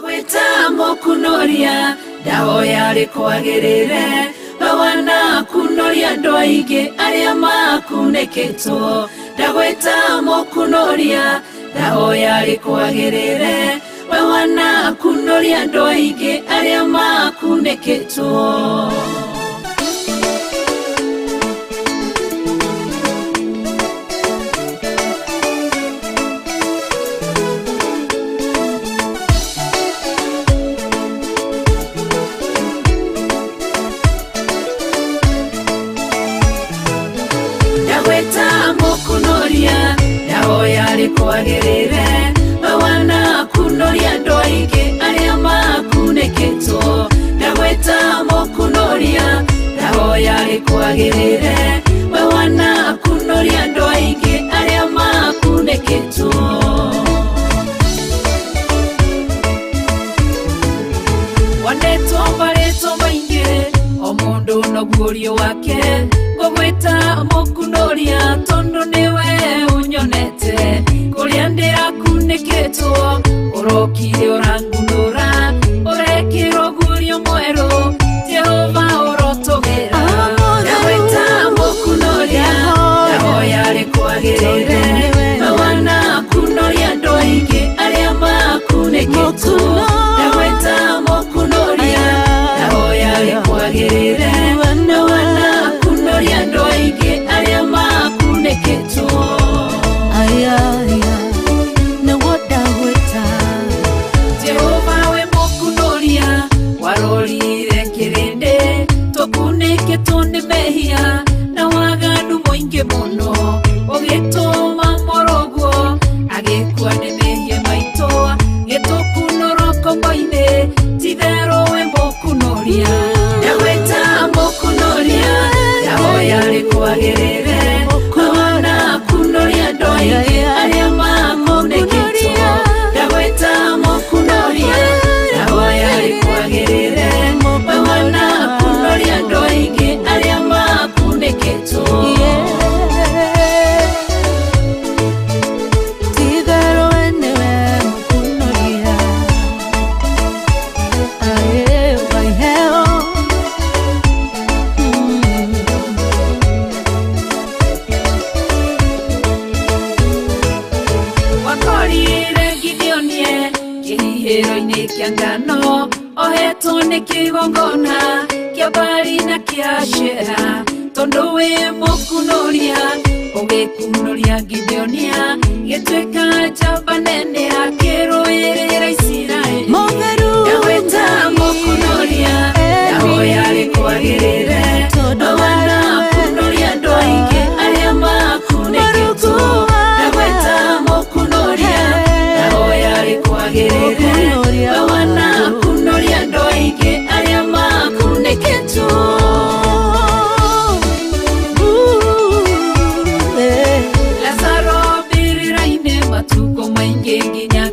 Ndagwĩta mũkunoria, ndahoya rĩkwagĩrĩre, we wanakunoria andũ aingĩ arĩa makunĩkĩtwo. Ndagwĩta mũkunoria, ndahoya rĩkwagĩrĩre, we wanakunoria andũ aingĩ arĩa makunĩkĩtwo. Ndagwĩta mũkunoria, ndahoya rĩkwagĩrĩre, we wanakunoria andũ aingĩ arĩa makunĩkĩtwo. Ndagwĩta mũkunoria, ndahoya rĩkwagĩrĩre, we wanakunoria andũ aingĩ arĩa makunĩkĩtwo. Wanetwo marĩtwo maingĩ, o mũndũ na guorio wake, ngũgwĩta mũkunoria tondũ nĩwe ũnyonete. Kũrĩa ndĩrakunĩkĩtwo, ũrokire ũrangunũra, ũrekĩrwo guorio mwerũ, Jehova ũrotũgĩra. Ndagwĩta mũkunoria, ndahoya rĩkwagĩrĩre, we wanakunoria andũ aingĩ arĩa makunĩkĩtwo. Ndagwĩta mũkunoria, ndahoya rĩkwagĩrĩre, we wanakunoria andũ aingĩ arĩa makunĩkĩtwo. Jehova we mũkunoria, warorire kĩrĩndĩ, tũkunĩkĩtwo nĩ mehia na waganu mũingĩ mũno, ũgĩtũma mũrũguo agĩkua nĩ mehia maitũ, gĩtũkunũrwo ngombo-inĩ, ti-itherũ we mũkunoria. Ndagwĩta mũkunoria, ndahoya rĩkwagĩrĩre, we wanakunoria andũ aingĩ arĩa makunĩkĩtwo. Ndagwĩta mũkunoria, ndahoya rĩkwagĩrĩre, we wanakunoria andũ aingĩ arĩa makunĩkĩtwo. Wakorire Gideonie kĩhihĩro-inĩ kĩa ngano, ohetwo nĩ kĩgongona kĩa Baali na kĩa Ashera, tondũ wĩ mũkunoria, ũgĩkunoria Gideonia, gĩtuĩka njamba nene akĩrũĩrĩra Isiraeli. Ndagwĩta mũkunoria, ndahoya rĩkwagĩrĩre, we wanakunoria andũ aingĩ arĩa makunĩkĩtwo. Ndagwĩta mũkunoria, ndahoya rĩkwagĩrĩre, we wanakunoria andũ aingĩ arĩa makunĩkĩtwo. Lazaro mbĩrĩra-inĩ matukũ maingĩ nginya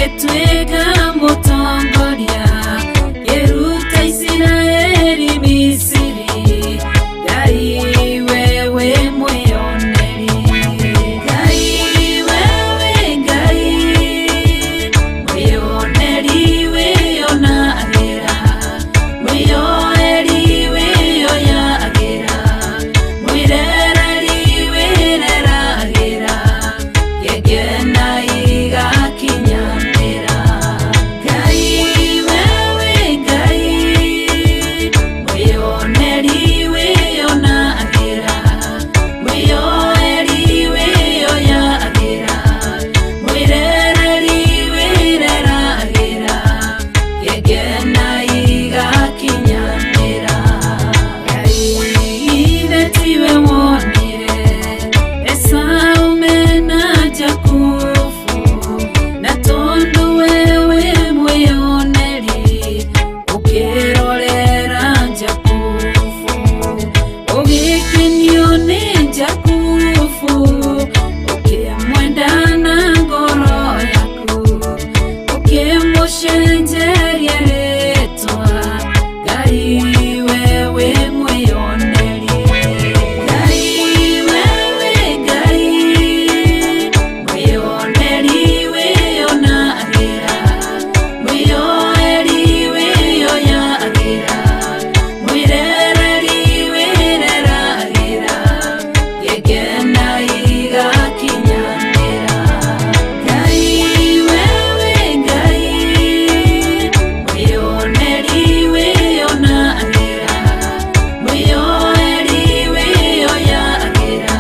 Ũgĩtuĩka mũtongoria kĩruta Isiraeli Misiri Ngai wewe mwĩoneri Ngai wewe Ngai mwĩoneri wĩonagĩra mwĩyoeri wĩyoyagĩra mwĩrereri wĩreragĩra gĩkena igakinyanĩra Ngai wewe Ngai mwĩoneri wĩonagĩra mwĩyoeri wĩyoyagĩra mwĩrereri wĩreragĩra gĩkena igakinyanĩra Ngai ithe tiwe wonire Esau mena Jakubu na tondũ wewe mwĩoneri ũkĩrorera Jakubu ũgĩkenio nĩ Jakubu ũkĩmwenda na ngoro yaku ũkĩmũcenjeria rĩtwa Ngai wewe mwĩoneri Ngai wewe Ngai mwĩoneri wĩonagĩra mwĩyoeri wĩyoyagĩra mwĩrereri wĩreragĩra gĩkena igakinyanĩra Ngai wewe Ngai mwĩoneri wĩonagĩra mwĩyoeri wĩyoyagĩra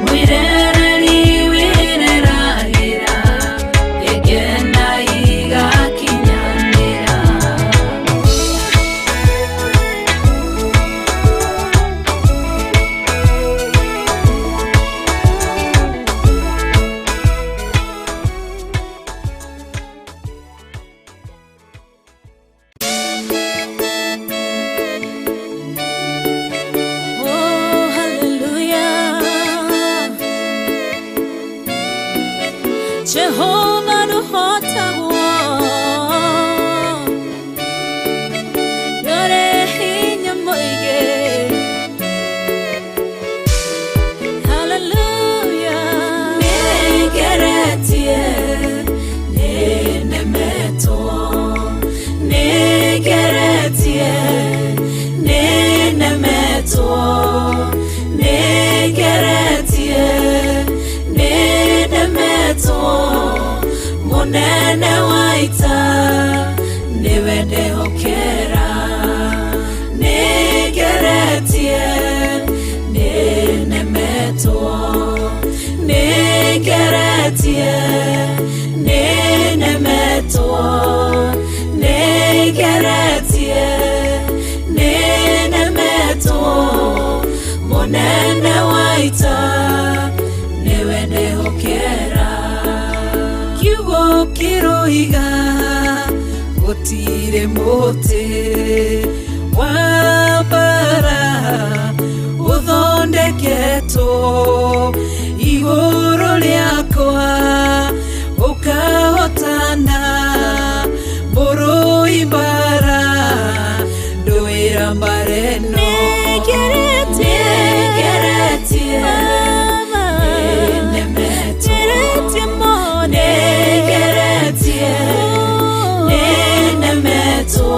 mwĩrereri wĩreragĩra gĩkena igakinyanĩra. Oh, hallelujah. Jehovah nuhotagwo Nore hinya mũingĩ. Hallelujah. Nĩngeretie, nĩnemetwo. Nĩngeretie, nĩnemetwo. Nĩngeretie, nĩnemetwo. Mũnene wa ita nĩwe ndehokera. Nĩngeretie, nĩnemetwo. Nĩngeretie, nĩnemetwo. Nĩngeretie, nĩnemetwo. Mũnene wa ita nĩwe ndehokera. Kiugo kĩroiga gũtirĩ mũtĩ wa mbara ũthondeketwo igũrũ rĩakwa ũkahotana mũrũi mbara ndũĩra mbara ĩno. Nĩngeretie, Nĩngeretie, Baba. nĩnemetwo. Ngeretie mũno. Nĩngeretie, nĩnemetwo.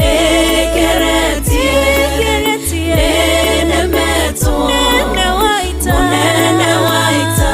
Nĩngeretie, Ngeretie. nĩnemetwo. Mũnene wa ita. Mũnene wa ita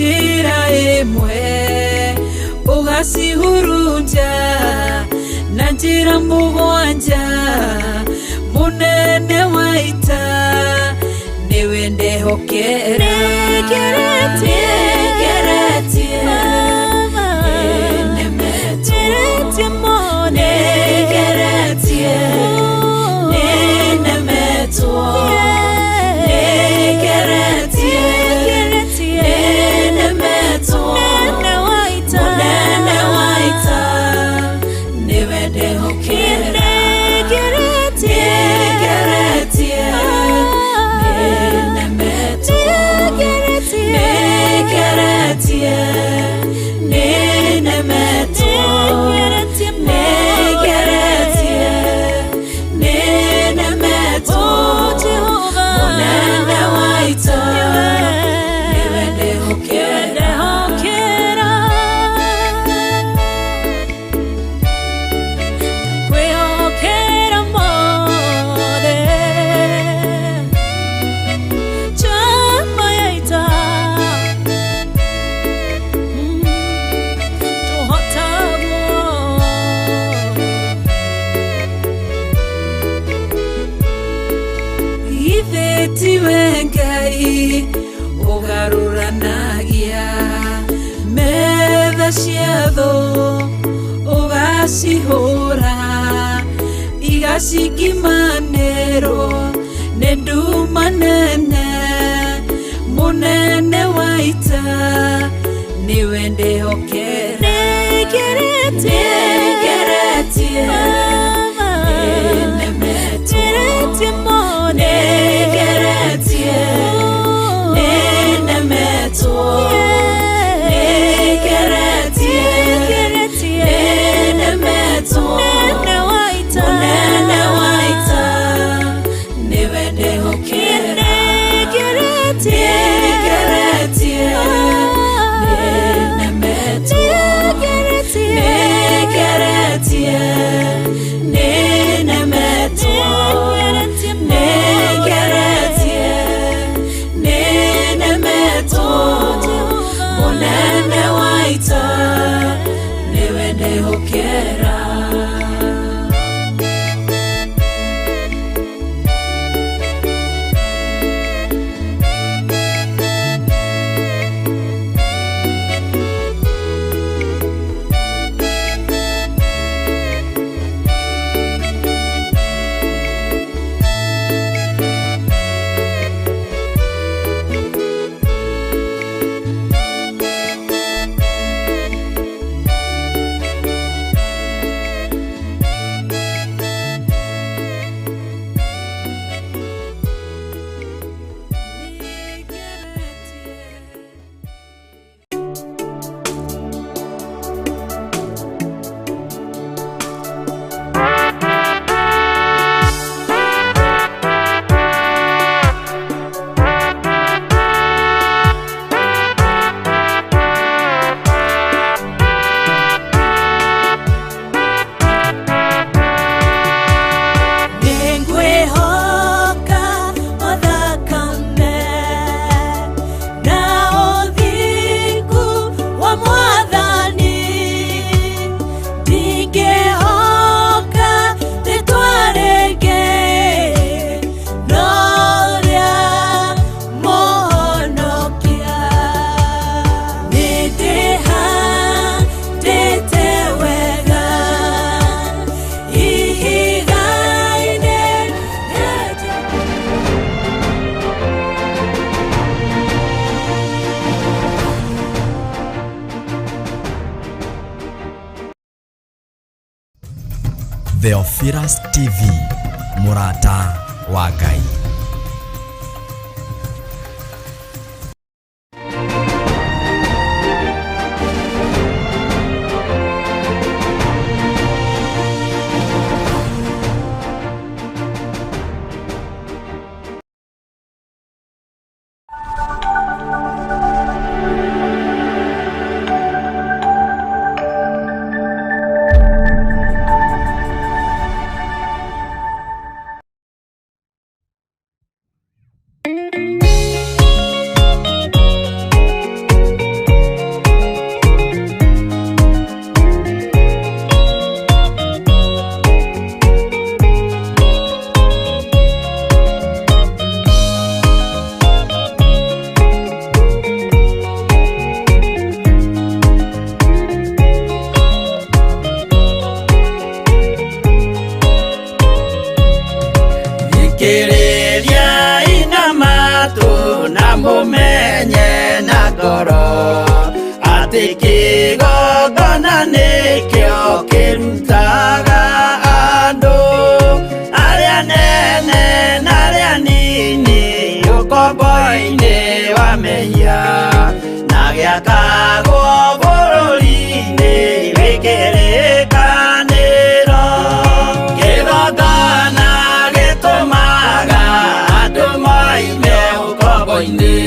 Njĩra ĩmwe ũgacihurunja na njĩra mũgwanja, mũnene wa ita nĩwe ndehokera. Nĩngeretie. Nĩngeretie. Baba. Nĩnemetwo. Ngeretie mũno. Nĩngeretie. Nĩnemetwo. Nĩngeretie. Ngeretie. Nĩnemetwo. Mũnene wa ita. Mũnene wa ita nĩwe ndehokera. Nĩngeretie. Nĩngeretie. Nĩnemetwo. Nĩngeretie. Nĩngeretie. Nĩnemetwo. Nĩngeretie mũno. Nĩngeretie. Nĩnemetwo. Oh, Jehova. Mũnene wa ita Nĩwe. nĩwe ndehokera. Ndehokera. Kwĩhokera mothe. Njamba ya ita. Tũhotagwo. Githĩ tiwe Ngai ũgarũranagia metha cia thũ, ũgacihũra igacingimanĩrwo nĩ nduma nene, mũnene wa ita nĩwe ndehokera. Nĩngeretie. Nĩngeretie. Baba. Nĩnemetwo. Ngeretie mũno. Nĩngeretie. Nĩnemetwo. Nĩngeretie. Ngeretie. Nĩnemetwo. Mũnene wa ita. Mũnene wa ita nĩwe ndehokera. Nĩngeretie. Nĩngeretie. Nĩnemetwo. Nĩngeretie. Nĩngeretie. Nĩnemetwo. Nĩngeretie mũno. Nĩngeretie. Nĩnemetwo. Mũnene wa ita nĩwe ndehokera. Nĩngwĩhoka o thakame na ũthingu wa Mwathani, ndingĩhoka rĩtwa rĩngĩ no rĩa Mũhonokia. Nĩndĩhandĩte wega ihiga-inĩ rĩa Theophilus TV, mũrata wa Ngai. Kĩgongona nĩkĩo kĩrutaga andũ arĩa nene na arĩa nini ũkombo-inĩ wa mehia na gĩakagwo bũrũri-inĩ wĩ kĩrĩkanĩro. Kĩgongona gĩtũmaga andũ moime ũkombo-inĩ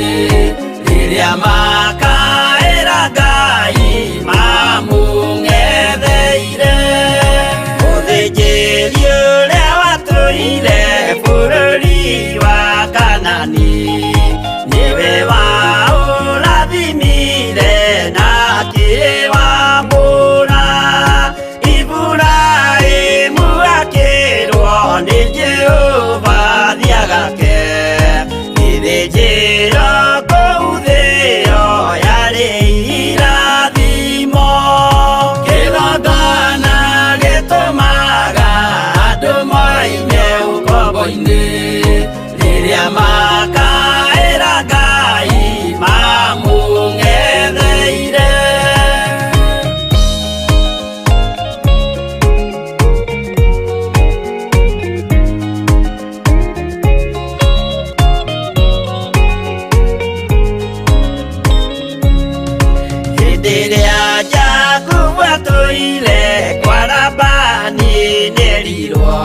rĩrĩa makaĩra Ngai mamũng'etheire. Mũthĩnjĩri ũrĩa watũire bũrũri wa Kanani nĩwe waũrathimire na akĩwamũra. Iburahĩmu akĩrwo nĩ Jehova thiĩ agake gĩthĩnjĩro kũu thĩo yarĩ irathimo. Kĩgongona gĩtũmaga andũ moime ũkombo-inĩ rĩrĩa makaĩra Ngai mamũng'etheire. Hĩndĩ ĩrĩa Jakubu atũire kwa Labani nĩerirwo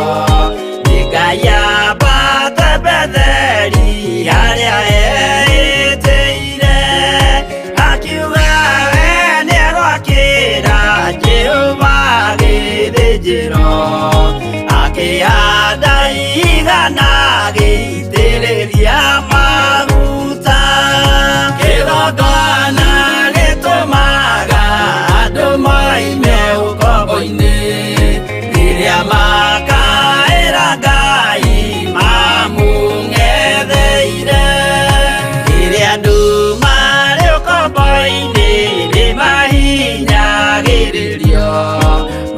nĩ Ngai ambate Betheli harĩa eĩtĩire. Akiuga we nĩegwakĩra Jehova gĩthĩnjĩro, akĩhanda ihiga na agĩitĩrĩria maguta. Kĩgongona gĩtũmaga andũ moime ũkombo-inĩ rĩrĩa makaĩra Ngai mamũng'etheire. Rĩrĩa andũ marĩ ũkombo-inĩ nĩmahinyagĩrĩrio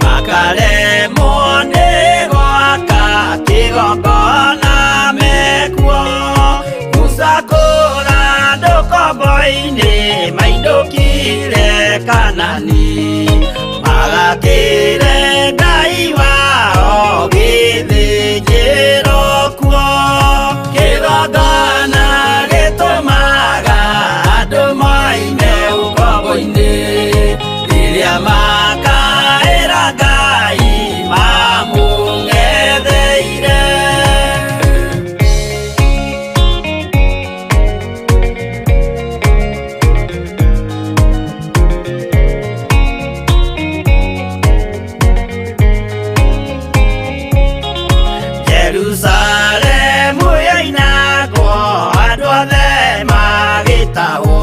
makaremwo nĩ gwaka kĩgongona mekuo. Musa kũra andũ ũkombo-inĩ mainũkire Kanani magakĩre Ngai wao gĩthĩnjĩro kuo. Kĩgongona gĩtũmaga andũ moime ũkombo-inĩ rĩrĩa makaĩra Ngai mamũng'etheire. Jerusalemu yoinagwo andũ othe magĩtahwo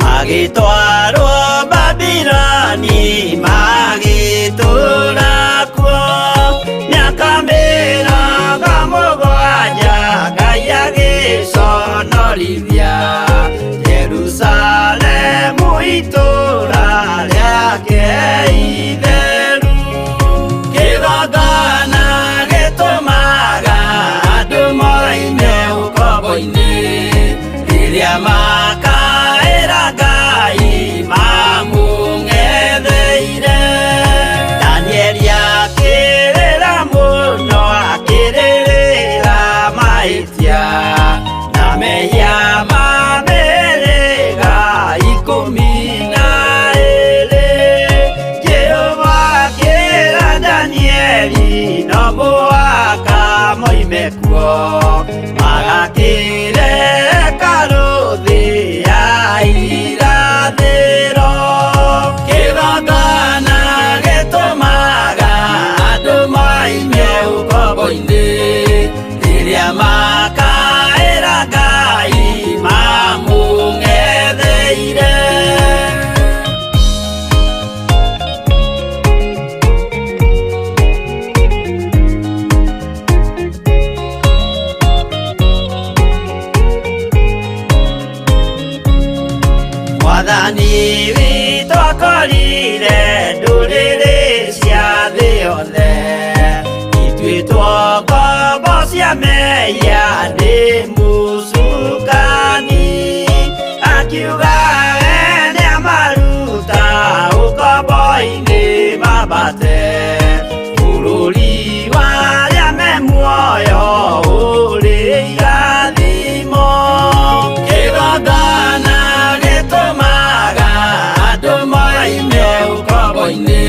magĩtwarwo Babiloni magĩtũũra kuo mĩaka 70 Ngai agĩconorithia Jerusalemu itũũra rĩake itheru. Kĩgongona gĩtũmaga andũ moime ũkombo-inĩ rĩrĩa makaĩra Ngai mamũng'etheire. Danieli akĩrĩra mũno akĩrĩrĩra mahĩtia na mehia ma mĩhĩrĩga 12. Jehova akĩra Danieli no mũhaka moime kuo magakĩre hekarũ thĩ ya irathĩro. Kĩgongona gĩtũmaga andũ moime ũkombo-inĩ rĩrĩa makaĩra Ngai mamũng'etheire. Mwathani witũ akorire ndũrĩrĩ cia thĩ yothe ituĩtwo ngombo cia mehia nĩ mũcukani. Akiuga we nĩamaruta ambate bũrũri wa arĩa me muoyo ũrĩ irathimo. Kĩgongona gĩtũmaga andũ moime ũkombo-inĩ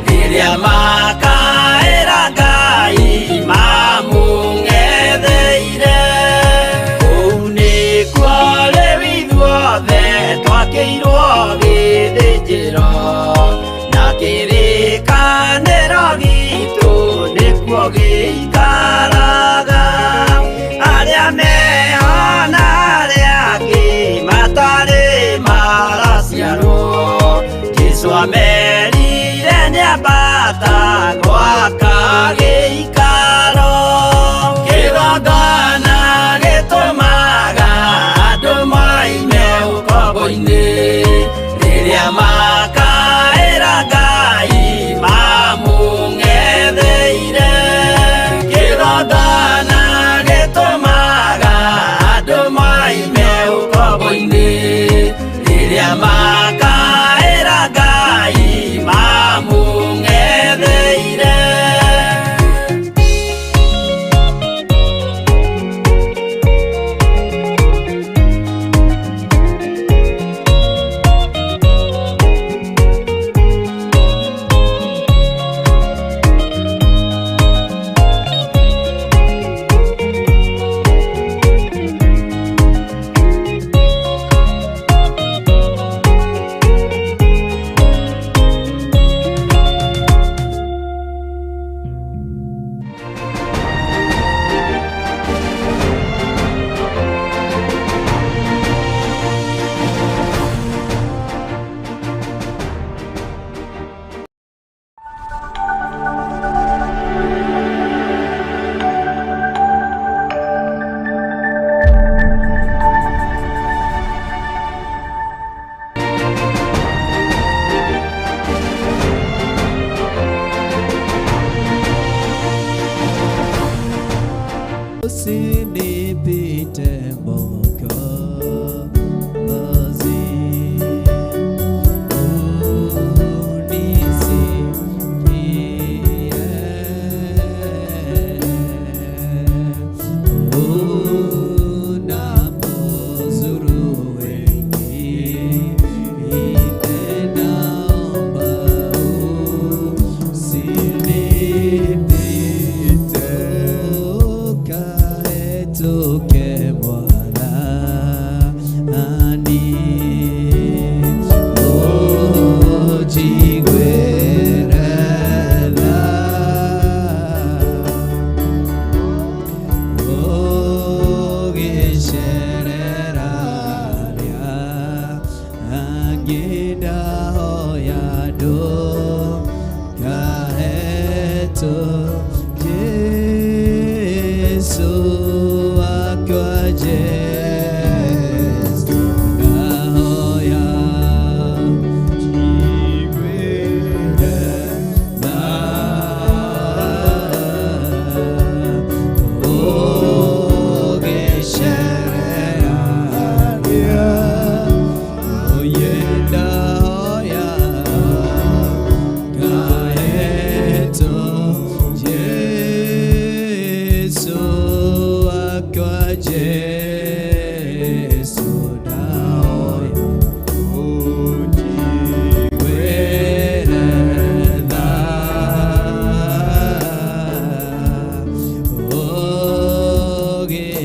rĩrĩa makaĩra Ngai mamũng'etheire. Kũu nĩkuo rĩu ithuothe twakĩirwo gĩthĩnjĩro na kĩrĩkanĩro gitũ nĩkuo gĩikaraga. Arĩa meho na arĩa angĩ matarĩ maraciarwo, Jesũ amerire nĩambata gwaka gĩikaro. Kĩgongona gĩtũmaga andũ moime ũkombo-inĩ rĩrĩa makaĩra Ngai mamũng'etheire. Kĩgongona gĩtũmaga andũ moime ũkombo-inĩ rĩrĩa makaĩra Ngai mamũng'etheire. Usinipite Mwokozi, unisikie unapozuru wengine, naomba usinipite, ukaetuke Mwathani, ũnjiguĩre tha. Ũgĩcerera arĩa angĩ ndahoya ndũkahetũ Jesũ wakwa, Jesũ ndahoya njiguĩre tha. Ũgĩcerera arĩa oye ndahoya ngahetwo Jesũ wakwa, Jesũ ndahoya ũnjiguĩre tha.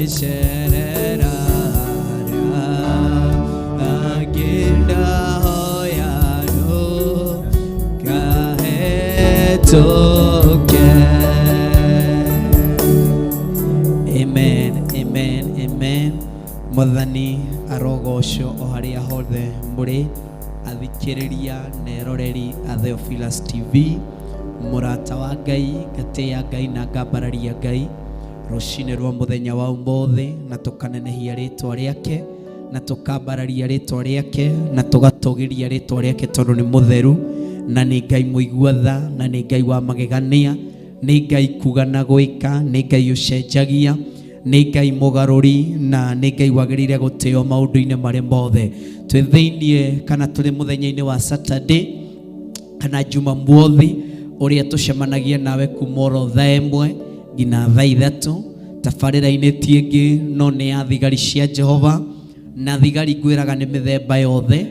Ũgĩcerera arĩa angĩ ndahoya ndũkahetũke. Amen, amen, amen. Mwathani arogocwo o harĩa hothe mũrĩ athikĩrĩria na eroreri a Theophilus TV, mũrata wa Ngai, ngatĩĩa Ngai na ngambararia Ngai rũcinĩ rwa mũthenya wa ũmũthĩ, na tũkanenehia rĩtwa rĩake na tũkambararia rĩtwa rĩake na tũgatũgĩria rĩtwa rĩake tondũ nĩ mũtheru na nĩ Ngai mũigua tha na nĩ Ngai wa magegania, nĩ Ngai kuga na gwĩka, nĩ Ngai ũcenjagia, nĩ Ngai mũgarũri na nĩ Ngai wagĩrĩire gũtĩo maũndũ-inĩ marĩa mothe. Twĩ thĩiniĩ kana tũrĩ mũthenya-inĩ wa Saturday. Kana Jumamothi ũrĩa tũcemanagia nawe kuma oro thaa 1 nginya thaa 3 tabarĩra-inĩ ti ĩngĩ no nĩ ya thigari cia Jehova. Na thigari ngwĩraga nĩ mĩthemba yothe.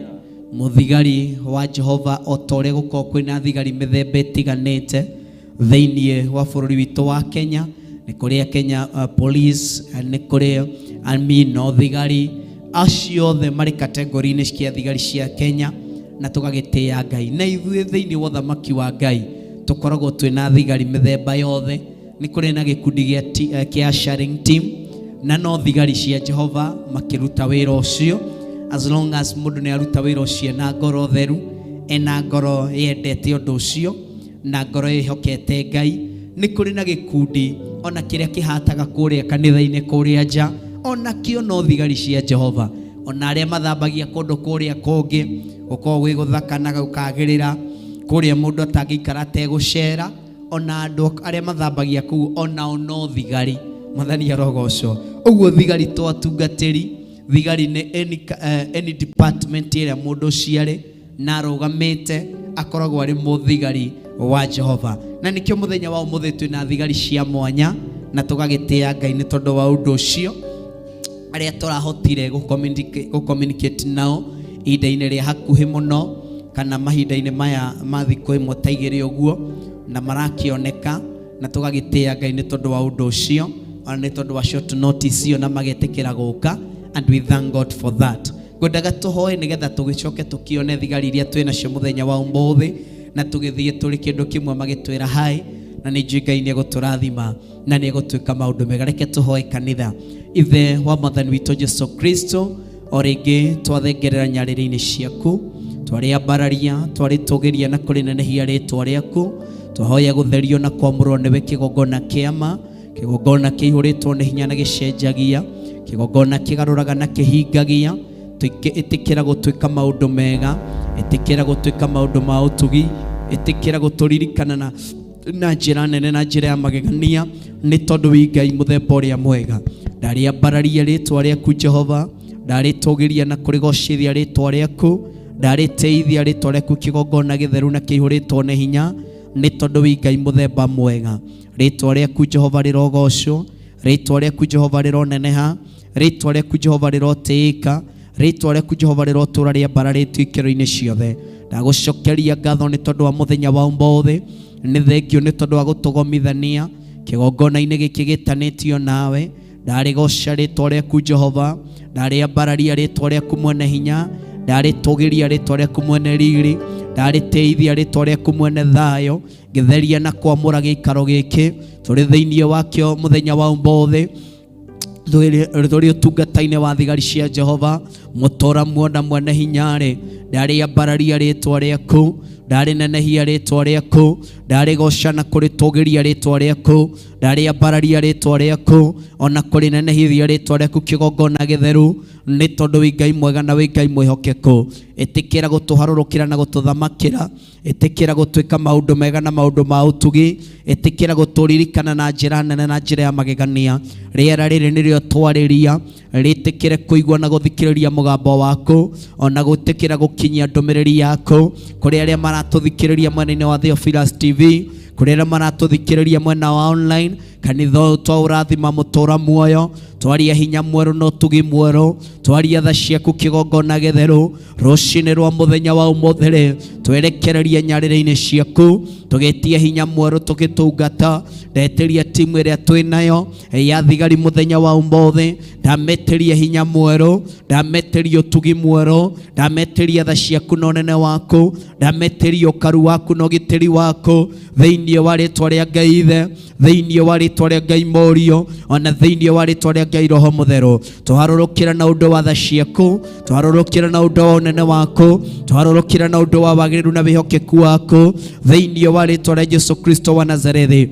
Mũthigari wa Jehova o ta ũrĩa gũkoragwo kwĩna thigari mĩthemba ĩtiganĩte thĩinĩ wa bũrũri witũ wa Kenya. Nĩ kũrĩ Kenya Police, nĩ kũrĩ army, no thigari acio othe marĩ kategori-inĩ cia thigari cia Kenya, na tũgagĩtĩĩa Ngai. Na ithuĩ thĩinĩ wa ũthamaki wa Ngai tũkoragwo twĩna thigari mĩthemba yothe. Nĩ kũrĩ na gĩkundi gĩa sharing team, na no thigari cia Jehova makĩruta wĩra ũcio. As long as mũndũ nĩ aruta wĩra ũcio na ngoro theru, ena ngoro yendete ũndũ ũcio na ngoro ĩhokete Ngai. Nĩ kũrĩ na gĩkundi ona kĩrĩa kĩhataga kũrĩa kanitha-inĩ kũrĩa nja, ona kĩo no thigari cia Jehova. Ona arĩa mathambagia kũndũ kũrĩa kũngĩ gũkoragwo gwĩ gũthaka na gũkagĩrĩra, kũrĩa mũndũ atangĩikara ategũcera, ona andũ arĩa mathambagia kũu onao no thigari. Mwathani arogocwo. Ũguo thigari to atungatĩri, thigari nĩ any department ĩrĩa mũndũ ũcio arĩ na arũgamĩte akoragwo arĩ mũthigari wa Jehova. Na nĩkĩo mũthenya wa ũmũthĩ twĩna thigari cia mwanya, na tũgagĩtĩĩa Ngai nĩ tondũ wa ũndũ ũcio. Arĩa tũrahotire gũ-communicate nao ihinda-inĩ rĩa hakuhĩ mũno, kana mahinda-inĩ maya ma thikũ ĩmwe ta igĩrĩ ũguo, na marakĩoneka, na tũgagĩtĩĩa Ngai nĩ tondũ wa ũndũ ũcio, ona nĩ tondũ wa short notice ĩyo, na magetĩkĩra gũka, and we thank God for that. Ngwendaga tũhoe nĩgetha tũgĩcoke tũkĩone thigari iria twĩ nacio mũthenya wa ũmũthĩ, na tũgĩthiĩ tũrĩ kĩndũ kĩmwe magĩtwĩra hi, na nĩ njũĩ Ngai nĩ egũtũrathima na nĩ egũtwĩka maũndũ mega. Reke tũhoe kanitha. Ithe wa Mwathani witũ Jesu Kristo, o rĩngĩ twathengerera nyarĩrĩ-inĩ ciaku, twarĩambararia, twarĩtũgĩria na kũrĩnenehia rĩtwa rĩaku, twahoya gũtherio na kwamũrwo nĩwe kĩgongona kĩama, kĩgongona kĩihũrĩtwo nĩ hinya na gĩcenjagia, kĩgongona kĩgarũraga na kĩhingagia. Ĩtĩkĩra gũtuĩka maũndũ mega, ĩtĩkĩra gũtuĩka maũndũ ma ũtugi, ĩtĩkĩra gũtũririkana na njĩra nene na njĩra ya magegania, nĩ tondũ wĩ Ngai mũthemba ũrĩa mwega. Ndarĩambararia rĩtwa rĩaku Jehova, ndarĩtũgĩria na kũrĩgocithia rĩtwa rĩaku, ndarĩtĩithia rĩtwa rĩaku kĩgongona gĩtheru na kĩihũrĩtwo nĩ hinya, nĩ tondũ wĩ Ngai mũthemba mwega. Rĩtwa rĩaku Jehova rĩrogocwo, rĩtwa rĩaku Jehova rĩroneneha, rĩtwa rĩaku Jehova rĩrotĩĩka, rĩtwa rĩaku Jehova rĩrotũra rĩambararĩtio ikĩro-inĩ ciothe. Ndagũcokeria ngatho nĩ tondũ wa mũthenya wa ũmũthĩ, nĩ thengio nĩ tondũ wa gũtũgomithania kĩgongona-inĩ gĩkĩ gĩtanĩtio nawe. Ndarĩgoca rĩtwa rĩaku Jehova, ndarĩambararia rĩtwa rĩaku mwene hinya, ndarĩtũgĩria rĩtwa rĩaku mwene riri, ndarĩtĩithia rĩtwa rĩaku mwene thayũ, ngĩtheria na kwamũra gĩikaro gĩkĩ tũrĩ thĩinĩ wakĩo mũthenya wa ũmũthĩ. Tũrĩ ũtungata-inĩ wa thigari cia Jehova, mũtũra muona mwene hinya-rĩ, ndarĩambararia rĩtwa rĩaku, ndarĩnenehia rĩtwa rĩaku, ndarĩgoca na kũrĩtũgĩria rĩtwa rĩaku, ndarĩambararia rĩtwa rĩaku, ona kũrĩnenehithia rĩtwa rĩaku kĩgongona gĩtheru, nĩ tondũ wĩ Ngai mwega na wĩ Ngai mwĩhokeku. Ĩtĩkĩra gũtũharũrũkĩra na gũtũthamakĩra, ĩtĩkĩra gũtuĩka maũndũ mega na maũndũ ma ũtugi, ĩtĩkĩra gũtũririkana na njĩra nene na njĩra ya magegania. Rĩera rĩrĩ nĩrĩo twarĩria, rĩtĩkĩre kũigua na gũthikĩrĩria mũgambo waku, ona gũtĩkĩra gũkinyia ndũmĩrĩri yaku kũrĩ arĩa maratũthikĩrĩria mwena-inĩ wa Theophilus TV, kũrĩ arĩa maratũthikĩrĩria mwena wa online. Kanitha ũyũ twaũrathima mũtũra muoyo, twaria hinya mwerũ na ũtugi mwerũ, twaria tha ciaku kĩgongona gĩtheru. Rũcinĩ rwa mũthenya wa ũmũthĩ rĩ, twerekererie nyarĩrĩ-inĩ ciaku, tũgĩtie hinya mwerũ tũgĩtungata. Ndetĩria timu ĩrĩa twĩ nayo ya thigari mũthenya wa ũmũthĩ, ndametĩria hinya mwerũ, ndametĩria ũtugi mwerũ, ndametĩria tha ciaku na ũnene waku, ndametĩria ũkaru waku na ũgitĩri waku, thĩinĩ wa rĩtwa rĩa Ngai Ithe, thĩinĩ wa rĩtwa rĩa Ngai Mũriũ, ona thĩinĩ wa rĩtwa rĩa Ngai Roho Mũtheru. Tũharũrũkĩra na ũndũ wa tha ciaku, tũharũrũkĩra na ũndũ wa ũnene waku, tũharũrũkĩra na ũndũ wa wagĩrĩru na wĩhokeku waku, thĩinĩ wa rĩtwa rĩa Jesu Kristo wa Nazarethi.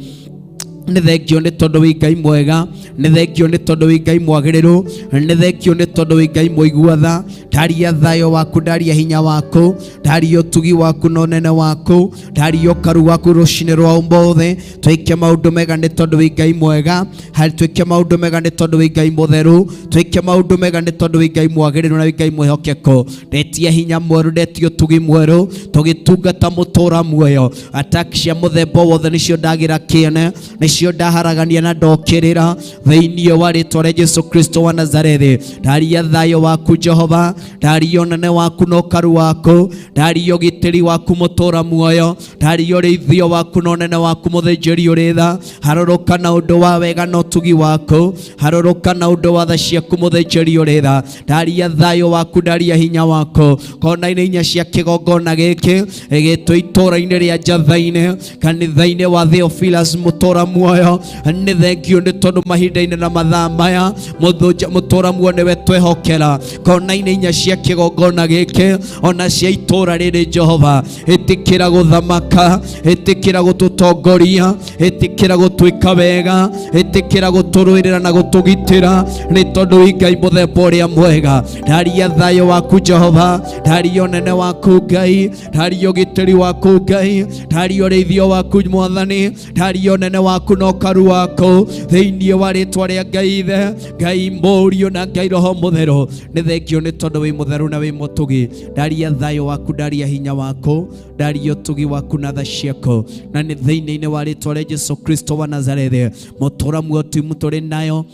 Nĩ thengio nĩ tondũ wĩ Ngai mwega, nĩ thengio nĩ tondũ wĩ Ngai mwagĩrĩru, nĩ thengio nĩ tondũ wĩ Ngai mũigua tha. Ndaria thayũ waku, ndaria hinya waku, ndaria ũtugi waku na ũnene waku, ndaria ũkaru waku rũcinĩ rwa ũmũthĩ. Twĩke maũndũ mega nĩ tondũ wĩ Ngai mwega, harĩ twĩke maũndũ mega nĩ tondũ wĩ Ngai mũtheru, twĩke maũndũ mega nĩ tondũ wĩ Ngai mwagĩrĩru na wĩ Ngai mwĩhokeku. Ndetia hinya mwerũ, ndetia ũtugi mwerũ, tũgĩtungata mũtũra muoyo. Attack cia mũthemba wothe nĩcio ndagĩra kĩene, nĩcio ndaharagania na ndokĩrĩra thĩinĩ wa rĩtwa rĩa Jesu Kristo wa Nazarethi. Ndaria thayũ waku Jehova, ndaria ũnene waku na ũkaru waku, ndaria ũgitĩri waku mũtũra muoyo, ndaria ũrĩithio waku na ũnene waku mũthĩnjĩri ũrĩ tha. Harũrũka na ũndũ wa wega na ũtugi waku, harũrũka na ũndũ wa tha ciaku mũthĩnjĩri ũrĩ tha. Ndaria thayũ waku, ndaria hinya waku kona-inĩ inya cia kĩgongona gĩkĩ gĩtũ itũra-inĩ rĩa Njatha-inĩ, kanitha-inĩ wa Theophilus mũtũra muoyo. Nĩ thengio nĩ tondũ mahinda-inĩ na mathaa maya mũtũra muoyo nĩwe twehokera kona-inĩ inya cia kĩgongona gĩkĩ ona cia itũra rĩrĩ. Jehova, ĩtĩkĩra gũthamaka, ĩtĩkĩra gũtũtongoria, ĩtĩkĩra gũtwĩka wega, ĩtĩkĩra gũtũrũĩrĩra na gũtũgitĩra nĩ tondũ wĩ Ngai mũthemba ũrĩa mwega. Ndaria thayũ waku Jehova, ndaria ũnene waku Ngai, ndaria ũgitĩri waku Ngai, ndaria ũrĩithio waku Mwathani, ndaria ũnene waku na ũkaru waku thĩinĩ wa rĩtwa rĩa Ngai Ithe, Ngai Mũriũ na Ngai Roho Mũtheru. Nĩ thengio nĩ tondũ wĩ mũtheru na wĩ mũtugi. Ndaria thayũ waku, ndaria hinya waku, ndaria ũtugi waku na tha ciaku, na nĩ thĩinĩ-inĩ wa rĩtwa rĩa Jesu Kristo wa Nazarethi. Mũtũra muoyo timu tũrĩ nayo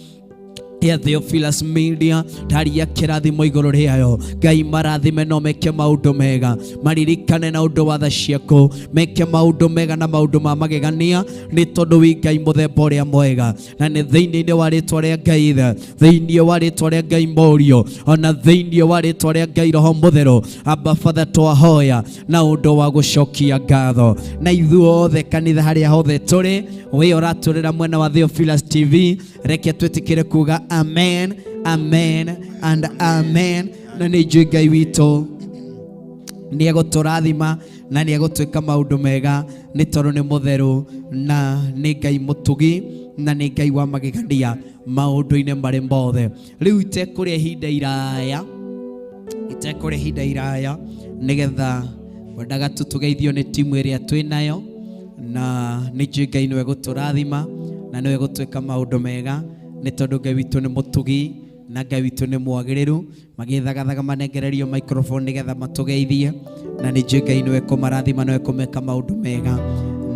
ya Theophilus Media, ndaria kĩrathimo igũrũ rĩayo. Ngai marathime no meke maũndũ mega, maririkane na ũndũ wa tha ciaku, meke maũndũ mega na maũndũ ma magegania nĩ tondũ wĩ Ngai mũthemba ũrĩa mwega. Na nĩ thĩinĩ-inĩ wa rĩtwa rĩa Ngai Ithe, thĩinĩ wa rĩtwa rĩa Ngai Mũriũ, ona thĩinĩ wa rĩtwa rĩa Ngai Roho Mũtheru, Abba Father, twahoya na ũndũ wa gũcokia ngatho. Na ithuothe kanitha harĩa hothe tũrĩ, wĩ ũratũrĩra mwena wa Theophilus TV, reke twĩtĩkĩre kuga amen, amen and amen. Na nĩ njũĩ Ngai witũ nĩ egũtũrathima na nĩ egũtwĩka maũndũ mega nĩ tondũ nĩ mũtheru na nĩ Ngai mũtugi na nĩ Ngai wa magegania maũndũ-inĩ marĩ mothe. Rĩu itekũrĩa ihinda iraya, itekũrĩa ihinda iraya, nĩgetha wendaga tu tũgeithio nĩ timu ĩrĩa twĩ nayo, na nĩ njũĩ Ngai nĩwe gũtũrathima na nĩwe gũtwĩka maũndũ mega nĩ tondũ Ngai witũ nĩ mũtugi na Ngai witũ nĩ mwagĩrĩru. Magĩthagathaga manengererio microphone nĩgetha matũgeithie, na nĩ njũĩ Ngai nĩwe kũmarathima, nĩwe kũmeka maũndũ mega,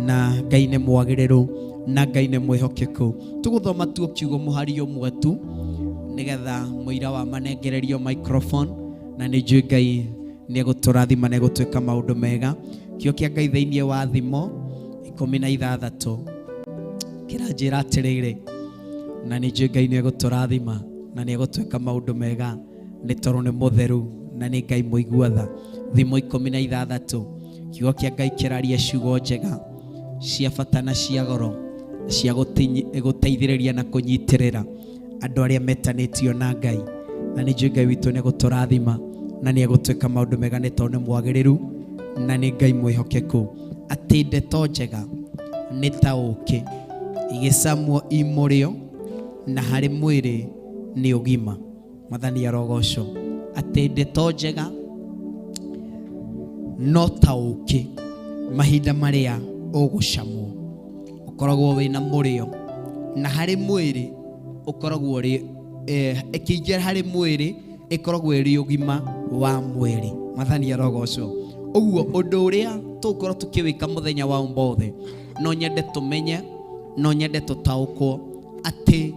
na Ngai nĩ mwagĩrĩru na Ngai nĩ mwĩhokeku. Tũgũthoma tu kiugo mũhari ũmwe tu nĩgetha mũira wa manengererio microphone, na nĩ njũĩ Ngai nĩ egũtũrathima na egũtwĩka maũndũ mega. Kĩo kĩa Ngai thĩinĩ wa Thimo 16 kĩranjĩra atĩrĩrĩ, na nĩ njũĩ Ngai nĩ egũtũrathima na nĩ egũtwĩka maũndũ mega nĩ tondũ nĩ mũtheru na nĩ Ngai mũigua tha. Thimo 16 kiugo kĩa Ngai kĩraria ciugo njega cia bata na cia goro cia gũteithĩrĩria na kũnyitĩrĩra andũ arĩa metanĩtio na Ngai, na nĩ njũĩ Ngai witũ nĩ egũtũrathima na nĩ egũtwĩka maũndũ mega nĩ tondũ nĩ mwagĩrĩru na nĩ Ngai mwĩhokeku. Atĩ ndeto njega nĩ ta ũũkĩ igĩcamwo i mũrĩo na harĩ mwĩrĩ nĩ ũgima. Mwathani arogocwo. Atĩ ndeto njega no ta ũũkĩ mahinda marĩa ũgũcamwo ũkoragwo wĩna mũrĩo, na harĩ mwĩrĩ ũkoragwo ũrĩ ĩkĩingĩra harĩ mwĩrĩ ĩkoragwo ĩrĩ ũgima wa mwĩrĩ. Mwathani arogocwo. Ũguo ũndũ ũrĩa tũgũkorwo tũkĩwĩka mũthenya wa ũmũthĩ, no nyende tũmenye, no nyende tũtaũkwo atĩ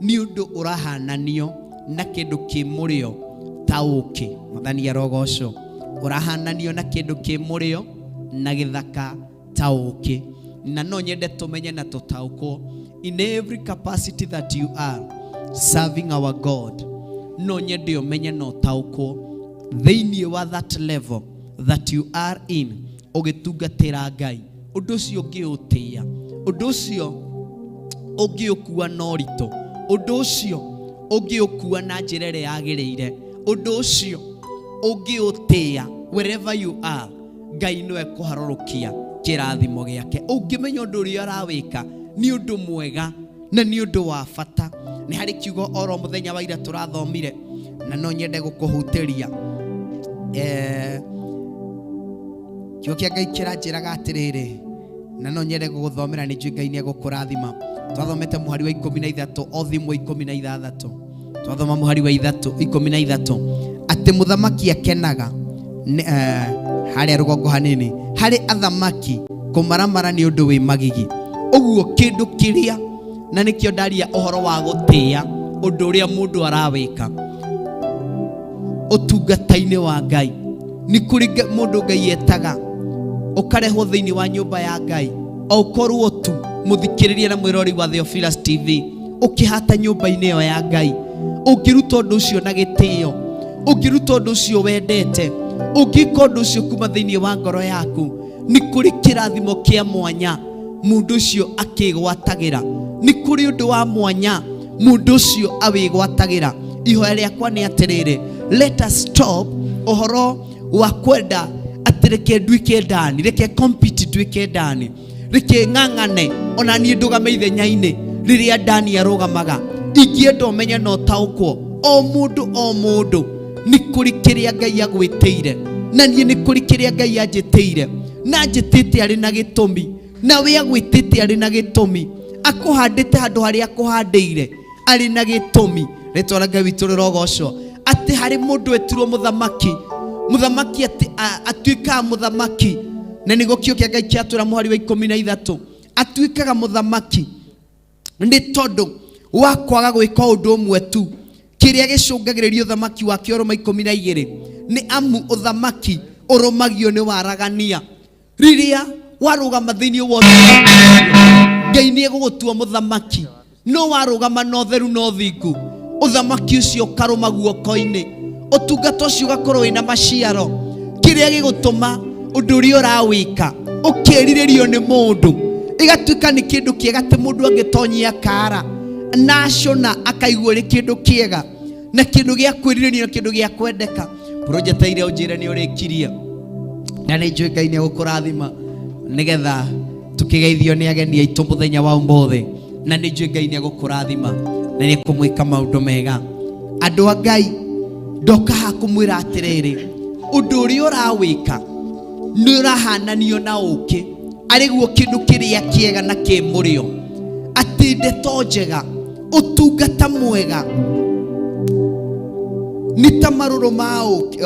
nĩ ũndũ ũrahananio na kĩndũ kĩ mũrĩo ta ũũkĩ. Mwathani arogocwo. Ũrahananio na kĩndũ kĩ mũrĩo na gĩthaka ta ũũkĩ. Na no nyende tũmenye na tũtaũkwo in every capacity that you are serving our God, no nyende ũmenye na ũtaũkwo thĩinĩ wa that level that you are in ũgĩtungatĩra Ngai, ũndũ ũcio ũngĩũtĩĩa, ũndũ ũcio ũngĩũkua na ũritũ, ũndũ ũcio ũngĩũkua na njĩra ĩrĩa yagĩrĩire, ũndũ ũcio ũngĩũtĩĩa wherever you are, Ngai nĩwe kũharũrũkia kĩrathimo gĩake. Ũngĩmenya ũndũ ũrĩa ũrawĩka Nĩ ũndũ mwega na nĩ ũndũ wa bata. Nĩ harĩ kiugo oro mũthenya wa ira tũrathomire na no nyende gũkũhutĩria. Kiugo kĩa Ngai kĩranjĩraga atĩrĩrĩ, na no nyende gũgũthomera, nĩ njũĩ Ngai nĩ egũkũrathima. Twathomete mũhari wa 13 o thimũ 16. Twathoma mũhari wa 13 atĩ mũthamaki akenaga harĩa rũgongo hanini harĩ athamaki kũmaramara nĩ ũndũ wĩ magigi. Ũguo kĩndũ kĩrĩa na nĩkĩo ndaria ũhoro wa gũtĩĩa ũndũ ũrĩa mũndũ arawĩka ũtungata-inĩ wa Ngai. Nĩ kũrĩ mũndũ Ngai etaga ũkarehwo thĩinĩ wa nyũmba ya Ngai, o ũkorwo tu mũthikĩrĩria na mwĩrori wa Theophilus TV ũkĩhata nyũmba-inĩ ĩyo ya Ngai, ũngĩruta ũndũ ũcio na gĩtĩo, ũngĩruta ũndũ ũcio wendete, ũngĩka ũndũ ũcio kuma thĩinĩ wa ngoro yaku, nĩ kũrĩ kĩrathimo kĩa mwanya mũndũ ũcio akĩgwatagĩra. Nĩ kũrĩ ũndũ wa mwanya mũndũ ũcio awĩgwatagĩra. Ihoya rĩakwa nĩ atĩrĩrĩ, let us stop ũhoro wa kwenda atĩ reke nduĩke ndani, reke compete nduĩke ndani, reke ng'ang'ane ona niĩ ndũgame ithenya-inĩ rĩrĩa ndani arũgamaga. Ingĩenda ũmenye na ũtaũkwo, o mũndũ o mũndũ nĩ kũrĩ kĩrĩa Ngai agwĩtĩire, na niĩ nĩ kũrĩ kĩrĩa Ngai anjĩtĩire, na anjĩtĩte arĩ na gĩtũmi, na we agwĩtĩte arĩ na gĩtũmi, akũhandĩte handũ harĩa akũhandĩire arĩ na gĩtũmi. Rĩtwa rĩa Ngai witũ rĩrogocwo. Atĩ harĩ mũndũ etirwo mũthamaki, mũthamaki atuĩkaga mũthamaki, na nĩguo kiugo kĩa Ngai kĩatwĩra mũhari wa 13, atuĩkaga mũthamaki nĩ tondũ wa kwaga gwĩka ũndũ ũmwe tu. Kĩrĩa gĩcũngagĩrĩria ũthamaki wake ũrũma 12 nĩ amu ũthamaki ũrũmagio nĩ waragania. Rĩrĩa warũgama thĩinĩ wa ũthamaki, Ngai nĩ egũgũtua mũthamaki. No warũgama na ũtheru na ũthingu, ũthamaki ũcio ũkarũma guoko-inĩ, ũtungata ũcio ũgakorwo wĩna maciaro. Kĩrĩa gĩgũtũma ũndũ ũrĩa ũrawĩka ũkĩrirĩrio nĩ mũndũ, ĩgatuĩka nĩ kĩndũ kĩega atĩ mũndũ angĩtonyia kara na acũna akaigua ũrĩ kĩndũ kĩega na kĩndũ gĩa kwĩrirĩrio na kĩndũ gĩa kwendeka. Project ĩrĩa ũnjĩre nĩ ũrĩkirie, na nĩ njũĩ Ngai nĩ egũkũrathima nĩgetha tũkĩgeithio nĩ ageni aitũ mũthenya wa ũmũthĩ, na nĩ njũĩ Ngai nĩ egũkũrathima na nĩ ekũmwĩka maũndũ mega. Andũ a Ngai, ndoka haha kũmwĩra atĩrĩrĩ, ũndũ ũrĩa ũrawĩka nĩ ũrahananio na ũkĩ, arĩguo kĩndũ kĩrĩa kĩega na kĩ mũrĩo, atĩ ndeto njega, ũtungata mwega nĩ ta marũrũ ma ũkĩ,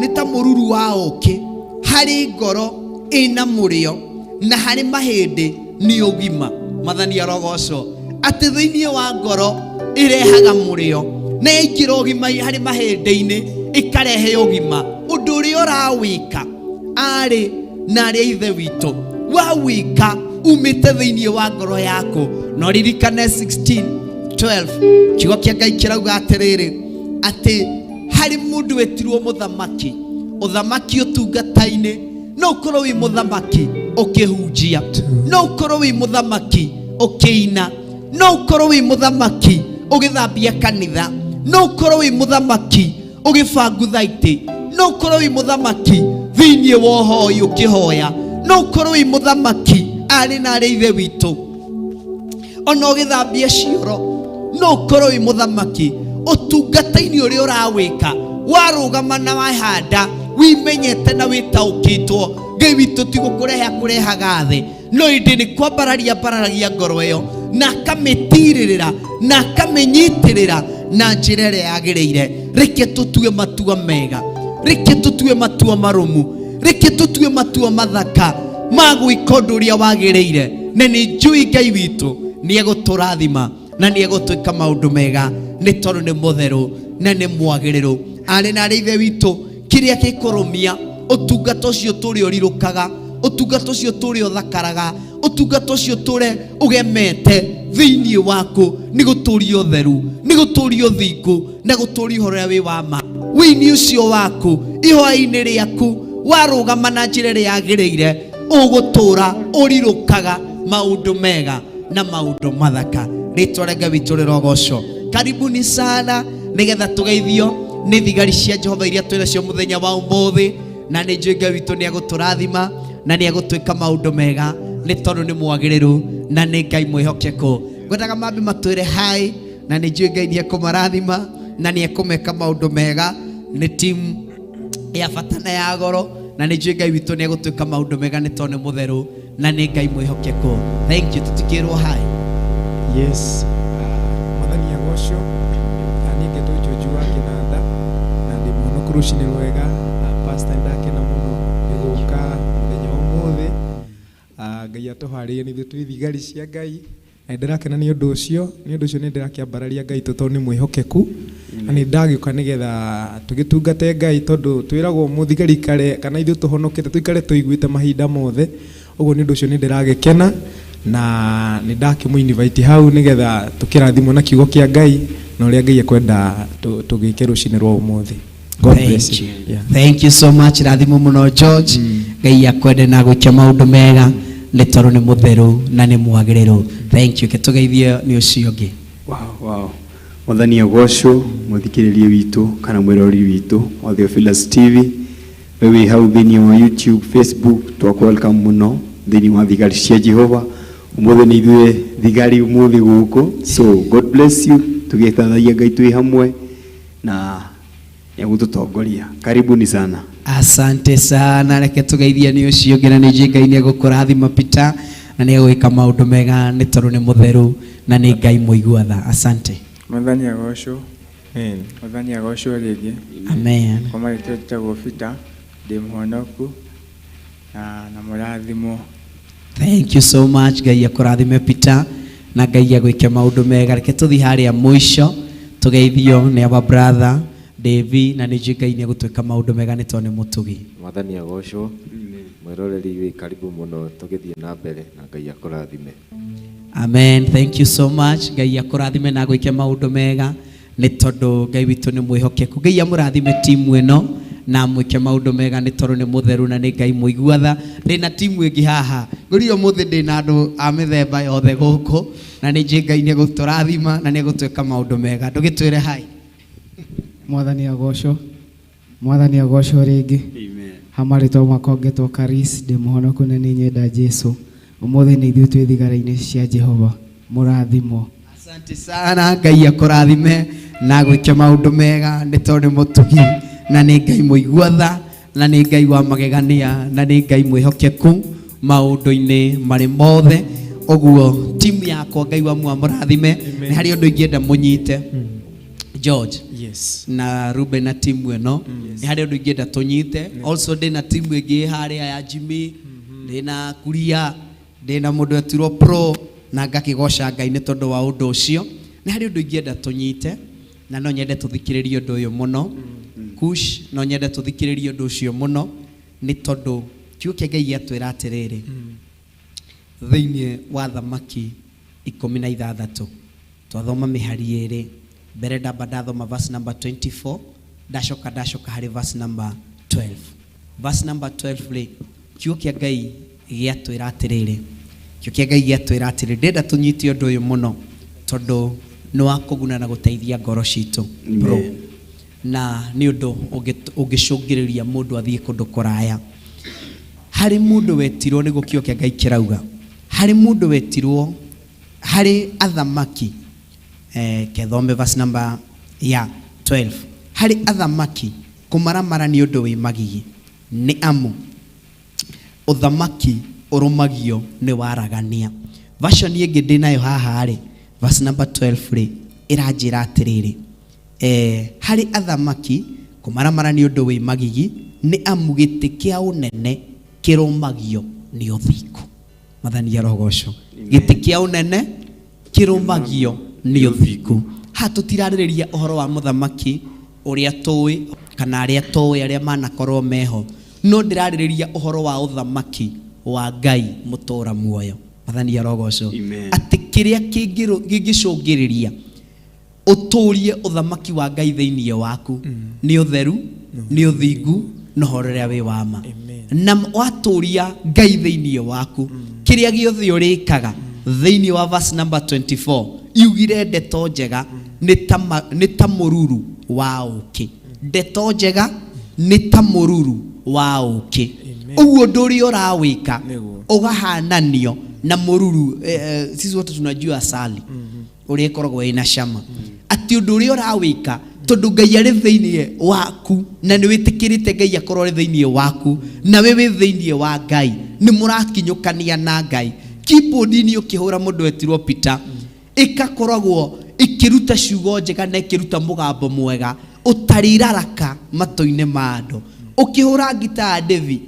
nĩ ta mũruru wa ũkĩ harĩ ngoro ĩna mũrĩo na harĩ mahĩndĩ nĩ ũgima. Mwathani arogocwo. Atĩ thĩinĩ wa ngoro ĩrehaga mũrĩo na yaingĩra ũgima harĩ mahĩndĩ-inĩ ĩkarehe ũgima. Ũndũ ũrĩa ũrawĩka arĩ na arĩa ithe witũ wawĩka umĩte thĩinĩ wa ngoro yaku. No ririkane 16:12 kiugo kĩa Ngai kĩrauga atĩrĩrĩ, atĩ harĩ mũndũ wetirwo mũthamaki, ũthamaki ũtungata-inĩ. No ũkorwo wĩ mũthamaki ũkĩhunjia, no ũkorwo wĩ mũthamaki ũkĩina, no ũkorwo wĩ mũthamaki ũgĩthambia kanitha, no ũkorwo wĩ mũthamaki ũgĩbangutha itĩ, no ũkorwo wĩ mũthamaki thĩinĩ wa ũhoi ũkĩhoya, no ũkorwo wĩ mũthamaki arĩ na arĩa ithe witũ ona ũgĩthambia cioro, no ũkorwo wĩ mũthamaki ũtungata-inĩ ũrĩa ũrawĩka. Warũgama na wahanda wimenyete na wĩtaũkĩtwo, Ngai witũ ti gũkũrehe akũrehaga thĩ, no ĩndĩ nĩ kwambararia mbararagia ngoro ĩyo na akamĩtirĩrĩra na akamĩnyitĩrĩra na njĩra ĩrĩa yagĩrĩire. Reke tũtue matua mega, reke tũtue matua marũmu, reke tũtue matua mathaka ma gwĩka ũndũ ũrĩa wagĩrĩire, na nĩ njũĩ Ngai witũ nĩ egũtũrathima na nĩ egũtwĩka maũndũ mega, nĩ tondũ nĩ mũtheru na nĩ mwagĩrĩru. Arĩ na arĩa ithe witũ, kĩrĩa gĩkũrũmia ũtungata ũcio tũrĩ ũrirũkaga, ũtungata ũcio tũrĩ ũthakaraga, ũtungata ũcio tũrĩ ũgemete thĩinĩ waku, nĩ gũtũria ũtheru, nĩ gũtũria ũthingu, na gũtũria ũhoro ũrĩa wĩ wa ma. Wĩini ũcio waku, ihoya-inĩ rĩaku, warũgama na njĩra ĩrĩa yagĩrĩire, ũgũtũra ũrirũkaga maũndũ mega na maũndũ mathaka. Rĩtwa rĩa Ngai witũ rĩrogocwo. Karibuni sana nĩgetha tũgeithio nĩ thigari cia Jehova iria twĩ nacio mũthenya wa ũmũthĩ, na nĩ njũĩ Ngai witũ nĩ egũtũrathima na nĩ egũtwĩka maũndũ mega. Nĩ tondũ nĩ mwagĩrĩru na nĩ Ngai mwĩhokeku. Ngwendaga mambe matwĩre hi, na nĩ njũĩ Ngai nĩ ekũmarathima na nĩ ekũmeka maũndũ mega. Nĩ timu ya bata na ya goro, na nĩ njũĩ Ngai witũ nĩ egũtwĩka maũndũ mega nĩ tondũ nĩ mũtheru na nĩ Ngai mwĩhokeku. Thank you. Tũtikĩrwo hi. Yes, mwathani agocwo. Niĩ ngetwo George wa Kĩnanda na ndĩ mũhonoku rũcinĩ rwega. Pastor, nĩndakena mũno nĩ gũka mũthenya wa ũmũthĩ. Ngai atũharĩrie nĩ ithuĩ twĩ thigari cia Ngai, na nĩndĩrakena nĩ ũndũ ũcio. Nĩ ũndũ ũcio nĩndĩrakĩambararia Ngai tondũ nĩ mwĩhokeku, na nĩndagĩũka nĩgetha tũgĩtungate Ngai, tondũ twĩragwo mũthigari ikare kana ithuĩ tũhonokete tũikare tũiguĩte mahinda mothe. Ũguo nĩ ũndũ ũcio nĩndĩragĩkena na nĩndakĩmũ-invite hau nĩgetha tũkĩrathimwo na kiugo kĩa Ngai na ũrĩa Ngai ekwenda tũgĩke rũcinĩ rwa ũmũthĩ. God bless Thank you. you. Yeah. Thank you so much. Rathimo mũno George. Ngai akwende na gwĩka maũndũ mega nĩ tondũ nĩ mũtheru na nĩ mwagĩrĩru. Thank you. Kĩtũgeithie nĩ ũcio ũngĩ. Wow, wow. Mwathani agocwo, mũthikĩrĩria witũ kana mwĩrori witũ wa Theophilus TV. We wĩ hau thĩinĩ wa YouTube, Facebook, twakũ welcome mũno thĩinĩ wa thigari cia Jehova. Ũmũthĩ nĩ ithuĩ thigari ũmũthĩ gũkũ. So God bless you. Tũgĩthathaia Ngai twĩ hamwe na nĩegũtũtongoria. Karibuni sana. Asante sana. Reke tũgeithie nĩ ũcio ũngĩ, na nĩ njũĩ Ngai nĩ egũkũrathima Peter na nĩ egwĩka maũndũ mega nĩ tondũ nĩ mũtheru na nĩ Ngai mũigua tha. Asante. Mwathani agocwo. Amen. Mwathani agocwo rĩngĩ. Amen. Kwa marĩtwa njĩtagwo Peter, ndĩ mũhonoku na mũrathimwo. Thank you so much. Ngai akũrathime Peter na Ngai agwĩke maũndũ mega. Reke tũthiĩ harĩa mũico tũgeithio nĩ our brother Davy, na nĩ njũĩ Ngai nĩ egũtwĩka maũndũ mega nĩ tondũ nĩ mũtugi. Mwathani agocwo. Mwĩroreri wĩ karibu mũno, tũgĩthiĩ na mbere na Ngai akũrathime. Amen. Thank you so much. Ngai akũrathime na agwĩke maũndũ mega nĩ tondũ Ngai witũ nĩ mwĩhokeku. Ngai amũrathime timu ĩno na amwĩke maũndũ mega nĩ tondũ nĩ mũtheru na nĩ Ngai mũigua tha. Ndĩna timu ĩngĩ haha. Ngũria ũmũthĩ ndĩna andũ a mĩthemba yothe gũkũ, na nĩ njũĩ Ngai nĩ egũtũrathima na nĩ egũtwĩka maũndũ mega. Ndũgĩtwĩre hi. Mwathani agocwo. Mwathani agocwo rĩngĩ. Amen. Ha marĩtwa makwa ngetwo Karis, ndĩ mũhonoku na nĩ nyenda Jesũ. Ũmũthĩ nĩ ithuĩ twĩ thigara-inĩ cia Jehova. Mũrathimwo. Asante sana. Ngai akũrathime na agwĩke maũndũ mega nĩ tondũ nĩ mũtugi na nĩ Ngai mũigua tha na nĩ Ngai wa magegania na nĩ Ngai mwĩhokeku maũndũ-inĩ marĩ mothe. Ũguo timu yakwa Ngai wa mũrathime. Nĩ harĩ ũndũ ingĩenda mũnyite. George. Yes. Na Ruben na timu ĩno. Nĩ harĩ ũndũ ingĩenda tũnyite. Also ndĩna timu ĩngĩ harĩa ya Jimmy, ndĩna Kuria, ndĩna mũndũ etirwo Pro, na ngakĩgoca Ngai nĩ tondũ wa ũndũ ũcio. Nĩ harĩ ũndũ ingĩenda tũnyite, na no nyende tũthikĩrĩrie ũndũ ũyũ mũno. Kush, no nyende tũthikĩrĩrie ũndũ ũcio mũno nĩ tondũ kiugo kĩa Ngai gĩatwĩra atĩrĩrĩ, thĩinĩ wa Thamaki 16 twathoma mĩhari ĩrĩ mbere, ndamba ndathoma verse number 24, ndacoka harĩ verse number 12. Verse number 12 rĩ, kiugo kĩa Ngai gĩatwĩra atĩrĩrĩ, kiugo kĩa Ngai gĩatwĩra atĩrĩrĩ, ndĩrenda tũnyite ũndũ ũyũ mũno tondũ nĩ wa kũguna na gũteithia ngoro citũ. Bro. Na nĩ ũndũ ũngĩcũngĩrĩria mũndũ athiĩ kũndũ kũraya. Harĩ mũndũ wetirwo, nĩguo kiugo kĩa Ngai kĩrauga, harĩ mũndũ wetirwo harĩ athamaki, kethome verse number ya 12, harĩ athamaki kũmaramara nĩ ũndũ wĩ magigi, nĩ amu ũthamaki ũrũmagio nĩ waragania. Version ĩngĩ ndĩnayo haha rĩ, verse number 12 rĩ, ĩranjĩra atĩrĩrĩ, harĩ athamaki kũmaramara nĩ ũndũ wĩ magigi, nĩ amu gĩtĩ kĩa ũnene kĩrũmagio nĩ ũthingu. Mwathani arogocwo. Gĩtĩ kĩa ũnene kĩrũmagio nĩ ũthingu. Haha tũtirarĩrĩria ũhoro wa mũthamaki ũrĩa tũĩ kana arĩa tũĩ arĩa manakorwo meho, no ndĩrarĩrĩria ũhoro wa ũthamaki wa Ngai mũtũra muoyo. Mwathani arogocwo. Atĩ kĩrĩa kĩngĩcũngĩrĩria ũtũrie ũthamaki wa Ngai thĩinĩ waku nĩ ũtheru, nĩ ũthingu, na ũhoro ũrĩa wĩ wa ma. Na watũria Ngai thĩinĩ waku, kĩrĩa gĩothe ũrĩkaga thĩinĩ wa verse number 24 yugire ndeto njega nĩ ta mũruru wa ũkĩ. Ndeto njega nĩ ta mũruru wa ũkĩ. Ũguo ũndũ ũrĩa ũrawĩka ũgahananio na mũruru. Sisi wote tunajua asali ũrĩa ĩkoragwo ĩna cama, atĩ ũndũ ũrĩa ũrawĩka tondũ Ngai arĩ thĩinĩ waku na nĩ wĩtĩkĩrĩte Ngai akorwo arĩ thĩinĩ waku na we wĩ thĩinĩ wa Ngai, nĩ mũrakinyũkania na Ngai. Keyboard-inĩ ũkĩhũra mũndũ etirwo Peter, ĩkakoragwo ĩkĩruta ciugo njega na ĩkĩruta mũgambo mwega ũtarĩraraka matũ-inĩ ma andũ. Ũkĩhũra ngita Devi,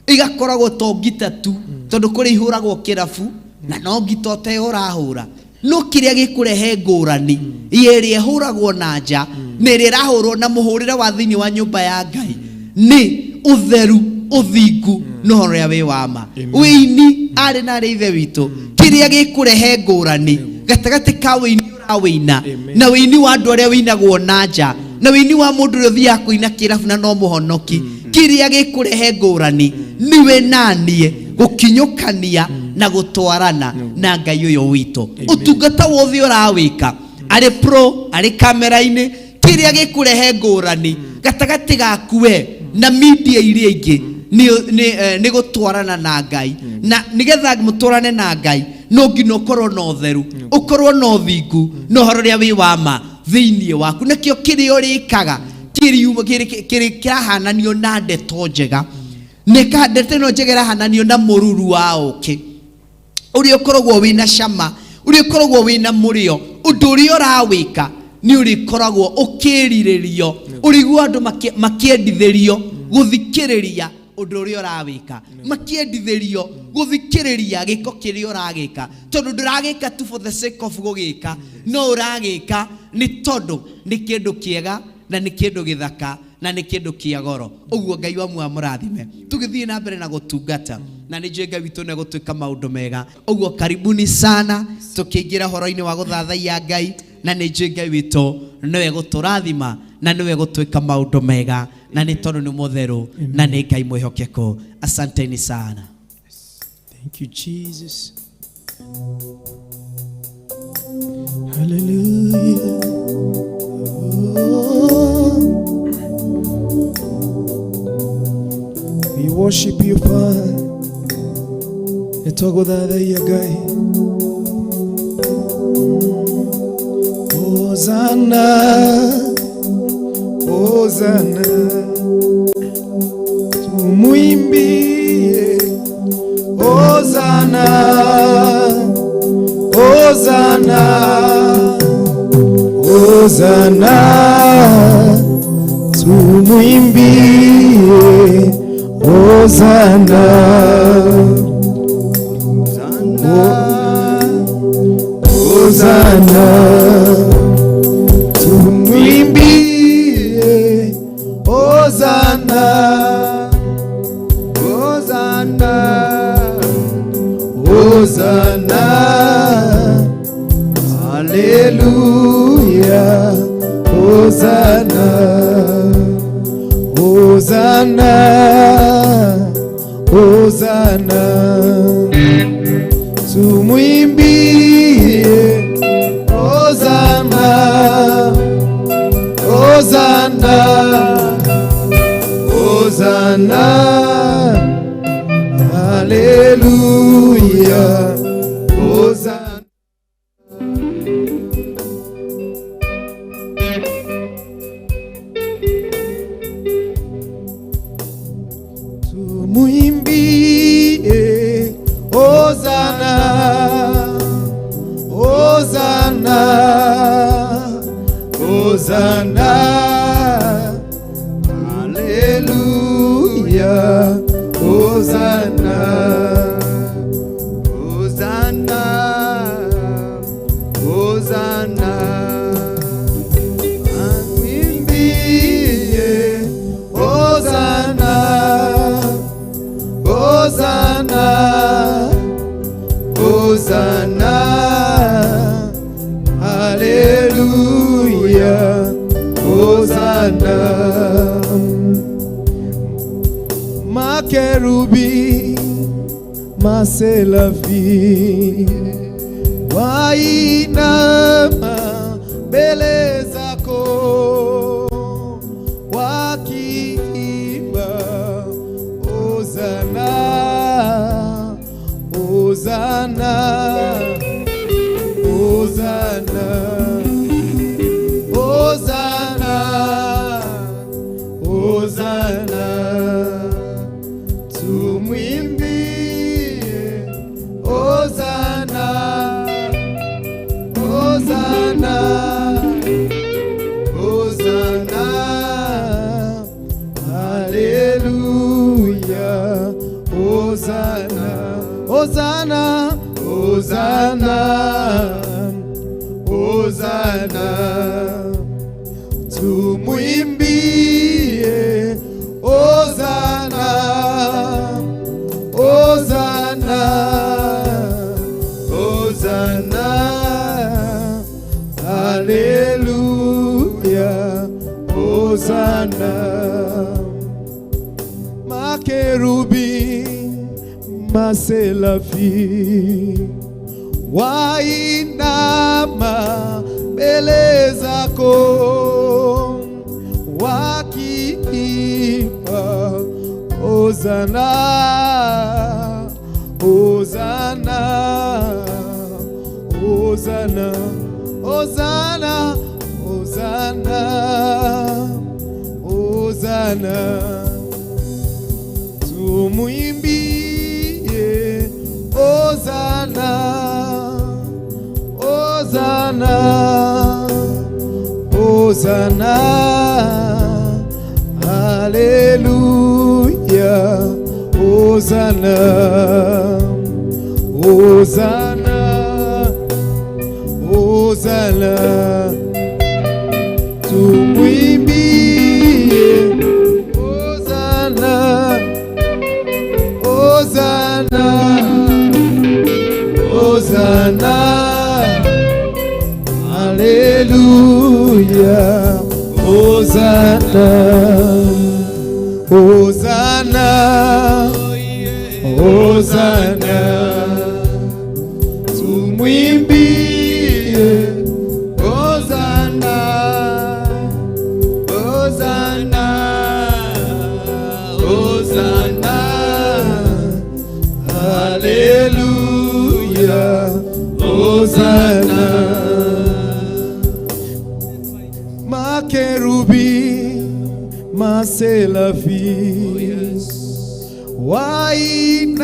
ĩgakoragwo to ngita tu, tondũ kũrĩ ihũragwo kĩrabu na no ngita ũte ũrahũra, no kĩrĩa gĩkũrehe ngũrani ĩrĩa ĩhũragwo na nja na ĩrĩa ĩrahũrwo na mũhũrĩre wa thĩinĩ wa nyũmba ya Ngai nĩ ũtheru, ũthingu na ũhoro ũrĩa wĩ wa ma. Wĩini arĩ na arĩ ithe witũ, kĩrĩa gĩkũrehe ngũrani gatagatĩ ka wĩini ũrawĩina na wĩini wa andũ arĩa wĩinagwo na nja na wĩini wa mũndũ ũrĩa ũthiaga kũina kĩrabu na no mũhonoki, kĩrĩa gĩkũrehe ngũrani niwe naniĩ gũkinyũkania na gũtwarana na Ngai ũyũ witũ. Ũtungata wothe ũrawĩka arĩ pro arĩ kamera-inĩ, kĩrĩa gĩkũrehe ngũrani gatagatĩ gaku we na media iria ingĩ nĩ gũtwarana na Ngai. Na nĩgetha mũtwarane na Ngai no nginya ũkorwo na ũtheru, ũkorwo na ũthingu na ũhoro ũrĩa wĩ wa ma thĩinĩ waku. Nakĩo kĩrĩa ũrĩkaga kĩrahananio na ndeto njega, nĩ ndeto ĩno njega ĩrahananio na mũruru wa ũkĩ ũrĩa ũkoragwo wĩna cama, ũrĩa ũkoragwo wĩna mũrĩo. Ũndũ ũrĩa ũrawĩka nĩ ũrĩkoragwo ũkĩrirĩrio, ũrĩigua andũ makĩendithĩrio gũthikĩrĩria ũndũ ũrĩa ũrawĩka, makĩendithĩrio gũthikĩrĩria gĩko kĩrĩa ũragĩka, tondũ ndũragĩka tu for the sake of gũgĩka, no ũragĩka nĩ tondũ nĩ kĩndũ kĩega na nĩ kĩndũ gĩthaka na nĩ kĩndũ kĩa goro. Ũguo Ngai wa muoyo amũrathime. Tũgĩthiĩ na mbere na gũtungata na nĩ njũĩ Ngai witũ nĩ egũtwĩka maũndũ mega. Ũguo karibuni sana tũkĩingĩra ũhoro-inĩ wa gũthathaiya Ngai, na nĩ njũĩ Ngai witũ nĩwe gũtũrathima na nĩwe gũtwĩka maũndũ mega, na nĩ tondũ nĩ mũtheru na nĩ Ngai mwĩhokeku. Asanteni sana. Thank you, Jesus. Hallelujah. Oh. We worship you, Father. Nĩtwagũthathaiya Ngai. Hosanna, Hosanna, tumuimbie Hosanna, Hosanna, Hosanna, tumuimbie Hosanna, Hosanna, tumuimbie Hosanna, Hosanna, Hosanna, Hallelujah, Hosanna, Hosanna, Hosanna, tumuimbie Hosanna, Hosanna, Hosanna, Hallelujah, Hosanna. Tumuimbie Hosanna, Hosanna, Hosanna, Hallelujah, Hosanna, Hosanna, Hosanna, Tumuimbie Hosanna, Hosanna, Hosanna, Hallelujah, Hosanna. Makerubi, maselafi, wainama mbele zako, wakiimba Hosanna. Hosanna, Hosanna, Hosanna, Hosanna, tumwimbie Hosanna, Hosanna, Hosanna, haleluya, Hosanna, Hosanna, Hosanna, Hosanna, tumwimbie Hosanna, Hosanna, Hosanna, haleluya, Hosanna. Makerubi, maselafi, wainama mbele zako, wakiimba Hosanna, Hosanna, Hosanna, Hosanna, Hosanna, Hosanna, tumwimbie Hosanna, Hosanna, Hosanna, haleluya, Hosanna, Hosanna, Hosanna, tumwimbie Hosanna, Hosanna, Hosanna, haleluya, Hosanna, Hosanna, Hosanna, tumwimbie Hosanna, Hosanna, Hosanna, haleluya, Hosanna. Makerubi, maselafi,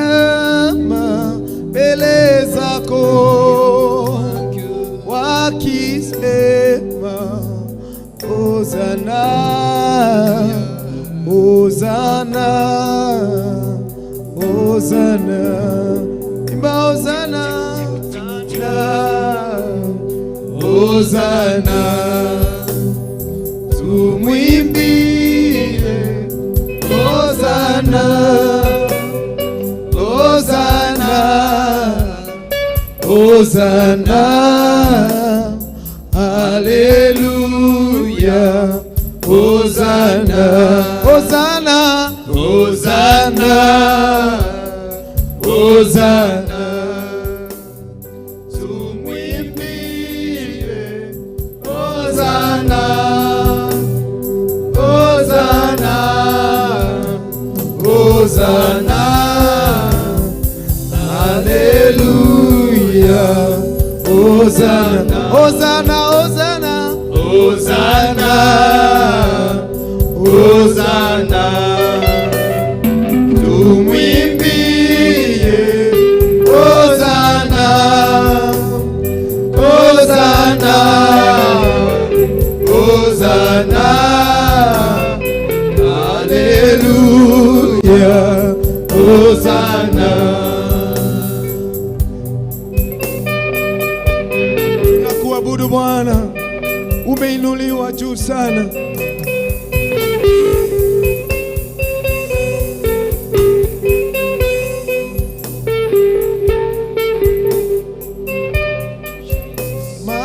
wainama mbele zako, wakisema Hosanna, Hosanna, Hosanna, imba Hosanna, Hosanna, tumwimbie Hosanna, Hosanna, Hosanna, haleluya, Hosanna, Hosanna, Hosanna, Hosanna, tumwimbie Hosanna, Hosanna, Hosanna, haleluya, Hosanna, Hosanna, Hosanna, Hosanna, Hosanna, tumwimbie Hosanna, Hosanna, Hosanna, haleluya, Hosanna. Tunakuabudu Bwana, umeinuliwa juu sana.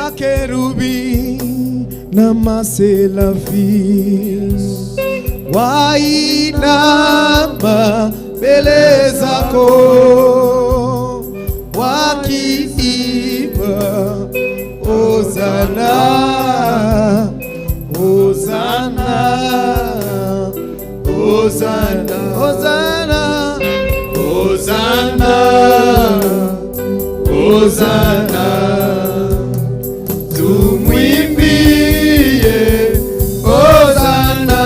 Makerubi na maselafi wainama mbele zako, wakiimba Hosanna, Hosanna, Hosanna, Hosanna, Hosanna, Hosana, tumwimbie Hosana,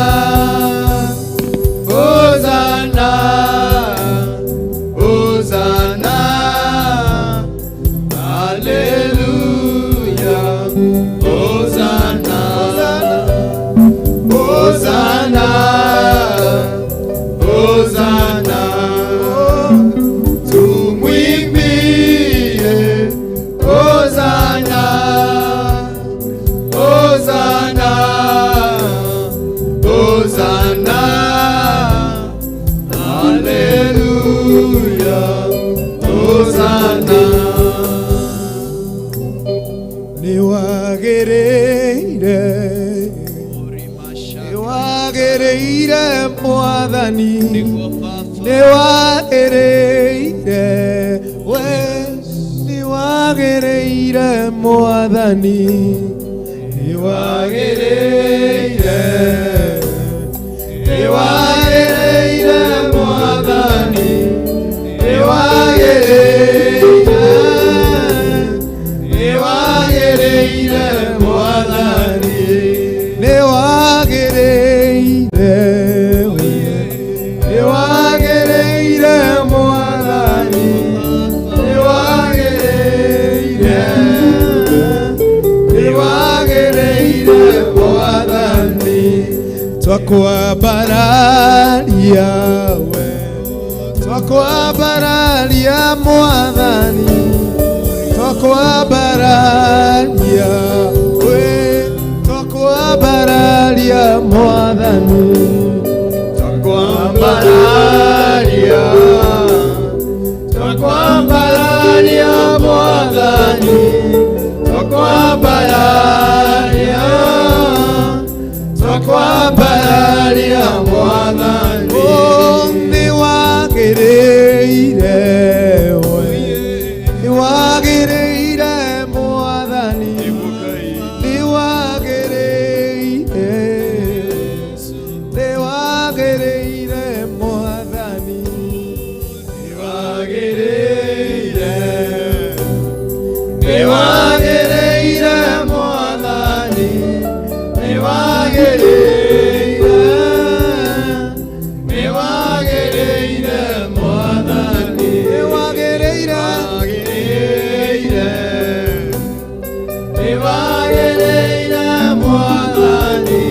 Hosana, Hosana, Haleluya, Hosana, Hosana, Hosana, tumwimbie Hosana, Hosana, Hosana, Haleluya, Hosana. Nĩwagĩrĩire, nĩwagĩrĩire Mwathani, nĩwagĩrĩire we, nĩwagĩrĩire Mwathani, nĩwagĩrĩire, nĩwagĩrĩire Mwathani, nĩwagĩrĩire, nĩwagĩrĩire Mwathani, nĩwagĩrĩire we, nĩwagĩrĩire Mwathani, nĩwagĩrĩire, nĩwagĩrĩire Mwathani, twakwambararia we, twakwambararia Mwathani, twakwambararia we, twakwambararia Mwathani, Twakwambararia, twakwambararia Mwathani, twakwambararia, twakwambararia Mwathani. Oh, nĩwagĩrĩire we, nĩwagĩrĩire Mwathani, nĩwagĩrĩire, nĩwagĩrĩire Mwathani, Nĩwagĩrĩire, nĩwagĩrĩire Mwathani, nĩwagĩrĩire, nĩwagĩrĩire Mwathani, nĩwagĩrĩire, nĩwagĩrĩire, nĩwagĩrĩire Mwathani,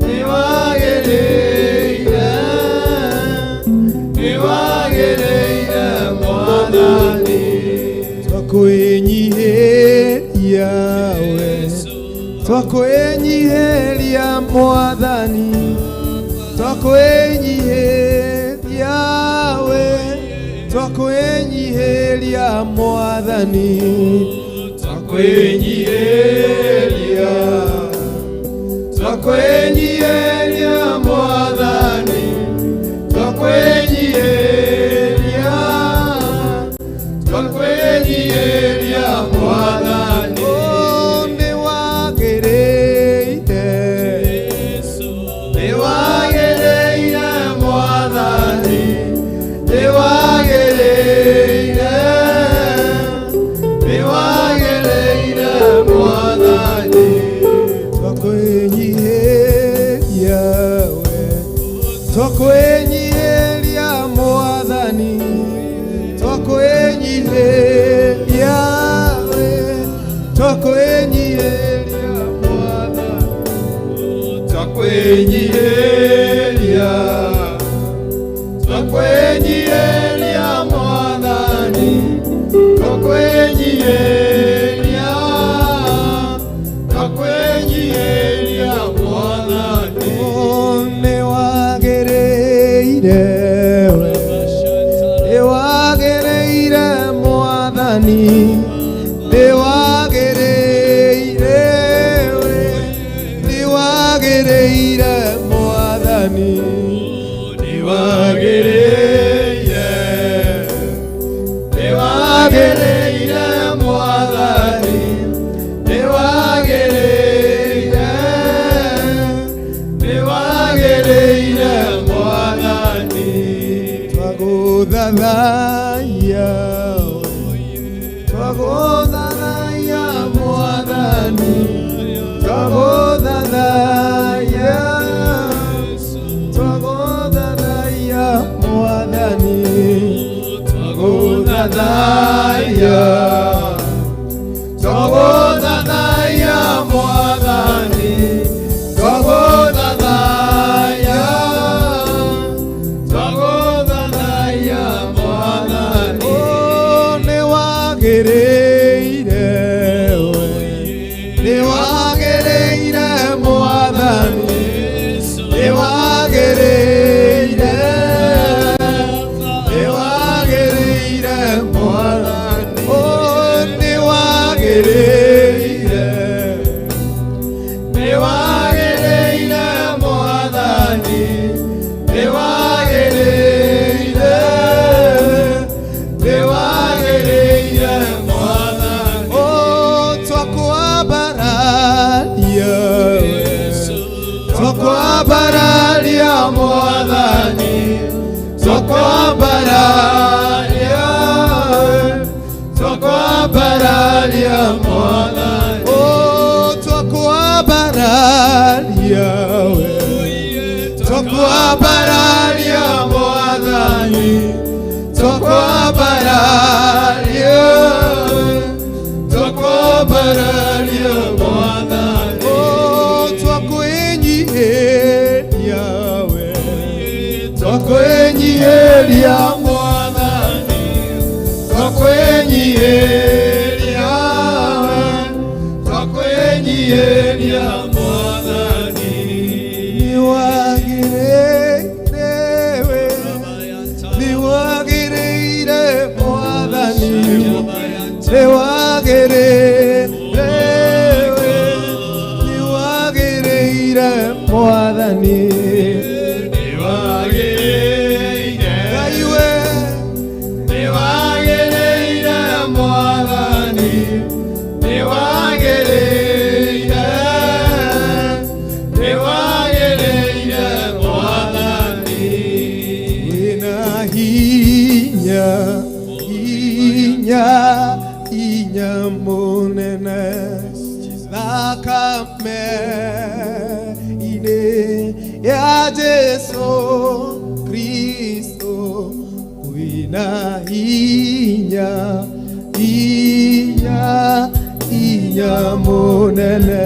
nĩwagĩrĩire, nĩwagĩrĩire Mwathani. Twakwĩnyihĩria we, twakwĩnyihĩria Mwathani, twakwĩnyihĩria we, twakwĩnyihĩria Mwathani, Twakwĩnyihĩria, twakwĩnyihĩria Mwathani, twakwĩnyihĩria, twakwĩnyihĩria Mwathani. Oh, nĩwagĩrĩire, Nĩwagĩrĩire Mwathani, nĩwagĩrĩire, nĩwagĩrĩire Mwathani. Twakwĩnyihĩria we, twakwĩnyihĩria Mwathani, twakwĩnyihĩria we, twakwĩnyihĩria Mwathani, Twakwĩnyihĩria, twakwĩnyihĩria Mwathani, twakwĩnyihĩria, twakwĩnyihĩria Mwathani. Oh, nĩwagĩrĩire we, nĩwagĩrĩire Mwathani, nĩwagĩrĩire we, nĩwagĩrĩire Mwathani, Nĩwagĩrĩire, nĩwagĩrĩire Mwathani, nĩwagĩrĩire, nĩwagĩrĩire Mwathani. Twagũthathaiya we, Twagũthathaiya Mwathani, twagũthathaiya, twagũthathaiya Mwathani, twagũthathaiya, twagũthathaiya Mwathani, twagũthathaiya, twagũthathaiya Mwathani. Oh, nĩwagĩrĩire we, nĩwagĩrĩire Mwathani, nĩwagĩrĩire, nĩwagĩrĩire Mwathani. Oh, nĩwagĩrĩire, nĩwagĩrĩire Mwathani, nĩwagĩrĩire, nĩwagĩrĩire Mwathani. Oh, twakwambararia, twakwambararia Mwathani, twakwambararia, twakwambararia Mwathani. Oh, twakwambararia we, twakwambararia Mwathani, twakwambararia, twakwambararia Mwathani. Oh, twakwĩnyiihĩria we, twakwĩnyiihĩria Mwathani, twakwĩnyiihĩria we, twakwĩnyiihĩria Mwathani. Nĩwagĩrĩire we, nĩwagĩrĩire Mwathani, nĩwagĩrĩire we, nĩwagĩrĩire Mwathani, nĩwagĩrĩire Ngai we, nĩwagĩrĩire Mwathani, nĩwagĩrĩire, nĩwagĩrĩire Mwathani. Wĩna hinya, hinya, hinya mũnene thakame-inĩ ya Jesũ Kristo, kwĩna hinya, hinya, hinya mũnene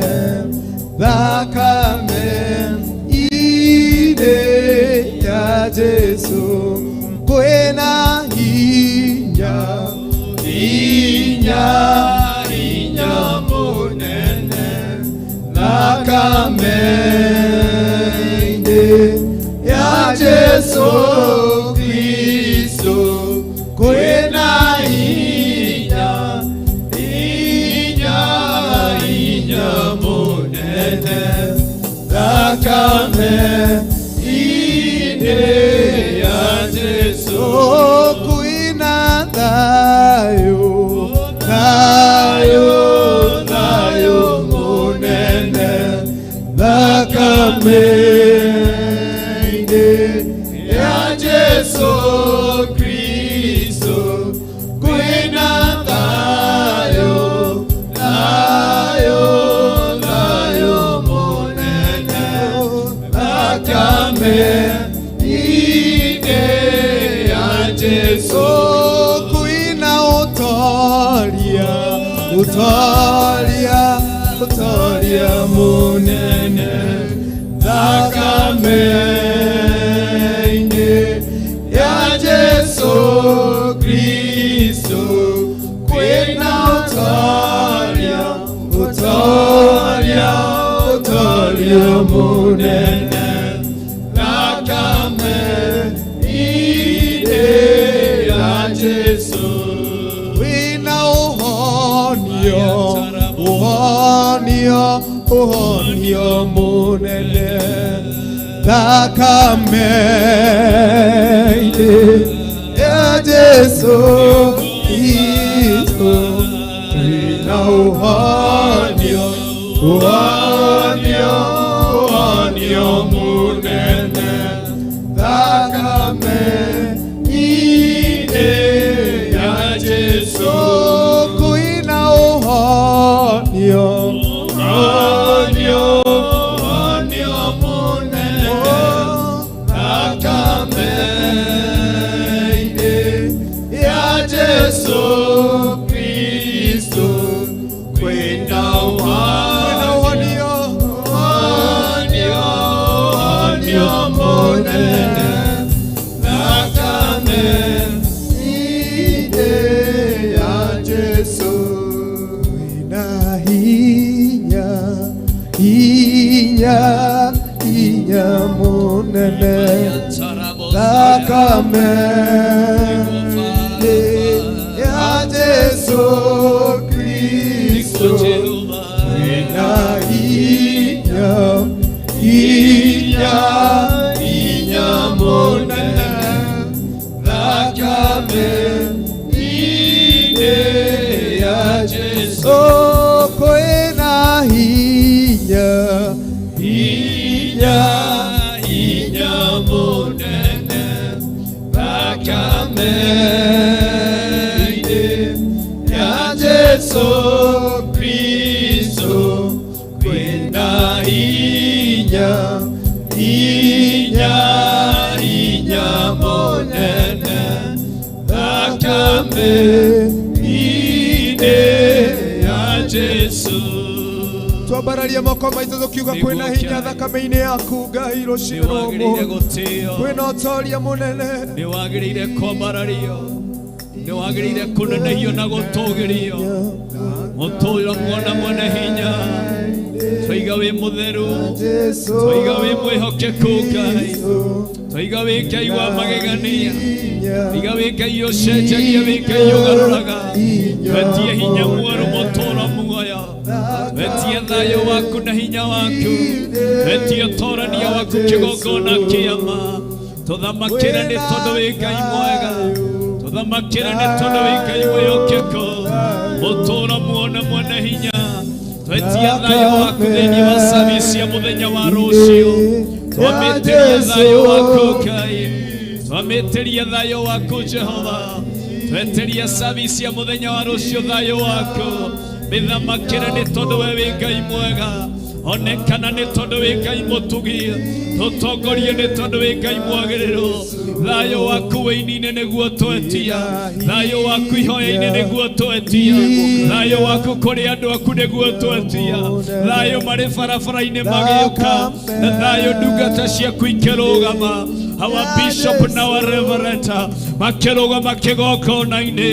thakame-inĩ ya Jesũ, kwĩna hinya, hinya, hinya mũnene thakame-inĩ ya Jesũ Kristo, kwĩna hinya, hinya, hinya mũnene thakame-inĩ ya Jesũ, kwĩna thayũ, thayũ, thayũ mũnene thakame-inĩ ya Jesũ Kristo, kwĩna thayũ, thayũ, thayũ mũnene thakame-inĩ ya Jesũ, kwĩna ũtoria, ũtoria, ũtoria mũnene thakame-inĩ ya Jesũ Kristo, kwĩna ũtoria, ũtoria, ũtoria mũnene thakame-inĩ ya Jesũ, wĩna ũhonio, ũhonio, ũhonio mũnene thakame-inĩ ya Jesũ Kristo, wĩna ũhonio, ũhonio, ũhonio mũnene thakame-inĩ ya Jesũ. Munene ya Jesu Kristo Kwĩna hinya hinya hinya munene thakame-inĩ ya Jesu kwĩna hinya hinya hinya munene thakame-inĩ ya Jesu Kristo kwĩna hinya hinya hinya munene thakame-inĩ ya Jesu. Twambararie moko maitũ tũkiuga kwĩna hinya thakame-inĩ yaku Ngai rũcinĩ rwa Nĩwagĩrĩire ũmũthĩ. Gũtĩo. Kwĩna ũtoria mũnene. Nĩwagĩrĩire kwambarario, nĩwagĩrĩire kũnenehio na gũtũgĩrio, mũtũra mwana mwene hinya. Twaiga wĩ mũtheru, twaiga wĩ mwĩhokeku Ngai, twaiga wĩ Ngai wa magegania, twaiga wĩ Ngai ũcenjagia, wĩ Ngai ũgarũraga. Twetie hinya mwerũ, mũtũra muoyo, twetie thayũ waku na hinya waku, twetie ũtorania waku kĩgongona kĩama. Tũthamakĩre nĩ tondũ wĩ Ngai mwega, tũthamakĩre nĩ tondũ wĩ Ngai mwĩhokeku, mũtũra muona mwene hinya. Twetia thayũ waku thĩinĩ wa service ya mũthenya wa rũciũ. Twamĩtĩria thayũ waku Ngai, twamĩtĩria thayũ waku Jehova, tweteria service ya mũthenya wa rũciũ thayũ waku. Mĩthamakĩre nĩ tondũ we wĩ Ngai mwega, onekana nĩ tondũ wĩ Ngai mũtugi, tũtongorie nĩ tondũ wĩ Ngai mwagĩrĩru. Thayũ waku wĩini-inĩ nĩguo twetia, thayũ waku ihoya-inĩ nĩguo twetia, thayũ waku kũrĩ andũ aku nĩguo twetia, thayũ marĩ barabara-inĩ magĩũka, na thayũ ndungata ciaku ikĩrũgama, our bishop na our reverend makĩrũgama kĩgongona-inĩ,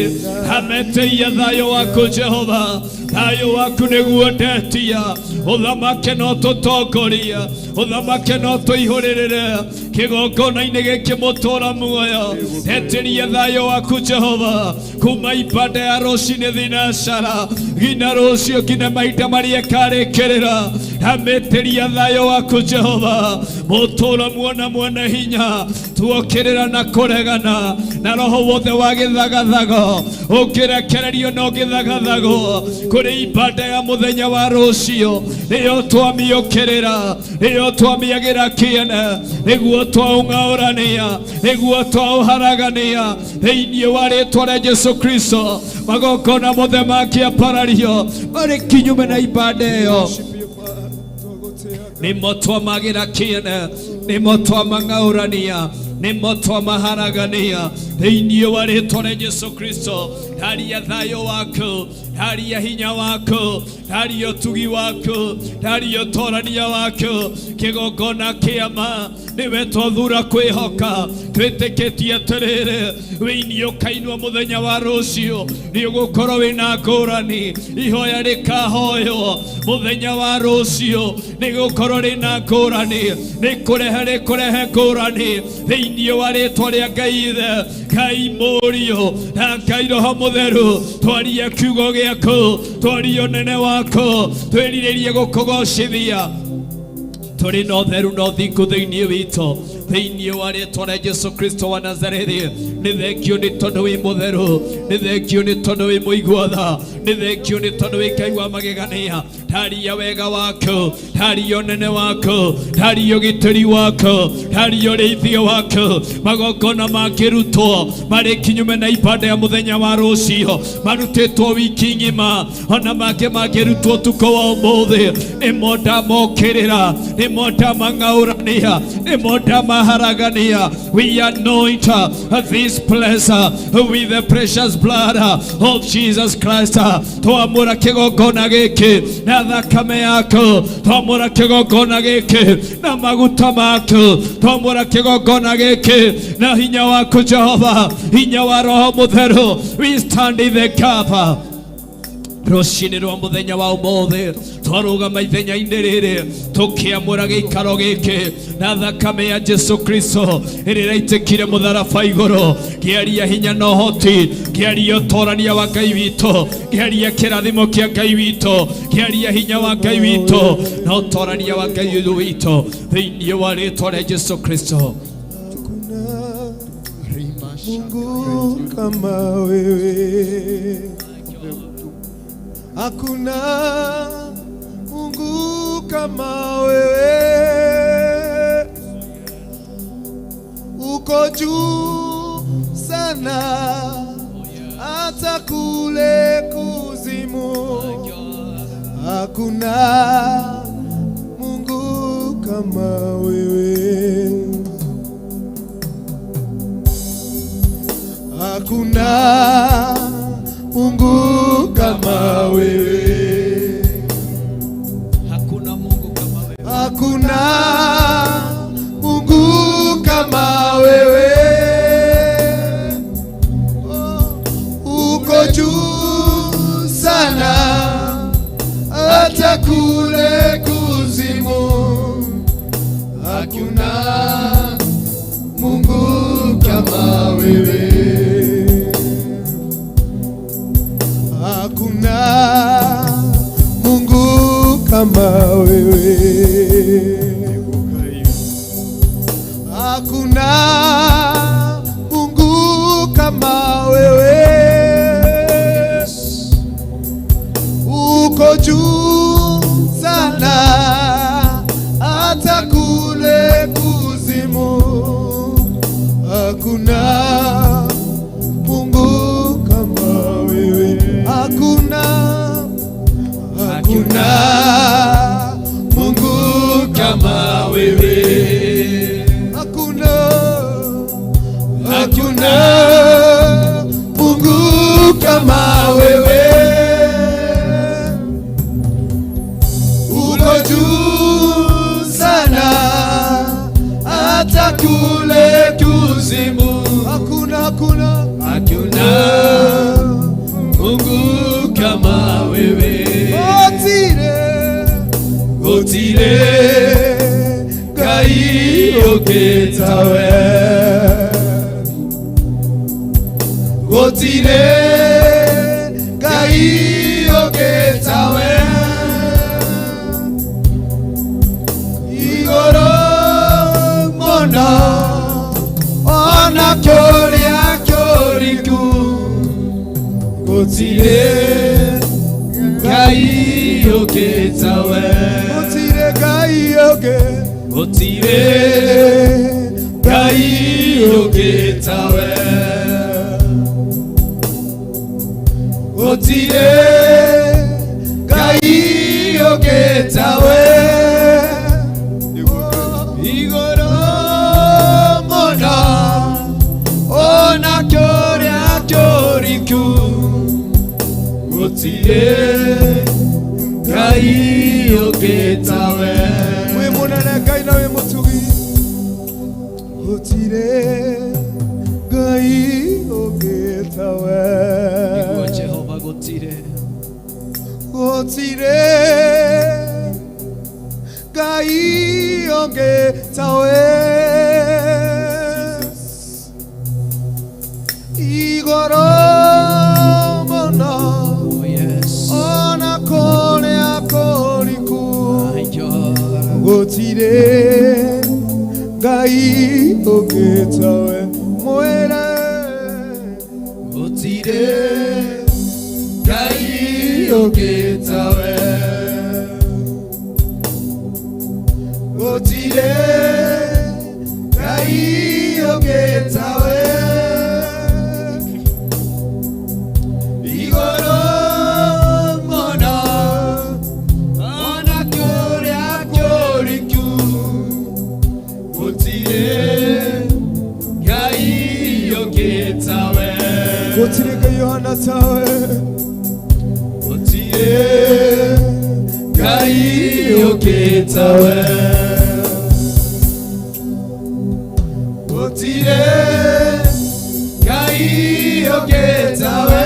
ameteia thayũ waku Jehova. Thayũ waku nĩguo ndetia, ũthamake no tũtongoria, ũthamake no tũihũrĩrĩre kĩgongona-inĩ gĩkĩ mũtũra muoyo. Ndetĩria thayũ waku Jehova kuma ibanda ya rũcinĩ thinacara nginya rũciũ nginya mahinda marĩa ĩkarĩkĩrĩra. Amĩtĩria thayũ waku Jehova, mũtũra muona mwene hinya. Tuokĩrĩra na kũregana na roho wothe wa gĩthagathago ũngĩrekererio no gĩthagathago kũrĩ ibanda ya mũthenya wa rũciũ. Nĩyo twamĩũkĩrĩra, nĩyo twamĩagĩra kĩene, nĩguo twaũng'aũrania, nĩguo twaũharagania thĩinĩ wa rĩtwa rĩa Jesu Kristo. Magongona mothe makĩambarario marĩ kinyume na ibanda ĩyo, nĩmo twamagĩra kĩene, nĩmo twamang'aũrania, nĩmo twamaharagania thĩinĩ wa rĩtwa rĩa Jesu Kristo. Ndaria thayũ waku, ndaria hinya waku, ndaria ũtugi waku, ndaria ũtorania waku. Kĩgongona kĩama nĩwe twathura kwĩhoka, twĩtĩkĩtie atĩrĩrĩ, wĩini ũkainwo mũthenya wa rũciũ nĩ ũgũkorwo wĩna ngũrani. Ihoya rĩkahoywo mũthenya wa rũciũ nĩ gũkorwo rĩna ngũrani, nĩ kũrehe rĩkũrehe ngũrani thĩinĩ wa rĩtwa rĩa Ngai Ithe, Ngai Mũriũ na Ngai Roho Mũtheru. Twarie kiugo gĩaku, twarie ũnene waku, twĩrirĩrie gũkũgocithia tũrĩ na ũtheru na ũthingu thĩinĩ witũ, thĩinĩ wa rĩtwa rĩa Jesu Kristo wa Nazarethi. Nĩ thengio nĩ tondũ wĩ mũtheru, nĩ thengio nĩ tondũ wĩ mũigua tha, nĩ thengio nĩ tondũ wĩ Ngai wa magegania. Ndaria wega waku, ndaria ũnene waku, ndaria ũgitĩri waku, ndaria ũrĩithio waku. Magongona makĩrutwo marĩ kinyume na ibanda ya mũthenya wa rũciũ, marutĩtwo wiki ng'ima, ona mangĩ mangĩrutwo ũtukũ wa ũmũthĩ, nĩmo ndamokĩrĩra, nĩmo ndamang'aũrania, nĩmo ndamaharagania. We anoint this place with the precious blood of Jesus Christ. Twamũra kĩgongona gĩkĩ na thakame yaku, twamũra kĩgongona gĩkĩ na maguta maku, twamũra kĩgongona gĩkĩ na hinya waku Jehova, hinya wa Roho Mũtheru. We stand in the gap. Rũcinĩ rwa mũthenya wa ũmũthĩ twarũgama ithenya-inĩ rĩrĩ tũkĩamũra gĩikaro gĩkĩ na thakame ya Jesu Kristo ĩrĩa ĩraitĩkire mũtharaba igũrũ, kĩaria hinya na ũhoti, kĩaria ũtorania wa Ngai witũ, kĩaria kĩrathimo kĩa Ngai witũ, kĩaria hinya wa Ngai witũ na ũtorania wa Ngai witũ thĩinĩ wa rĩtwa rĩa Jesu Kristo. Mungu kama wewe, hakuna Mungu kama wewe, uko juu sana hata kule kuzimu, hakuna Mungu kama wewe. Hakuna Mungu kama wewe, hakuna Mungu kama wewe, hakuna Mungu kama wewe, uko juu sana hata kule kuzimu, hakuna Mungu kama wewe. Hakuna Mungu kama wewe, hakuna Mungu kama wewe, uko juu sana hata kule kuzimu, hakuna Mungu kama wewe, hakuna, hakuna Mungu kama wewe, hakuna, hakuna Mungu kama wewe, uko juu sana hata kule kuzimu, hakuna, hakuna, hakuna Mungu kama wewe, gotire, gotire Ngai ũngĩtawe, gotire Ngai ũngĩtawe, igũrũ mũno ona kũrĩa kũriku, gũtirĩ Ngai ũngĩtawe, gũtirĩ Ngai ũngĩ, gũtirĩ Ngai ũngĩtawe, gũtirĩ Ngai ũngĩtawe, igũrũ mũno ona kũrĩa kũriku, gũtirĩ Ngai ũngĩtawe, wĩ mũnene Ngai na wĩ mũtugi, gũtirĩ Ngai ũngĩtawe, nĩguo Jehova gũtirĩ, gũtirĩ Ngai ũngĩtawe, igũrũ mũno ona kũrĩa kũriku, gũtirĩ Ngai ũngĩtawe, mwĩre gũtirĩ Ngai ũngĩtawe, gũtirĩ Ngai ũngĩtawe, igũrũ mũno ona kũrĩa kũriku, gũtirĩ Ngai ũngĩtawe, gũtirĩ Ngai ũhana tawe, gũtirĩ Ngai ũngĩtawe, gũtirĩ Ngai ũngĩtawe,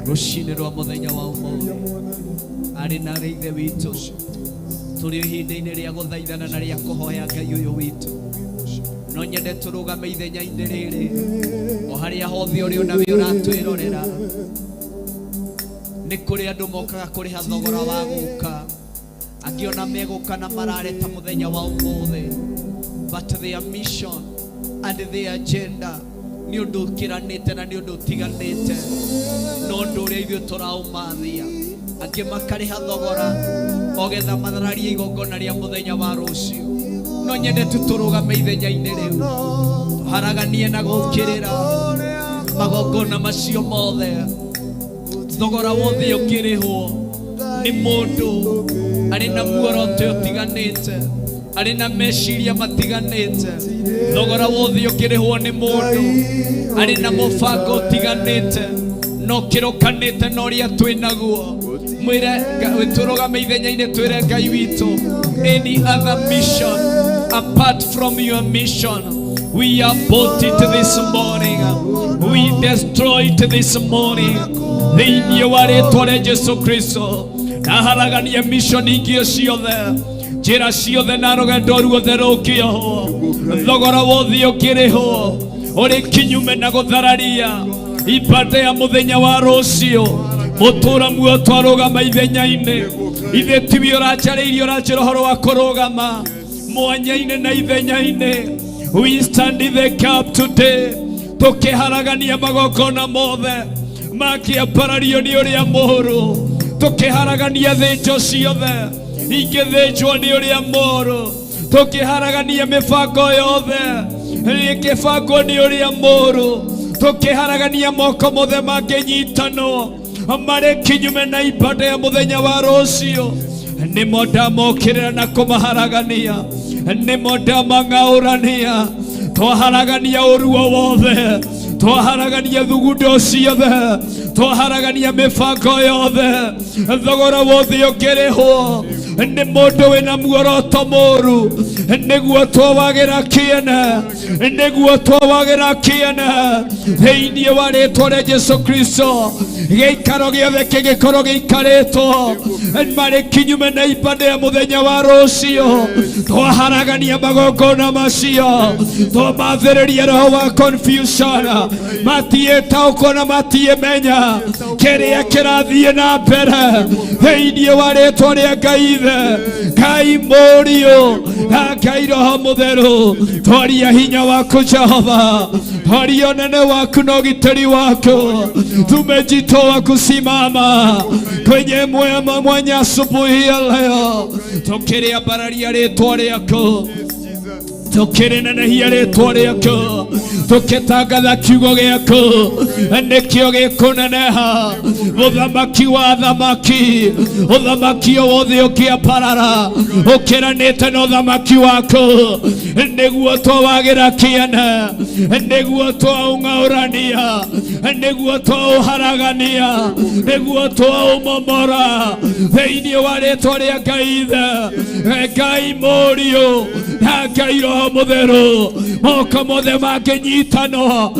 Rũcinĩ rwa mũthenya wa ũmũthĩ arĩ na ithe witũ tũrĩ ihinda-inĩ rĩa gũthaithana na rĩa kũhoya Ngai ũyũ witũ. No nyende tũrũgame ithenya-inĩ rĩrĩ o harĩa hothe ũrĩ ona wĩ ũratwĩrorera. Nĩ kũrĩ andũ mokaga kũrĩha thogora wa gũka, angĩ ona megũka na marareta mũthenya wa ũmũthĩ, but their mission and their agenda nĩ ũndũ ũkĩranĩte na nĩ ũndũ ũtiganĩte na ũndũ ũrĩa ithuĩ tũraũmathia. Angĩ makarĩha thogora ogetha mathararie igongona rĩa mũthenya wa rũciũ. No nyende tu tũrũgame ithenya-inĩ rĩu tũharaganie na gũkĩrĩra magongona macio mothe. Thogora wothe ũkĩrĩhwo nĩ mũndũ arĩ na muoroto ũtiganĩte, arĩ na meciria matiganĩte. Thogora wothe ũkĩrĩhwo nĩ mũndũ arĩ na mũbango ũtiganĩte no kĩrũkanĩte na ũrĩa twĩ naguo. Mwĩre tũrũgame ithenya-inĩ twĩre Ngai witũ, any other mission apart from your mission, we abort it this morning, we destroy it this morning. Thĩinĩ wa rĩtwa rĩa Jesu Kristo naharagania mission ingĩ ciothe, njĩra ciothe na rũgendo ruothe rũngĩohwo, thogora wothe ũkĩrĩhwo ũrĩ kinyume na gũthararia ibada ya mũthenya wa rũciũ. Mũtũra muoyo twarũgama ithenya-inĩ, ithe tiwe ũranjarĩirie ũranjĩra ũhoro wa kũrũgama mwanya-inĩ na ithenya-inĩ. We stand in the gap today tũkĩharagania magongona mothe makĩambarario nĩ ũrĩa mũũru, tũkĩharagania thĩnjo ciothe ingĩthĩnjwo nĩ ũrĩa mũũru, tũkĩharagania mĩbango yothe ĩngĩbangwo nĩ ũrĩa mũũru, tũkĩharagania moko mothe mangĩnyitanwo marĩ kinyume na ibada ya mũthenya wa rũciũ. Nĩmo ndamokĩrĩra na kũmaharagania, nĩmo ndamang'aũrania. Twaharagania ũru o wothe, twaharagania thugundo ciothe, twaharagania mĩbango yothe, thogora wothe ũkĩrĩhwo nĩ mũndũ wĩna muoroto mũũru, nĩguo twawagĩra kĩene, nĩguo twawagĩra kĩene thĩinĩ wa rĩtwa rĩa Jesu Kristo. Gĩikaro gĩothe kĩngĩkorwo gĩikarĩtwo marĩ kinyume na ibada ya mũthenya wa rũciũ, twaharagania magongona macio, twamathĩrĩria roho wa confusion, matiĩtaũkwo na matiĩmenya kĩrĩa kĩrathiĩ na mbere thĩinĩ wa rĩtwa rĩa Ngai Ithe, Ngai Mũriũ na Ngai Roho Mũtheru. Twaria hinya waku Jehova, twaria ũnene waku na ũgitĩri waku. Tumejitoa kusimama kwenye mwema mwanya asubuhi ya leo, tukĩrĩambararia rĩtwa rĩaku, tukĩrĩnenehia rĩtwa rĩaku, tũkĩtangatha kiugo gĩaku nĩkĩo gĩkũneneha. Mũthamaki wa athamaki, ũthamaki o wothe ũkĩambarara ũkĩranĩte na ũthamaki waku, nĩguo twawagĩra kĩene, nĩguo twaũng'aũrania, nĩguo twaũharagania, nĩguo twaũmomora thĩinĩ wa rĩtwa rĩa Ngai Ithe, Ngai Mũriũ na Ngai Roho Mũtheru. Moko mothe mangĩnyitanwo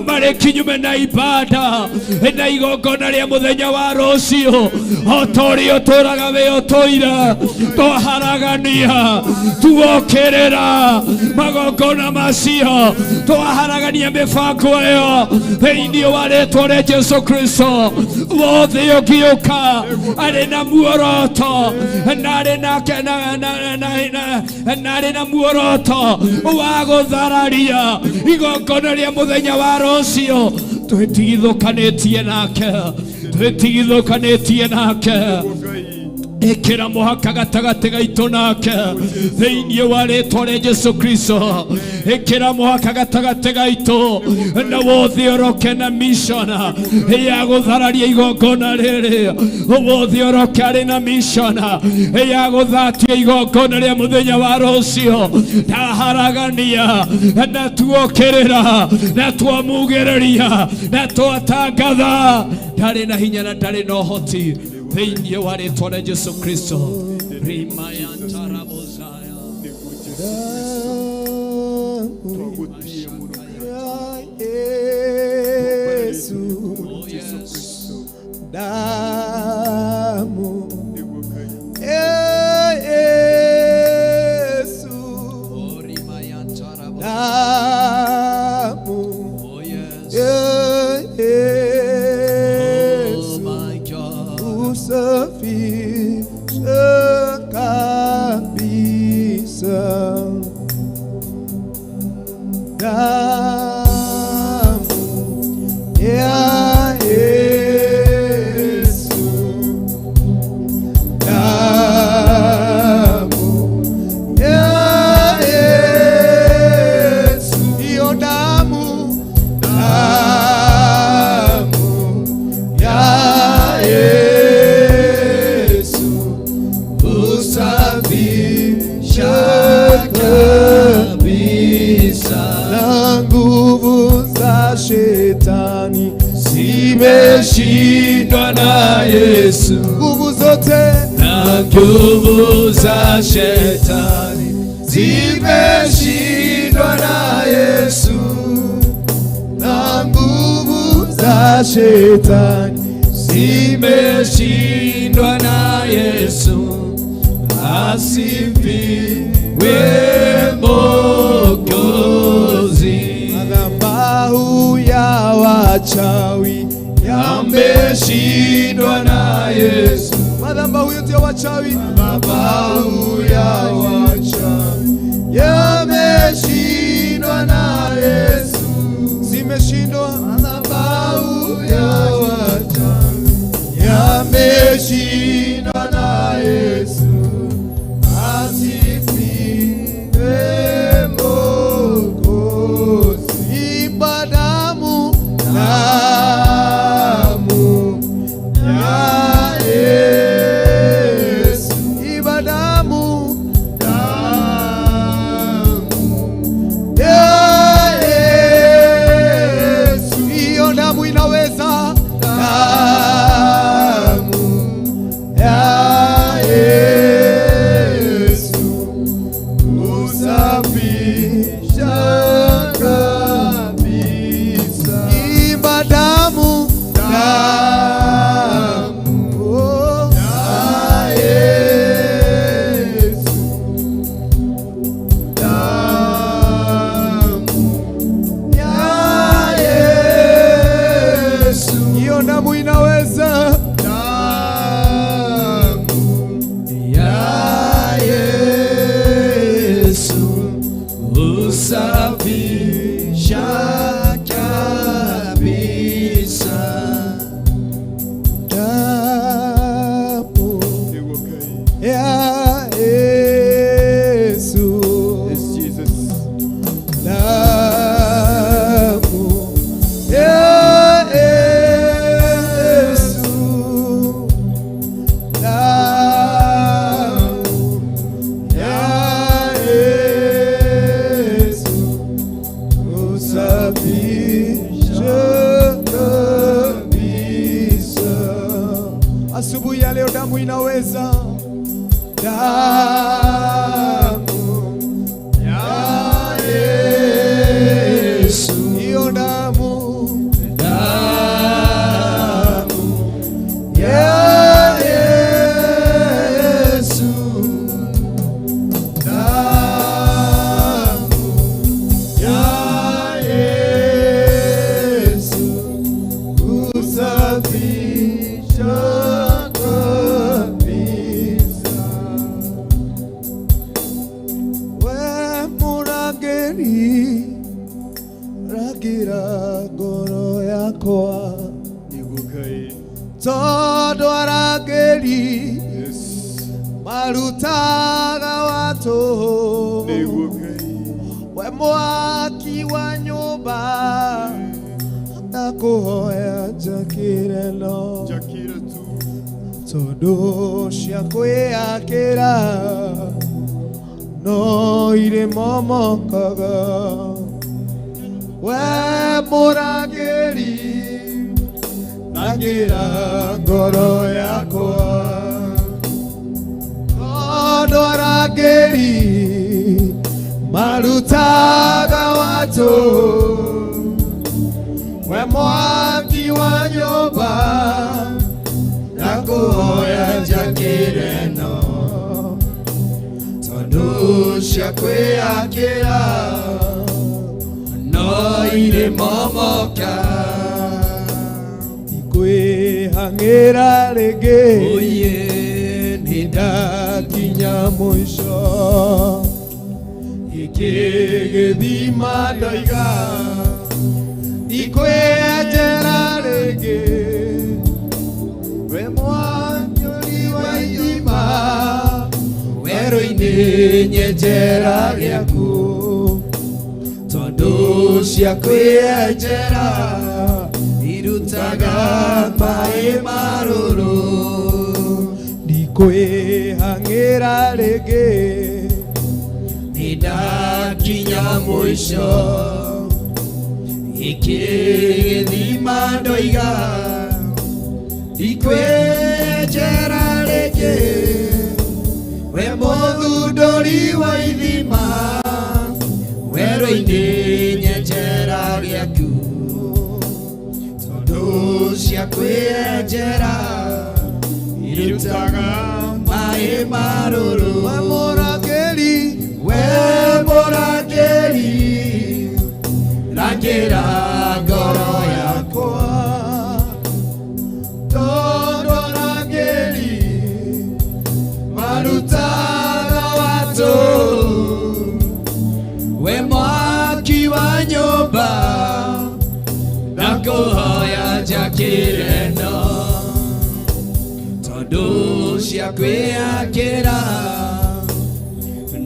marĩ kinyume na ibada na igongona rĩa mũthenya wa rũciũ, o ta ũrĩa ũtũũraga wĩ ũtũire, twaharagania, tuokĩrĩra magongona macio, twaharagania mĩbango ĩyo thĩinĩ wa rĩtwa rĩa Jesu Kristo. Wothe ũngĩũka arĩ na muoroto na arĩ na arĩ na muoroto wa gũthararia igongona rĩa mũthenya wa rũciũ, twĩtigithũkanĩtie nake, twĩtigithũkanĩtie nake. Ĩkĩra mũhaka gatagatĩ gaitũ nake thĩinĩ wa rĩtwa rĩa Jesu Kristo. Ĩkĩra mũhaka gatagatĩ gaitũ na wothe ũroke na mission ya gũthararia igongona rĩrĩ, wothe ũroke arĩ na mission ya gũthatia igongona rĩa mũthenya wa rũciũ. Ndaharagania na tuokĩrĩra na twamugĩrĩria na twatangatha ndarĩ na hinya na ndarĩ na ũhoti thĩinĩ wa rĩtwa rĩa Jesu Kristo. Rimayantarabozaya. Yesu Damu ya Yesu, damu ya Yesu, usafisha kabisa. Damu ya Yesu, damu ya Yesu, hiyo damu, damu ya Yesu usafisha kabisa, na nguvu za shetani zimeshindwa na Yesu, nguvu zote na nguvu za shetani zimeshindwa na Yesu, na nguvu za shetani zimeshindwa na Yesu, asifiwe Mwokozi. Madhabahu ya wachawi Yameshindwa na Yesu, madhabahu yote ya wachawi, madhabahu ya wachawi yameshindwa na Yesu, zimeshindwa madhabahu ya wachawi yameshindwa na Yesu, asifiwe Mwokozi. Imba damu, damu ya Yesu, imba damu, damu ya Yesu, hiyo damu inaweza, damu ya Yesu Usafisha kabisa, imba damu, damu oh, ya Yesu, damu ya Yesu, hiyo damu inaweza, damu ya Yesu usafisha kabisa. Damu ya Yesu, damu ya Yesu, damu ya Yesu usafisha kabisa. Asubuhi ya leo damu inaweza, damu ya Yesu, hiyo damu, damu ya Yesu, damu ya Yesu usafisha kabisa. We murangĩri rangĩra ngoro yakwa, tondũ arangĩri marutaga watũ, we mwaki wa nyũmba ndakũhoya njakĩre no tondũ cia kwĩyakĩra no irĩ momokaga, we mũrangĩri rangĩra ngoro yakwa, tondũ arangĩri marutaga watũ, we mwaki wa nyũmba cia kwĩyakĩra no irĩ momoka Ndikwĩhang'ĩra rĩngĩ Oye nĩndakinya mũico gĩkĩ gĩthima ndoiga ndikwĩenjera rĩngĩ we mwanyũri wa ithima werũ-inĩ nyenjera gĩaku tondũ cia kwĩenjera irutaga maĩ marũrũ ndikwĩhang'ĩra rĩngĩ nĩndakinya mũico gĩkĩ gĩthima ndoiga ndikwĩenjera rĩngĩ we mũthundũri wa ithima werũ-inĩ nyenjera gĩaku tondũ cia kwĩenjera irutaga maĩ marũrũ we mũrangĩri we mũrangĩri rangĩra ngoro yakwa tondũ arangĩri marutaga watũ we mwaki wa nyũmba ndakũhoya njakĩre no tondũ cia kwĩyakĩra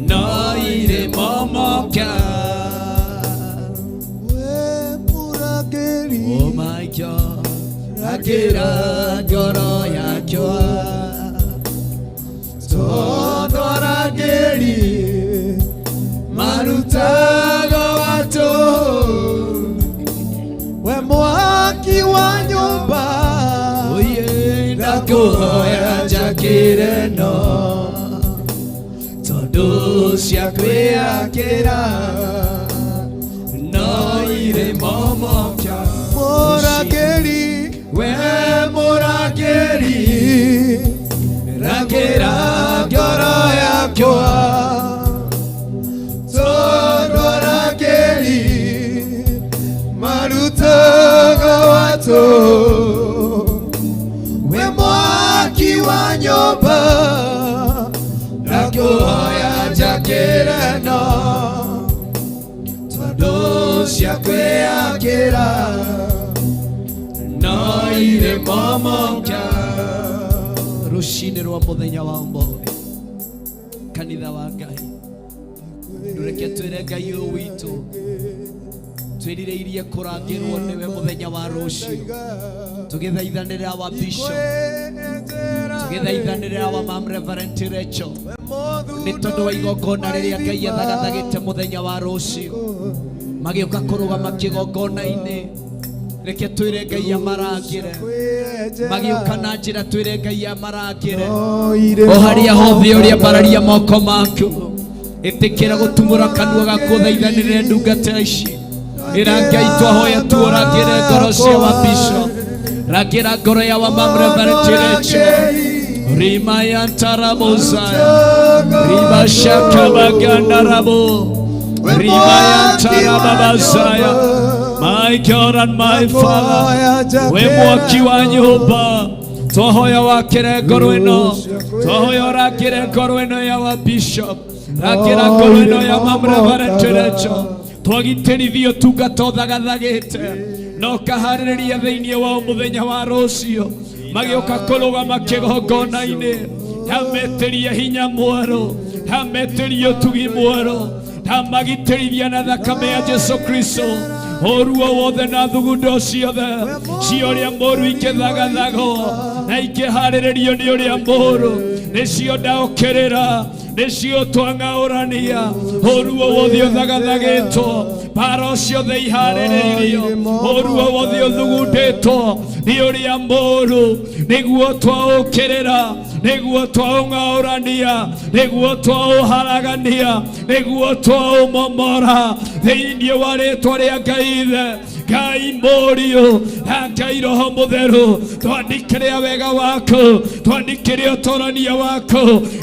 no irĩ momoka we mũrangĩri Oh my God, rangĩra ngoro yakwa tondũ arangĩri marutaga watũ we mwaki wa nyũmba oye ndakũhoya njakĩre no tondũ cia kwĩyakĩra no irĩ momoka mũrangĩri we mũrangĩri rangĩra ngoro yakwa tondũ arangĩri marutaga watũ we mwaki wa nyũmba ndakũhoya njakĩre no tondũ cia kwĩyakĩra no irĩ momoka rũcinĩ rwa mũthenya wa ũmũthĩ kanitha wa Ngai ndũreke twĩre Ngai ũyũ witũ twĩrirĩirie kũrangĩrwo nĩwe mũthenya wa rũciũ tũgĩthaithanĩrĩra wa bishop tũgĩthaithanĩrĩra wa mam Reverend Rachel nĩ tondũ wa igongona rĩrĩa Ngai athagathagĩte mũthenya wa rũciũ magĩũka kũrũgama kĩgongona-inĩ reke twĩre Ngai amarangĩre magĩũka na njĩra twĩre Ngai amarangĩre o harĩa hothe ũrĩa mbararia moko maku ĩtĩkĩra gũtumũra kanua gaku ũthaithanĩrĩre ndungata ici ĩra Ngai twahoya tuũrangĩre ngoro cia wa bishop rangĩra ngoro ya wa mam Reverend Rachel rima ya ntaramosaya rima shakabaganda rima ya ntarababasaya. My God and my Father, we mwaki wa nyũmba twahoya wakĩre ngoro ĩno twahoya ũrakĩre ngoro ĩno ya wa bishop rakĩra ngoro ĩno ya mam Reverend Rachel twagitĩrithio tungata ũthagathagĩte na ũkaharĩrĩria thĩinĩ wao mũthenya wa rũciũ magĩũka kũrũgama kĩgongona-inĩ ndametĩria hinya mwerũ ndametĩria ũtugi mwerũ ndamagitĩrithia na thakame ya Jesu Kristo ũru o wothe na thugundo ciothe cia ũrĩa mũũru ikĩthagathagwo na ikĩharĩrĩrio nĩ ũrĩa mũũru nĩcio ndaũkĩrĩra nĩcio twang'aũrania ũru o wothe ũthagathagĩtwo mbara ciothe iharĩrĩirio ũru o wothe ũthugundĩtwo nĩ ũrĩa mũũru nĩguo twaũkĩrĩra nĩguo twaũng'aũrania nĩguo twaũharagania nĩguo twaũmomora thĩinĩ wa rĩtwa rĩa Ngai Ithe Ngai Mũriũ na Ngai Roho Mũtheru twandĩkĩre wega waku twandĩkĩre ũtorania waku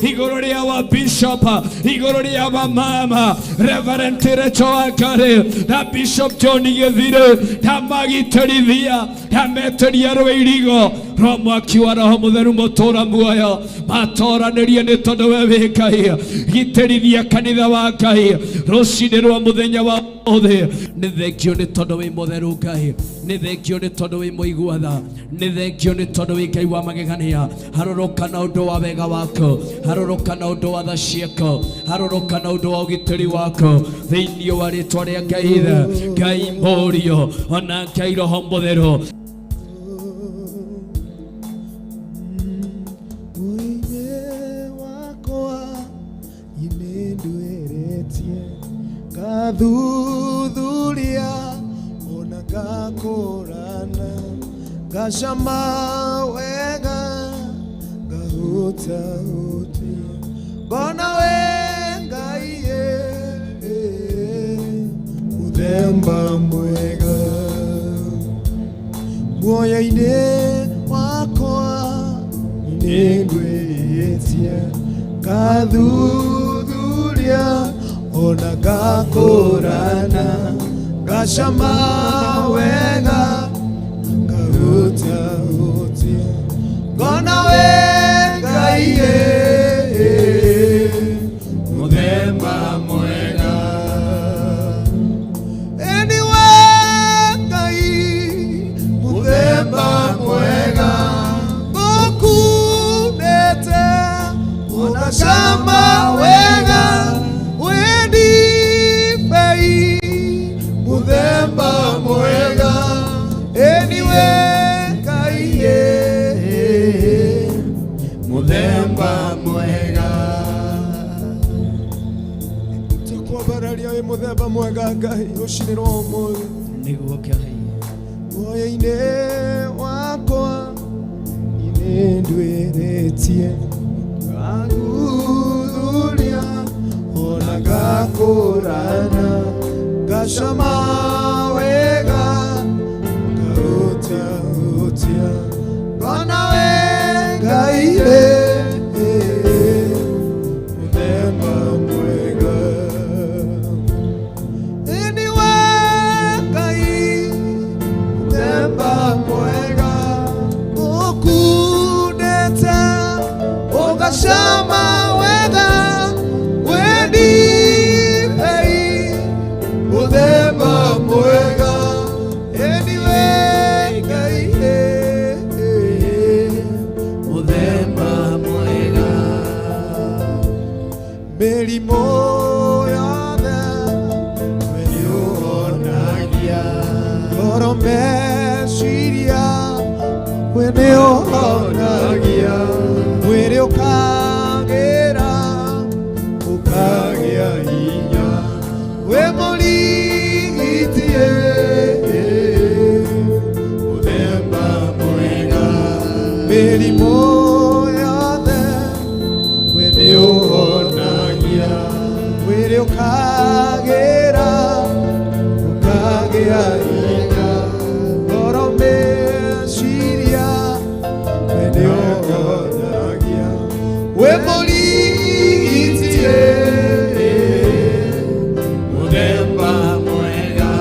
igũrũ rĩa wa bishop igũrũ rĩa wa mama Reverend Rachel Wangari na Bishop John Gĩthirĩ na magitĩrithia na metĩria rwĩirigo rwa mwaki wa Roho Mũtheru mũtũra muoyo matoranĩrie nĩ tondũ we wĩ Ngai gitĩrithia kanitha wa Ngai rũcinĩ rwa mũthenya wa ũmũthĩ nĩ thengio nĩ tondũ wĩ mũtheru Ngai nĩ thengio nĩ tondũ wĩ mũigua tha nĩ thengio nĩ tondũ wĩ Ngai wa magegania harũrũka na ũndũ wa wega waku harũrũka na ũndũ wa tha ciaku harũrũka na ũndũ wa ũgitĩri waku thĩinĩ wa rĩtwa rĩa Ngai Ithe Ngai Mũriũ ona Ngai Roho Mũtheru. Ngathuthuria ona ngakũrana ngacama wega ngahutahutia ngona we Ngai mũthemba mwega muoyo-inĩ wakwa nĩngwĩtie ngathuthuria ona ngakũrana ngacama wega ngahutahutia ngona we Ngai mũthemba mwega ĩniwe Ngai mũthemba mwega ngũkunĩte ũgacama wega muthemba mwega eniwe Ngai muthemba mwega tukwambararia wi muthemba mwega Ngai rũcinĩ rwa ũmũthĩ nĩguo Ngai muoyo-inĩ wakwa nĩndwĩrĩtie ngathuthuria ona ngakũrana ngacama wega ngahutahutia ngona we Ngai mũthemba mwega ĩniwe Ngai mũthemba mwega ũkundĩte ũgacama wega wendibei muthemba mwega ĩniwe Ngai mũthemba mwega mĩrimũ yothe we nĩũhonagia ngoro meciria we nĩũhonagia mwĩrĩ ũkagĩra ũkagĩa hinya wĩ mũrigiti mũthemba mwega mĩrimũ yothe we nĩũhonagia mwĩrĩ ũkagĩra ũkagĩa hinya ngoro meciria we nĩũhonagia wĩ mũrigiti mũthemba mwega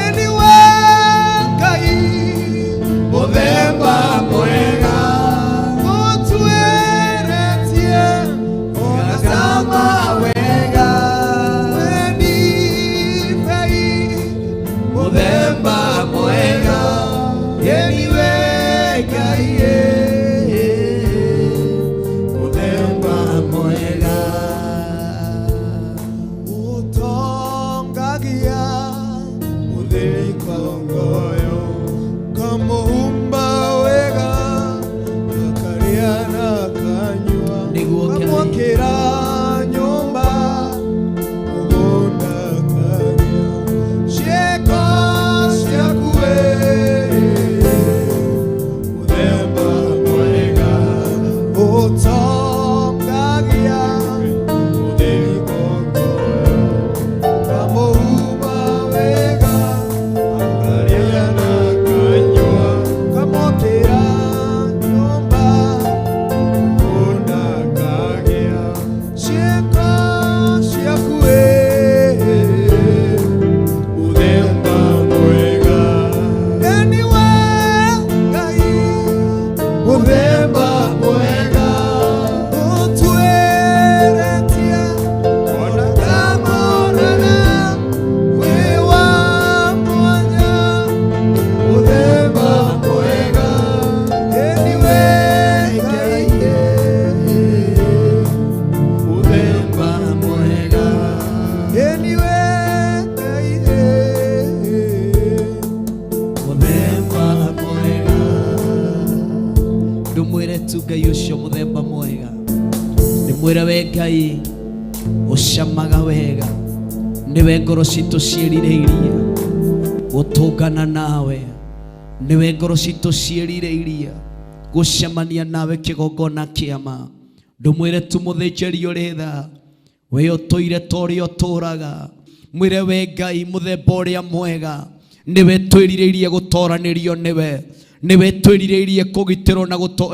ĩniwe Ngai mũthemba mwega ũtuĩrĩtie ũgacama wega wendibei mũthemba mwega ĩniwe Ngai mũthemba mwega ũtongagia mũthĩni kongoyo kamũhumba wega akarĩa na akanyua Nĩguo Ngai. kamwakĩra nyũmba mũgũnda akagĩa ciĩko ciaku we mũthemba Tu Ngai ũcio mũthemba mwega. Ndĩmwĩre we Ngai ũcamaga wega, nĩwe ngoro citũ ciĩrirĩirie gũtũngana nawe, nĩwe ngoro citũ ciĩrirĩirie gũcemania nawe kĩgongona kĩama. Ndũmwĩre tu mũthĩnjĩri ũrĩ tha, we ũtũire ta ũrĩa ũtũraga. Mwĩre we Ngai mũthemba ũrĩa mwega, nĩwe twĩrirĩirie gũtoranĩrio nĩwe, nĩwe twĩrirĩirie kũgitĩrwo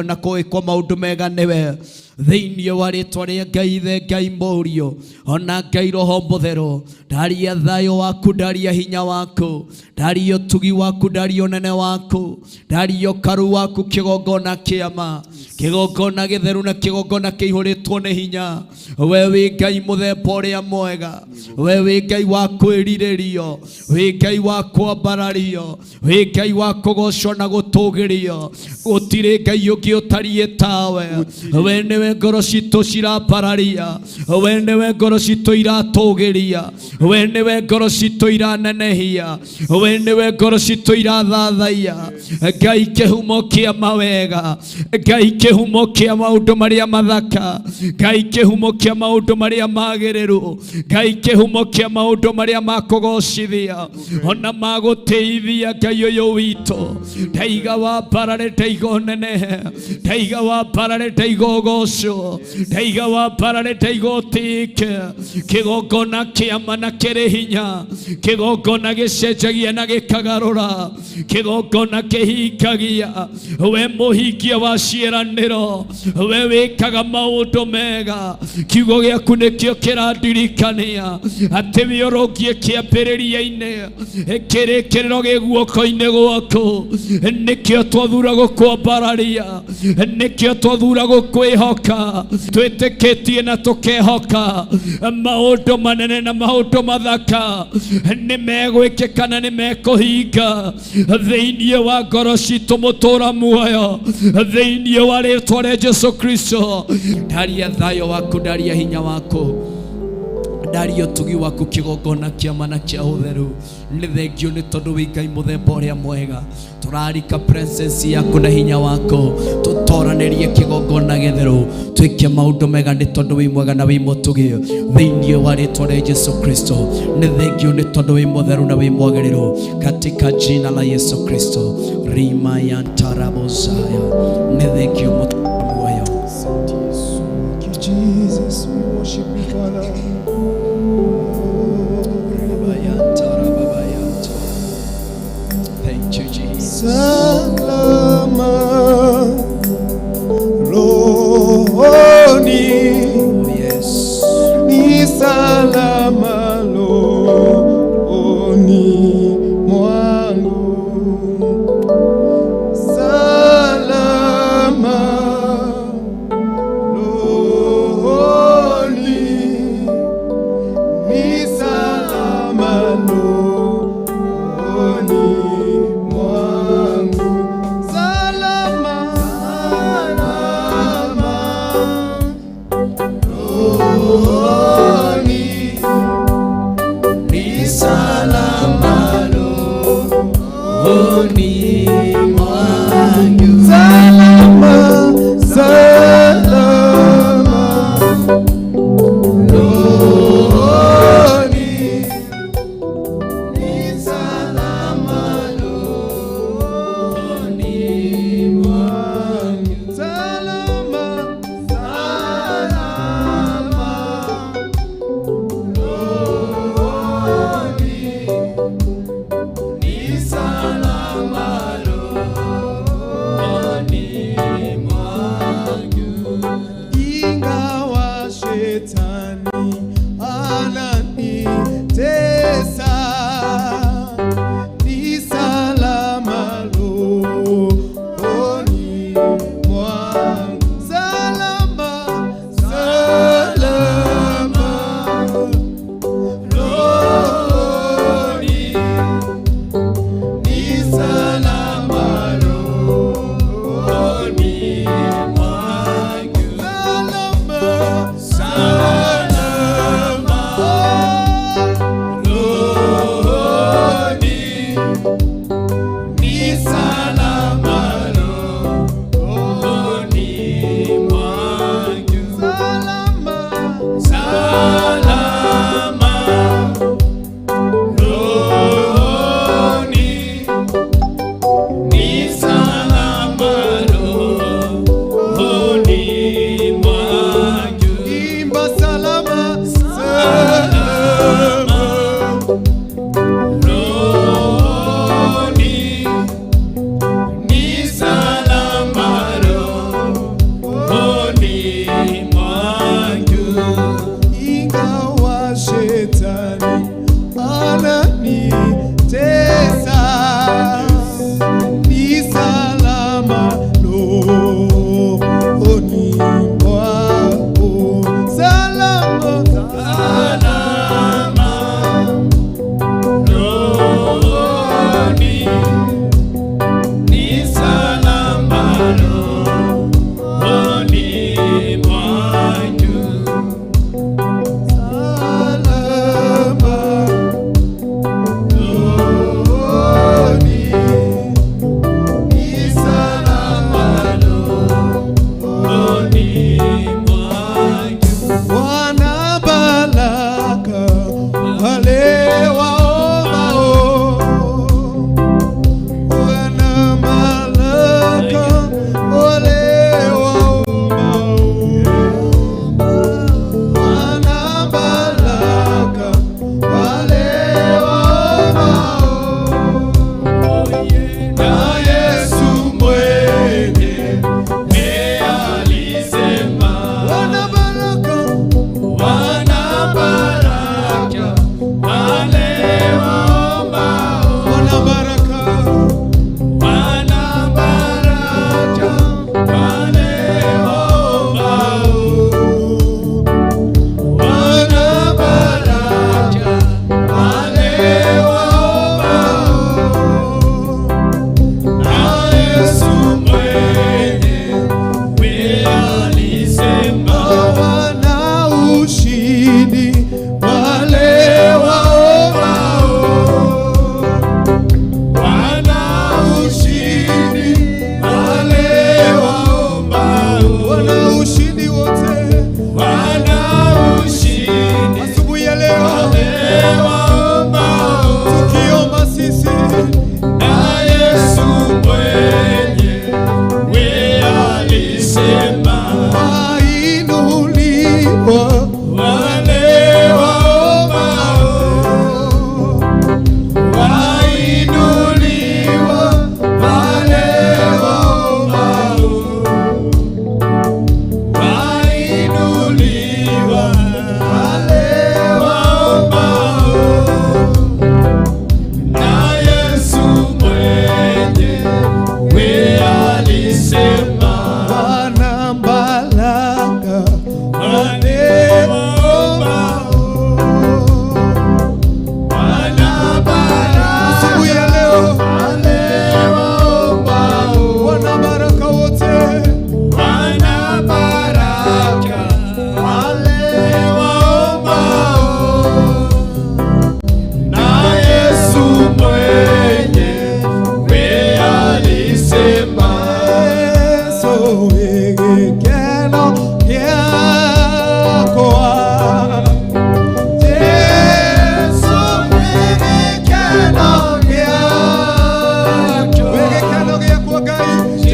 na kwĩkwo maũndũ mega nĩwe. Thĩinĩ wa rĩtwa rĩa Ngai Ithe, Ngai Mũriũ, ona Ngai Roho Mũtheru, ndaria thayũ waku, ndaria hinya waku, ndaria ũtugi waku, ndaria ũnene waku, ndaria ũkaru waku kĩgongona kĩama, kĩgongona gĩtheru na kĩgongona kĩihũrĩtwo nĩ hinya. We wĩ Ngai mũthemba ũrĩa mwega, we wĩ Ngai wa kwĩrirĩrio, wĩ Ngai wa kwambarario, wĩ Ngai wa kũgocwo na gũtũgĩrio. Gũtirĩ Ngai ũngĩ ũtariĩ tawe. We nĩwe ngoro citũ cirambararia, we nĩwe ngoro citũ iratũgĩria, we nĩwe ngoro citũ iranenehia, we nĩwe ngoro citũ irathathaia. Ngai kĩhumo kĩa mawega, Ngai kĩhumo kĩa maũndũ marĩa mathaka, Ngai kĩhumo kĩa maũndũ marĩa magĩrĩru, Ngai kĩhumo kĩa maũndũ marĩa makũgocithia ona magũtĩithia. Ngai ũyũ witũ, ndaiga wambarare, ndaiga ũnenehe, ndaiga wambarare, ndaiga ũgocwo, ndaiga wambarare, ndaiga ũtĩĩke. Kĩgongona kĩama na kĩrĩ hinya, kĩgongona gĩcenjagia na gĩkagarũra, kĩgongona kĩhingagia. We mũhingia wa ciĩranĩro, we wĩkaga maũndũ mega. Kiugo gĩaku nĩkĩo kĩrandirikania atĩ wĩ ũrũngiĩ kĩambĩrĩria-inĩ, kĩrĩkĩrĩro gĩ guoko-inĩ gwaku. Nĩkĩo twathura gũkwambararia, nĩkĩo twathura gũkwĩhoka. Twĩtĩkĩtie na tũkehoka maũndũ manene na maũndũ mathaka nĩ megwĩkĩka na nĩ mekũhinga thĩinĩ wa ngoro citũ mũtũra muoyo, thĩinĩ wa rĩtwa rĩa Jesu Kristo. Ndaria thayũ waku, ndaria hinya waku, ndaria ũtugi waku kĩgongona kĩama na kĩa ũtheru. Nĩ thengio nĩ tondũ wĩ Ngai mũthemba ũrĩa mwega. Tũrarika presence yaku na hinya waku, tũtoranĩrie kĩgongona gĩtheru, twĩke maũndũ mega nĩ tondũ wĩ mwega na wĩ mũtugi thĩinĩ wa rĩtwa rĩa Jesu Kristo. Nĩ thengio nĩ tondũ wĩ mũtheru na wĩ mwagĩrĩru, katika jina la Yesu Kristo. Rima ya ntarabozaya. Nĩ thengio muoyo. Thank you, Jesus. We worship you, Father. Thank you, Jesus. Salama rohoni, yes. Ni salama rohoni mwangu. Salama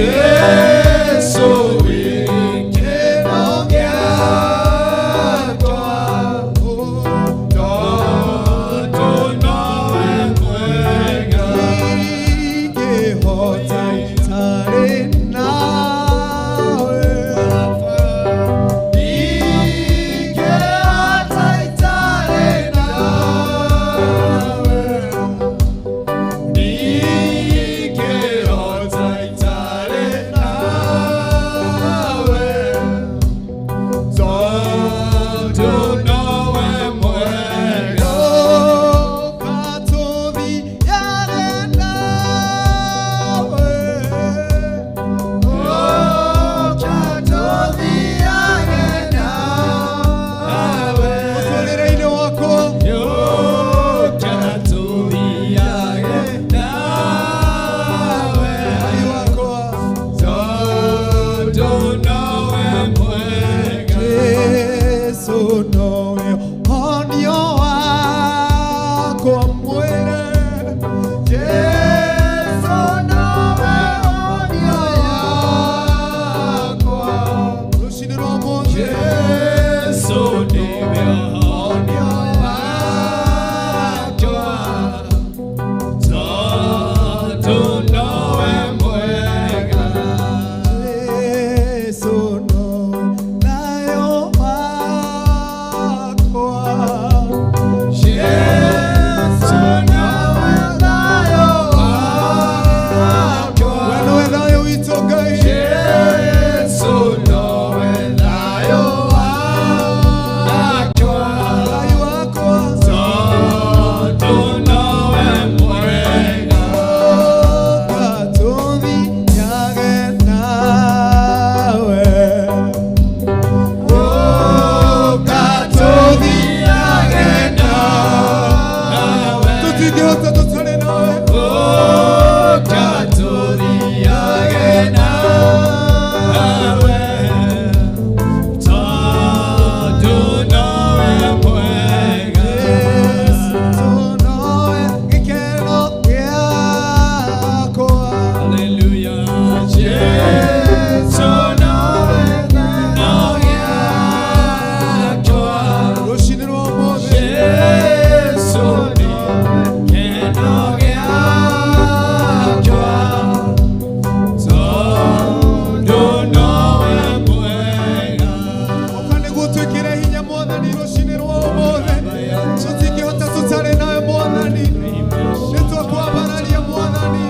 Jesu wĩ gĩkeno gĩakwa, tondũ nowe mwega. Ingĩhota itarĩ nawe, ingĩhota itarĩ nawe, ingĩhota itarĩ nawe, tondũ nowe mwega. Ũka tũthiage nawe, ũka tũthiage nawe, mũtũrĩre-inĩ wakwa, Ũka tũthiage nawe, Ngai wakwa, tondũ nowe mwega. Jesu nowe honio wakwa mwĩrĩ, Jesu nowe honio yakwa, rũcinĩ rwa ũmũthĩ, Jesu nĩwe ũhonio wakwa, tondũ nowe mwega. Jesu nowe thayũ wakwa, Jesu nowe thayũ wakwa, we nĩwe thayũ witũ Ngai, Jesu nowe thayũ wakwa, thayũ wakwa, tondũ nowe mwega. Ũka tũthiage nawe, ũka tũthiage nawe, tũtingĩhota tũtarĩ nawe, Ũka tũthiage nawe, tondũ nowe mwega. Jesu nowe gĩkeno gĩakwa, Haleluya. Jesu nowe gĩkeno gĩakwa. Rũcinĩ rwa ũmũthĩ, Jesu nowe gĩkeno gĩakwa, tondũ nowe mwega. Ũka nĩguo twĩkĩre hinya Mwathani rũcinĩ rwa ũmũthĩ, tũtingĩhota tũtarĩ nawe Mwathani, nĩtwakwambararia Mwathani,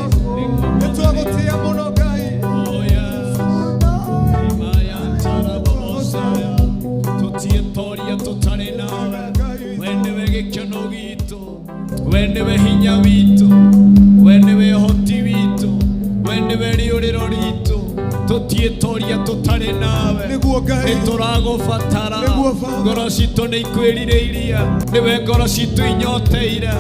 nĩtwagũtĩĩa mũno Ngai. Tũtiĩtoria tũtarĩ nawe, we nĩwe gĩkeno gitũ, we nĩwe hinya witũ, we nĩwe ũhoti witũ, we nĩwe rĩũrĩro ritũ, tũtiĩtoria tũtarĩ nawe, Nĩguo Ngai. nĩtũragũbatara, Nĩguo Baba. ngoro citũ nĩ ikwĩrirĩirie, nĩwe ngoro citũ inyoteire,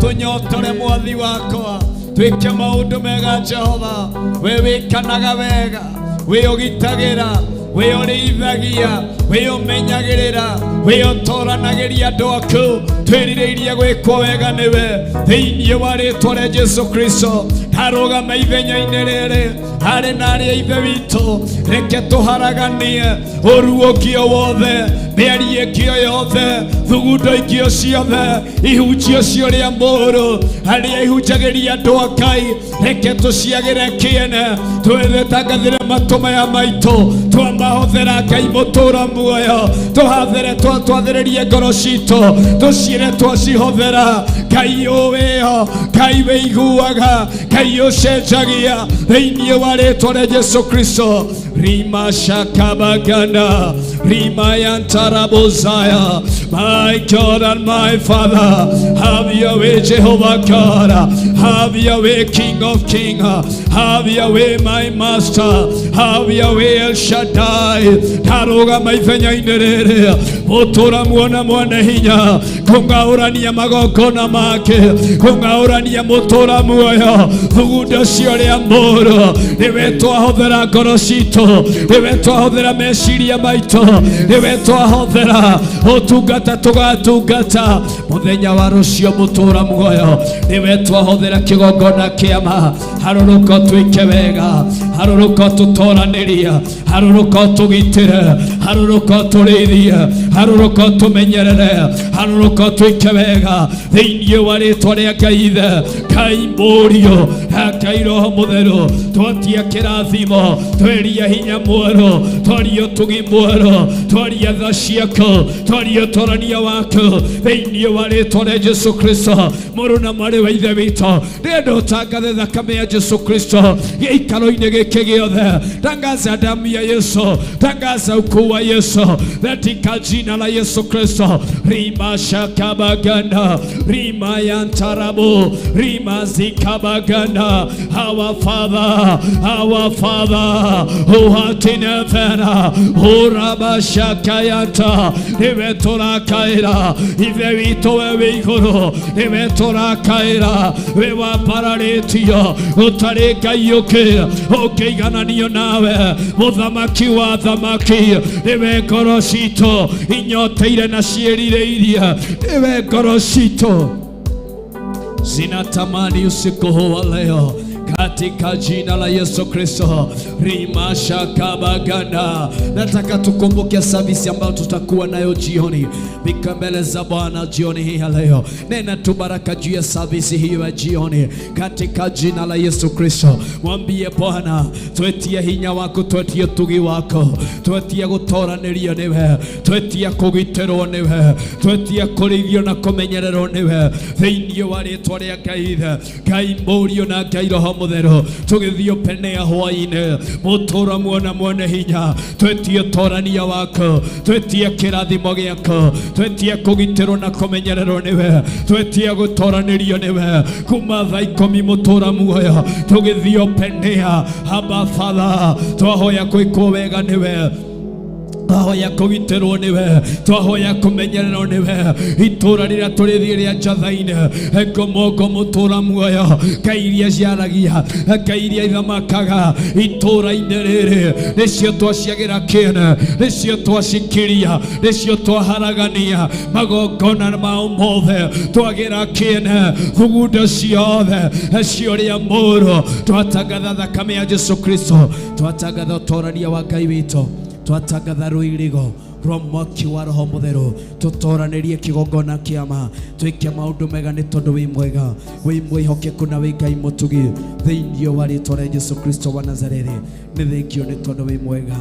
tũnyotore mwathi wakwa, twĩke maũndũ mega Jehova, we wĩkanaga wega, wĩ ũgitagĩra, wĩ ũrĩithagia, wĩ ũmenyagĩrĩra, wĩ ũtoranagĩria andũ aku, twĩrirĩirie gwĩkwo wega nĩwe, thĩinĩ wa rĩtwa rĩa Jesu Kristo, ndarũgama ithenya-inĩ rĩrĩ harĩ na arĩa ithe witũ, reke tũharaganie ũruũkio wothe, mĩario ĩngĩ o yothe, thugundo ingĩ o ciothe, ihunjio cio rĩa mũũru, harĩa ihunjagĩria andũ a Ngai, reke tũciagĩre kĩene, twĩthangathĩre matũ maya maitũ, twamahũthĩra Ngai mũtũũra muoyo, tũhathere twathĩrĩrie ngoro citũ, tũciĩre twacihũthĩra, Ngai ũwĩho, Ngai wĩiguaga, Ngai ũcenjagia, thĩinĩ wa rĩtwa rĩa Jesu Kristo. Rima shakabaganda, Rima yantarabozaya. My God and my Father, have your way, Jehovah God. Have your way, King of Kings. Have your way, my Master. Have your way, El Shaddai. Ndarũgama ithenya-inĩ rĩrĩ, Mũtũra muona mwene hinya kũng'aũrania magongona make, kũng'aũrania mũtũra muoyo thugunda ũcio ũrĩa mũũru. Nĩwe twahũthĩra ngoro citũ, nĩwe twahũthĩra meciria maitũ, nĩwe twahũthĩra ũtungata tũgatungata mũthenya wa rũciũ. Mũtũra muoyo nĩwe twahũthĩra kĩgongona kĩama. Harũrũka twĩke wega, harũrũka tũtoranĩria, harũrũka tũgitĩre, harũrũka tũrĩithie, harũrũka tũmenyerere, harũrũka twĩke wega thĩinĩ wa rĩtwa rĩa Ngai Ithe, Ngai Mũriũ na Ngai Roho Mũtheru. Twatia kĩrathimo, tweria hinya mwerũ, twaria ũtugi mwerũ, twaria tha ciaku, twaria ũtorania waku thĩinĩ wa rĩtwa rĩa Jesu Kristo, mũrũ na mwarĩ wa Ithe witũ. Ndĩrenda ũtangathe thakame ya Jesu Kristo gĩikaro-inĩ gĩkĩ gĩothe. Tangaza damu ya Yesu, tangaza ukuu wa Yesu katika jina la Yesu Kristo. Rima shakabaganda, rima yantarabu, rima zikabaganda. Our Father, our Father who art in heaven, urabashakayanta, niwe tũrakaĩra Ithe witũ we wĩ igũrũ, nĩwe tũrakaĩra, we wambararĩtio, gũtarĩ Ngai ũngĩ ũngĩigananio nawe, mũthamaki wa thamaki, nĩwe ngoro citũ inyoteire na ciĩrirĩirie, nĩwe ngoro citũ zinatamani usiku huu wa leo katika jina la Yesu Kristo. Rimasha kabaganda. Nataka tukumbuke service ambayo tutakuwa nayo jioni. Bika mbele za Bwana jioni hii ya leo. Nena tu baraka juu ya service hiyo ya jioni katika jina la Yesu Kristo. Mwambie Bwana, twetie hinya wako, twetie utugi wako, twetie gũtoranĩrio nĩwe, twetie kũgitĩrwo nĩwe, twetie kũrĩithio na kũmenyererwo nĩwe thĩinĩ wa rĩtwa rĩa Ngai Ithe, Ngai Mũriũ na Ngai Roho Mũtheru. Tũgĩthiĩ penea hwaĩ-inĩ, mũtũra muona mwene hinya, twetie ũtorania waku, twetie kĩrathimo gĩaku, twetie kũgitĩrwo na kũmenyererwo nĩwe, twetie gũtoranĩrio nĩwe kuma thaa 10 mũtũra muoyo tũgĩthiĩ penea. Aba Father, twahoya kwĩkwo wega nĩwe, twahoya kũgitĩrwo nĩwe, twahoya kũmenyererwo nĩwe. Itũra rĩrĩa tũrĩthiĩ rĩa Njatha-inĩ, ngomongo mũtũra muoyo, ngai iria ciaragia, ngai iria ithamakaga itũra-inĩ rĩrĩ, nĩcio twaciagĩra kĩene, nĩcio twacikiria, nĩcio twaharagania magongona ma ũmũthĩ, twagĩra kĩene thugunda ciothe ciũrĩa mũũru. Twatangatha thakame ya Jesu Kristo, twatangatha ũtorania wa Ngai witũ, twatangatha rũirigo rwa mwaki wa Roho Mũtheru, tũtoranĩrie kĩgongona kĩama, twĩke maũndũ mega nĩ tondũ wĩ mwega, wĩ mwĩhokeku na wĩ Ngai mũtugi thĩinĩ wa rĩtwa rĩa Jesu Kristo wa Nazarethi. Nĩ thengio nĩ tondũ wĩ mwega.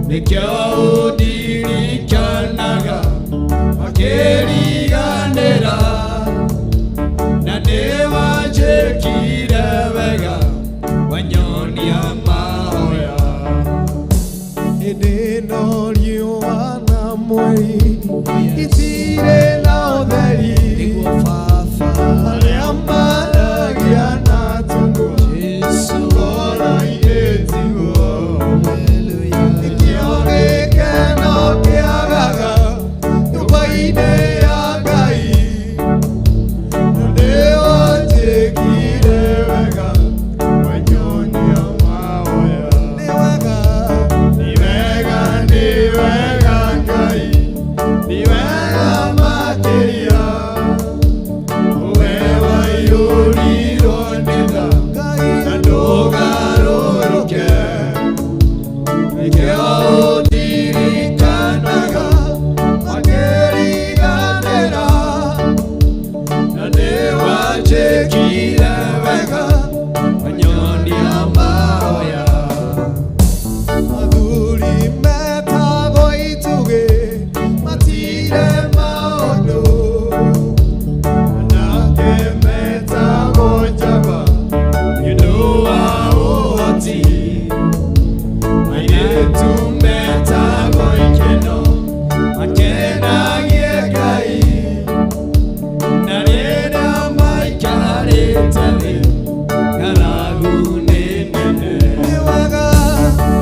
Nikyo udirikanaga Makĩriganĩra na nĩwanjĩkire wega wanyonia mahoya. Hĩndĩ ĩno riũa na mweri itirĩ na ũtheri, arĩa maragia na tũnua ngoro-inĩ tiguo. Nĩkĩo gĩkeno kĩagaga nyũmba-inĩ ya Ngai, na nĩwanjĩkire wega wanyonia mahoya. Nĩ wega, nĩ wega, nĩ wega Ngai, nĩ wega makĩria. We waiyũrirwo nĩ tha na ndũgarũrũke, nĩkĩo ũndirikanaga makĩriganĩra, na nĩwanjĩkire wega wanyonia mahoya. Athuri metagwo itugĩ matirĩ maũndũ, anake metagwo njamba nĩ ũndũ wa ũhoti, airĩtu metagwo ikeno makenagie Ngai, na rĩrĩa maikarĩte thĩ ng'aragu nĩ nene. Nĩ wega,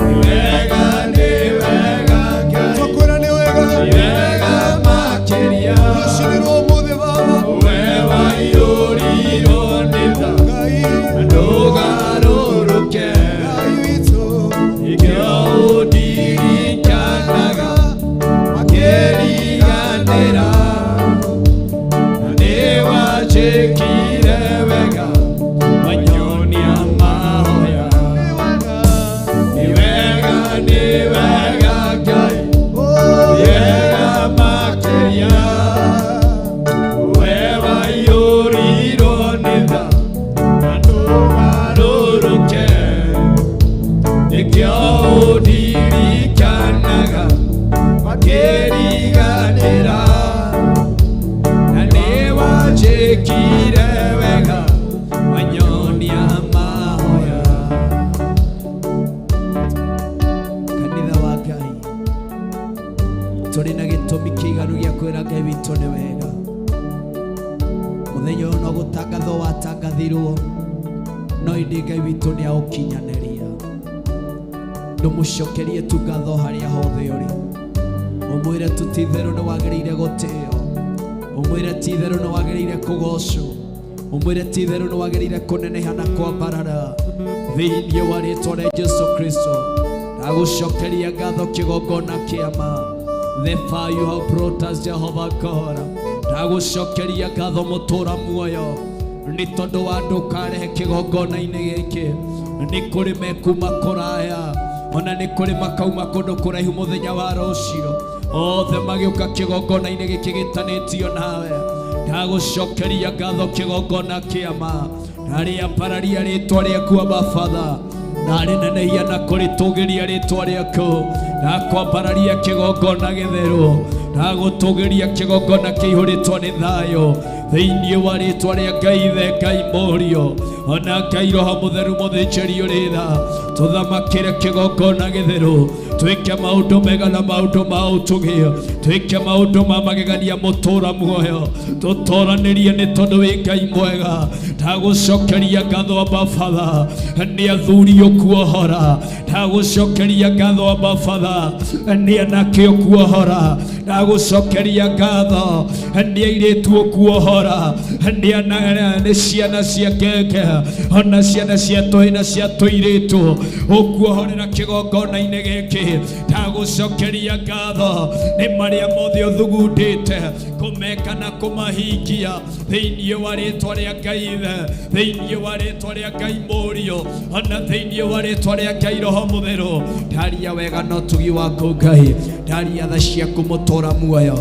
nĩ wega, nĩ wega Ngai, twakwĩra nĩ wega, nĩ wega makĩria. Rũcinĩ rwa ũmũthĩ Baba, we waiyũrirwo nĩ tha Ngai na ndũgarũrũke, Ngai witũ, nĩkĩo ũndirikanaga makĩriganĩra, na nĩwanjĩkire wega wanyonia mahoya. Nĩ wega, nĩ wega Ngai, nĩ wega makĩria. We waiyũrirwo nĩ tha na ndũgarũrũke, nĩkĩo ũndirikanaga makĩriganĩra, na nĩwanjĩkire wega wanyonia mahoya. Kanitha wa Ngai, tũrĩ na gĩtũmi kĩiganu gĩa kwĩra Ngai witũ nĩ wega. Mũthenya ũyũ no gũtangathwo watangathirwo, no ĩndĩ Ngai witũ nĩ aũkinyanĩria. Ndũmũcokerie tu ngatho harĩa hothe ũrĩ, ũmwĩre tu ti itherũ nĩ wagĩrĩire gũtĩo, ũmwĩre ti itherũ nĩ wagĩrĩire kũgocwo, ũmwĩre ti itherũ nĩ wagĩrĩire kũneneha na kwambarara thĩinĩ wa rĩtwa rĩa Jesu Kristo. Ndagũcokeria ngatho kĩgongona kĩama, the fire you have brought us, Jehovah God. Ndagũcokeria ngatho mũtũra muoyo nĩ tondũ wa ndũkarehe kĩgongona-inĩ gĩkĩ. Nĩ kũrĩ mekuma kũraya, ona nĩ kũrĩ makauma kũndũ kũraihu mũthenya wa rũciũ, othe magĩũka kĩgongona-inĩ gĩkĩ gĩtanĩtio nawe. Ndagũcokeria ngatho kĩgongona kĩama, ndarĩambararia rĩtwa rĩaku Abba Father, ndarĩnenehia na kũrĩtũgĩria rĩtwa rĩaku, ndakwambararia kĩgongona gĩtheru, ndagũtũgĩria kĩgongona kĩihũrĩtwo nĩ thayũ thĩinĩ wa rĩtwa rĩa Ngai Ithe, Ngai Mũriũ, ona Ngai Roho Mũtheru mũthĩnjĩri ũrĩ tha. Tũthamakĩre kĩgongona gĩtheru, twĩke maũndũ mega na maũndũ ma ũtũgĩ, twĩke maũndũ ma magegania mũtũra muoyo, tũtoranĩrie nĩ tondũ wĩ Ngai mwega. Ndagũcokeria ngatho Abba Father nĩ athuri ũkuohora, ndagũcokeria ngatho Abba Father nĩ anake ũkuohora, ndagũcokeria ngatho nĩ airĩtu ũkuohora, nĩ ciana cia ngenge ona ciana cia tũhĩ na cia tũirĩtu ũkuohorera kĩgongona-inĩ gĩkĩ. Ndagũcokeria ngatho nĩ marĩa mothe ũthugundĩte kũmeka na kũmahingia thĩinĩ wa rĩtwa rĩa Ngai Ithe, thĩinĩ wa rĩtwa rĩa Ngai Mũriũ, ona thĩinĩ wa rĩtwa rĩa Ngai Roho Mũtheru. Ndaria wega na ũtugi waku Ngai, ndaria tha ciaku mũtũra muoyo,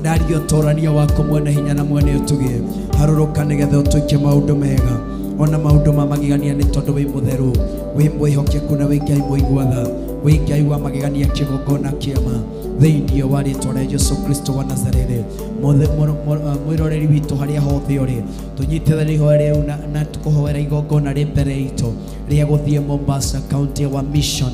ndaria ũtũrania waku mwene hinya na mwene ũtugi. Harũrũka nĩgetha ũtwĩke maũndũ mega ona maũndũ ma magegania, nĩ tondũ wĩ mũtheru, wĩ mwĩhokeku na wĩ Ngai mũigua tha, wĩ Ngai wa magegania kĩgongona kĩama. Thĩinĩ wa rĩtwa rĩa Jesu Kristo wa Nazarethi. Mwĩroreri witũ harĩa hothe ũrĩ, tũnyitithanie ihoya rĩu na tũkũhoera igongona rĩ mbere itũ rĩa gũthiĩ Mombasa county wa mission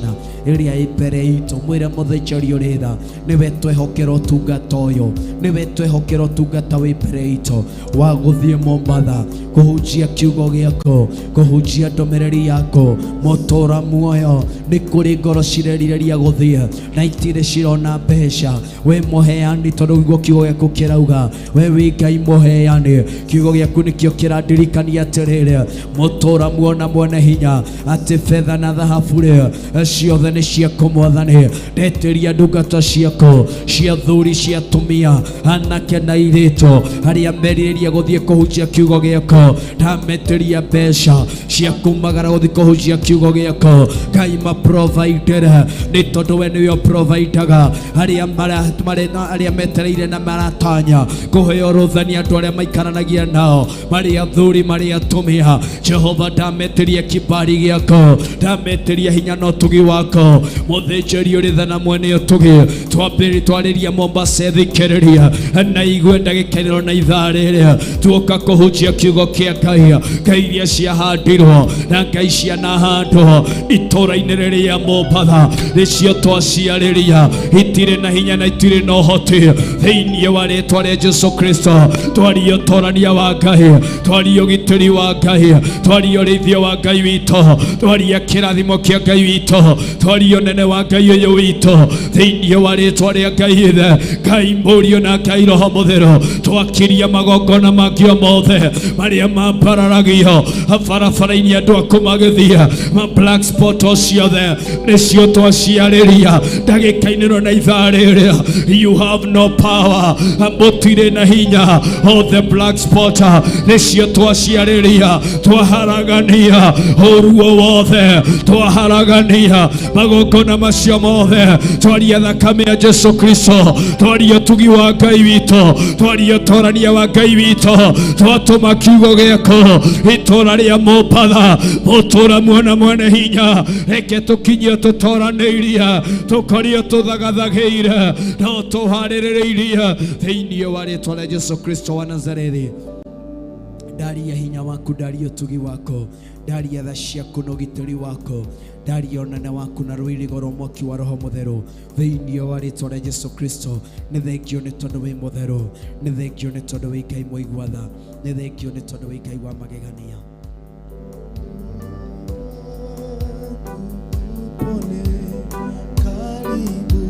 ĩrĩa ĩ mbere itũ. Mwĩre mũthĩnjĩri ũrĩ tha, nĩwe twehokera ũtungata ũyũ, nĩwe twehokera ũtungata wĩ mbere itũ wa gũthiĩ Mombatha kũhunjia kiugo gĩaku, kũhunjia ndũmĩrĩri yaku, mũtũra muoyo. Nĩ kũrĩ ngoro cirerirĩria gũthiĩ na itirĩ cirona mbeca. We mũheani, tondũ nĩguo kiugo gĩaku kĩrauga, we wĩ Ngai mũheani. Kiugo gĩaku nĩkĩo kĩrandirikania atĩrĩrĩ, mũtũra muona mwene hinya, atĩ betha na thahabu rĩ ciothe nĩ ciaku Mwathani. Ndetĩria ndungata ciaku cia thuri, cia atumia, anake na airĩtu arĩa merirĩria gũthiĩ kũhunjia kiugo gĩaku. Ndametĩria mbeca cia kumagara gũthiĩ kũhunjia kiugo gĩaku. Ngai maprovidere, nĩ tondũ we nĩwe ũprovidaga. Arĩa metereire na maratanya kũheo rũtha nĩ andũ arĩa maikaranagia nao, marĩ athuri marĩ atumia. Jehova, ndametĩria kibali gĩaku, ndametĩria hinya na ũtugi waku. Mũthĩnjĩri ũrĩ tha na mwene ũtugi, twarĩria Mombasa ĩthikĩrĩria na igue ndagĩka ĩno na ithaa rĩrĩ tuoka kũhunjia kiugo kĩa Ngai. Ngai iria ciahandirwo na Ngai cianahandwo itũũra-inĩ rĩrĩa Mombatha nĩcio twaciarĩria, itirĩ na hinya na itirĩ na ũhoti. Thĩinĩ wa rĩtwa rĩa Jesu Kristo, twaria ũtorania wa Ngai, twaria ũgitĩri wa Ngai, twaria ũrĩithio wa Ngai witũ, twaria kĩrathimo kĩa Ngai witũ, twaria ũnene wa Ngai ũyũ witũ. Thĩinĩ wa rĩtwa rĩa Ngai Ithe, Ngai Mũriũ na Ngai Roho Mũtheru, twakiria magongona mangĩ o mothe marĩa mambararagio barabara-inĩ andũ aku magĩthiĩ, ma black spot o ciothe nĩcio twaciarĩria ndagĩka-inĩ ĩno na ithaa rĩrĩ. You have no power, mũtirĩ na hinya. All the black spot nĩcio twaciarĩria, twaharagania ũru o wothe, twaharagania magongona macio mothe. Twaria thakame ya Jesu Kristo, twaria ũtugi wa Ngai witũ, twaria ũtorania wa Ngai witũ, twatũma kiugo gĩaku itũũra rĩa Mombatha, mũtũra muona mwene hinya. Reke tũkinyie tũtoranĩirie, tũkorio tũthagathagĩire, no tũharĩrĩirie thĩinĩ wa rĩtwa rĩa Jesu Kristo wa Nazarethi. Ndaria hinya waku, ndaria ũtugi waku, ndaria tha ciaku na ũgitĩri waku, ndaria ũnene waku na rũirigo rwa mwaki wa Roho Mũtheru thĩinĩ wa rĩtwa rĩa Jesu Kristo. Nĩ thengio nĩ tondũ wĩ mũtheru, nĩ thengio nĩ tondũ wĩ Ngai mũigua tha, nĩ thengio nĩ tondũ wĩ Ngai wa magegania. Karibu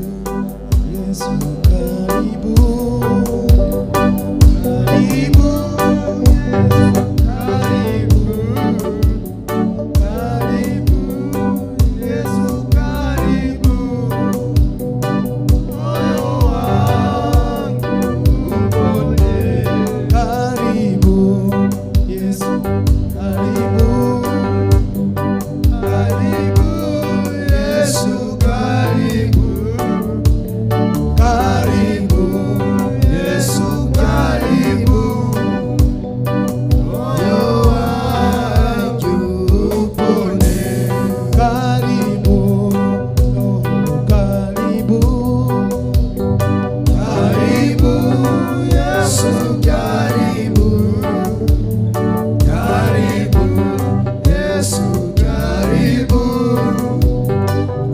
Yesu, karibu, karibu, karibu, karibu Yesu, karibu moyo wangu upone. Karibu Yesu, karibu, karibu Yesu, karibu, karibu Yesu, karibu moyo wangu upone. Karibu, karibu, karibu Yesu, karibu, karibu Yesu, karibu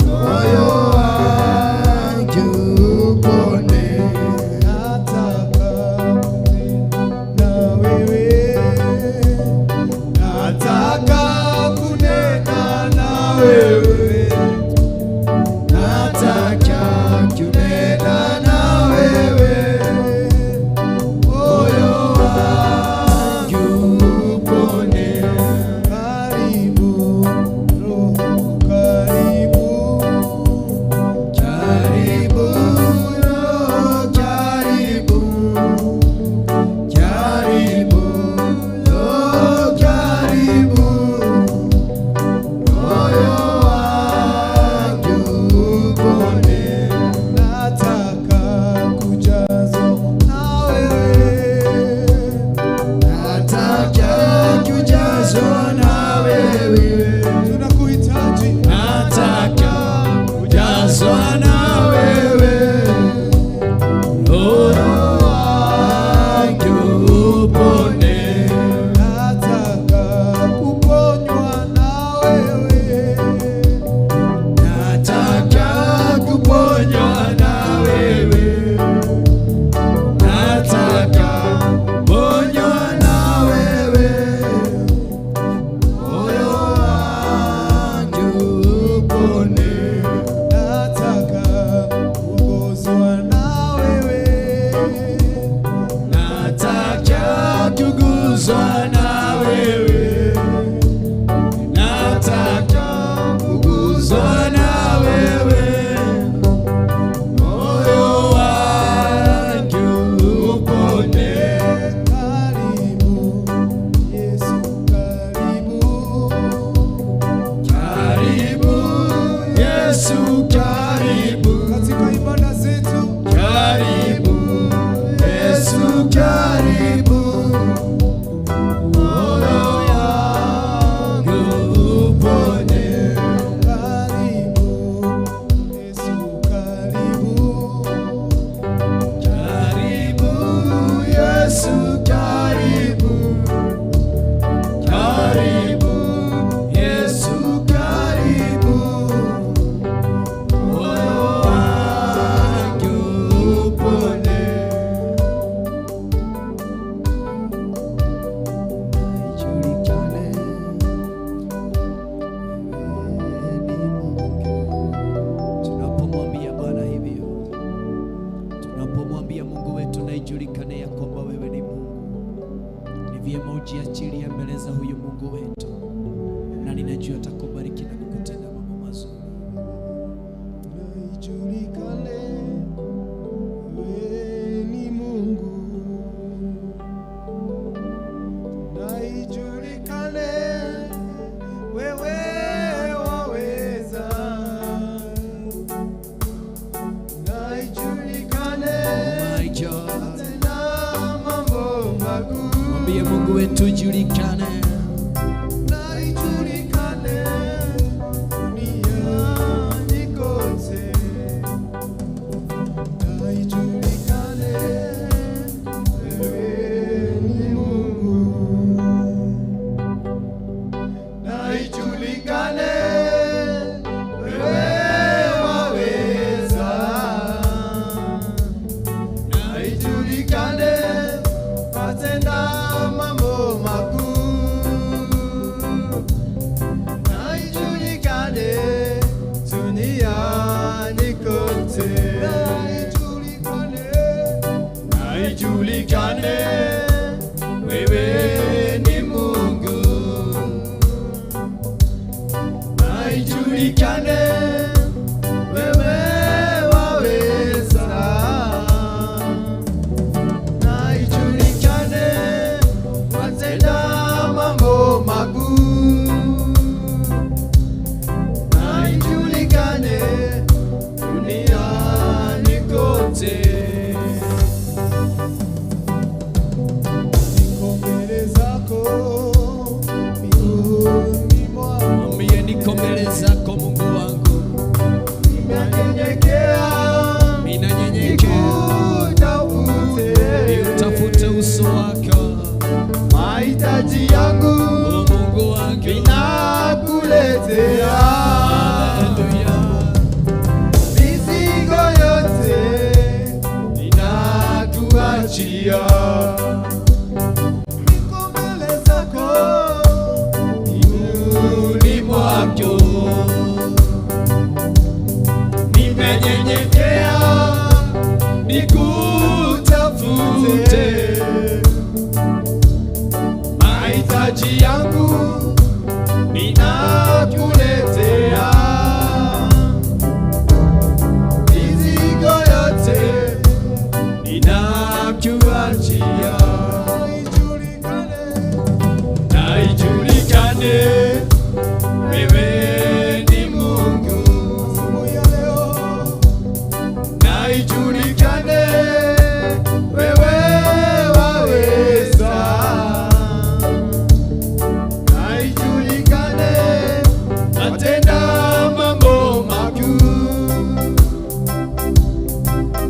moyo wangu upone. Nataka na wewe, nataka kunena na wewe, nataka kunena na wewe, moyo wangu upone. Karibu Roho, karibu, karibu Roho, karibu, karibu Roho, karibu moyo wangu upone. Nataka kujazwa na wewe, nataka kujazwa na wewe, tunakuhitaji, nataka kujazwa na wewe. Kuguzwa na wewe, nataka kuguzwa na wewe, moyo wangu upone. Karibu Yesu, karibu. Karibu Yesu, karibu katika ibada zetu. Karibu Yesu, karibu, moyo wangu upone. Karibu Yesu, karibu. Karibu Yesu, karibu. Karibu Yesu, karibu, moyo wangu upone. Ijulikane wewe ni Mungu. Tunapomwambia Bwana hivyo, tunapomwambia Mungu wetu na ijulikane ya kwamba wewe ni Mungu, ni vyema ujiachilie mbele za huyu Mungu wetu, na ninajua atakubariki na kukutenda mambo mazuri. Na ijulikane wewe ni Mungu. Na ijulikane wewe waweza. Na ijulikane My God. tena mambo makuu. Mwambie Mungu wetu julikane, Na ijulikane duniani kote. Na ijulikane wewe ni Mungu. Na ijulikane wewe waweza. Na ijulikane watenda mambo makuu. Na ijulikane duniani kote. Na ijulikane, Na ijulikane wewe ni Mungu. Na ijulikane wewe waweza. na ijulikane watenda mambo makuu. Na ijulikane duniani kote. Niko mbele zako miguuni mwako, Mwambie niko mbele zako Mungu wangu, nimenyenyekea ninanyenyekea, nikutafute. niutafute uso wako, Mahitaji yangu o Mungu wangu. ninakuletea, Haleluya. mizigo yote ninakuachia. Niko mbele zako Miguuni mwako nimenyenyekea, nikutafute. Mahitaji yangu ninakuletea, mizigo yote Ninakuachia, ijulikane, na ijulikane wewe ni Mungu, asubuhi ya leo na ijulikane wewe waweza, na ijulikane atenda mambo makuu,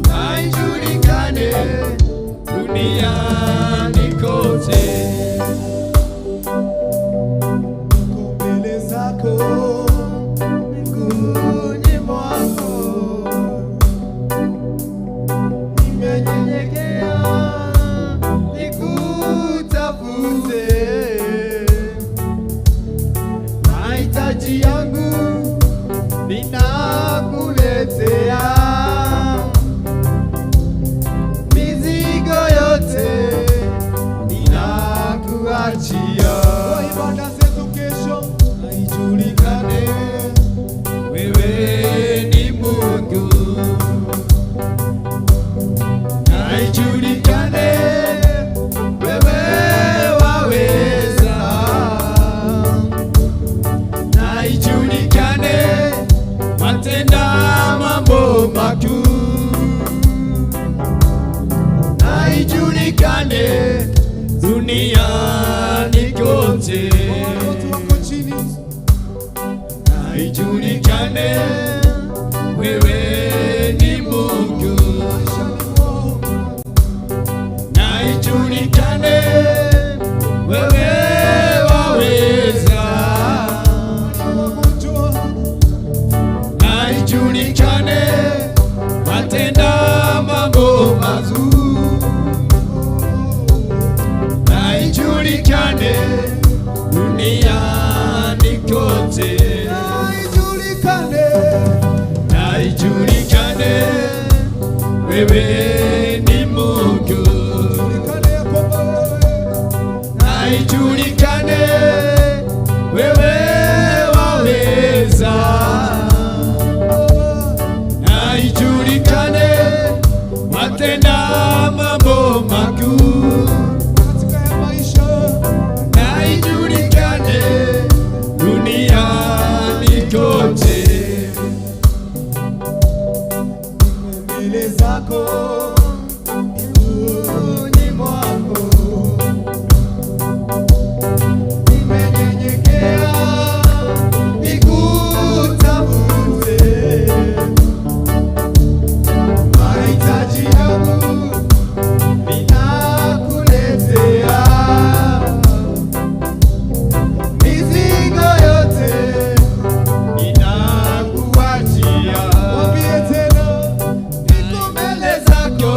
na ijulikane duniani kote. Niko mbele zako miguuni mwako, nimenyenyekea nikutafute. Mahitaji yangu ninakuletea, mizigo yote ijulikane duniani kote, na ijulikane wewe ni Mungu, na ijulikane wewe waweza, na ijulikane watenda mambo mazuri, na ijulikane duniani kote, na ijulikane wewe ni Mungu, na ijulikane wewe waweza, na ijulikane watenda mambo makuu, na ijulikane duniani kote. Mbele zako miguuni mwako nimenyenyekea, nikutafute. Mahitaji yangu ninakuletea, mizigo yote ninakuachia. Mwambie tena, niko mbele zako.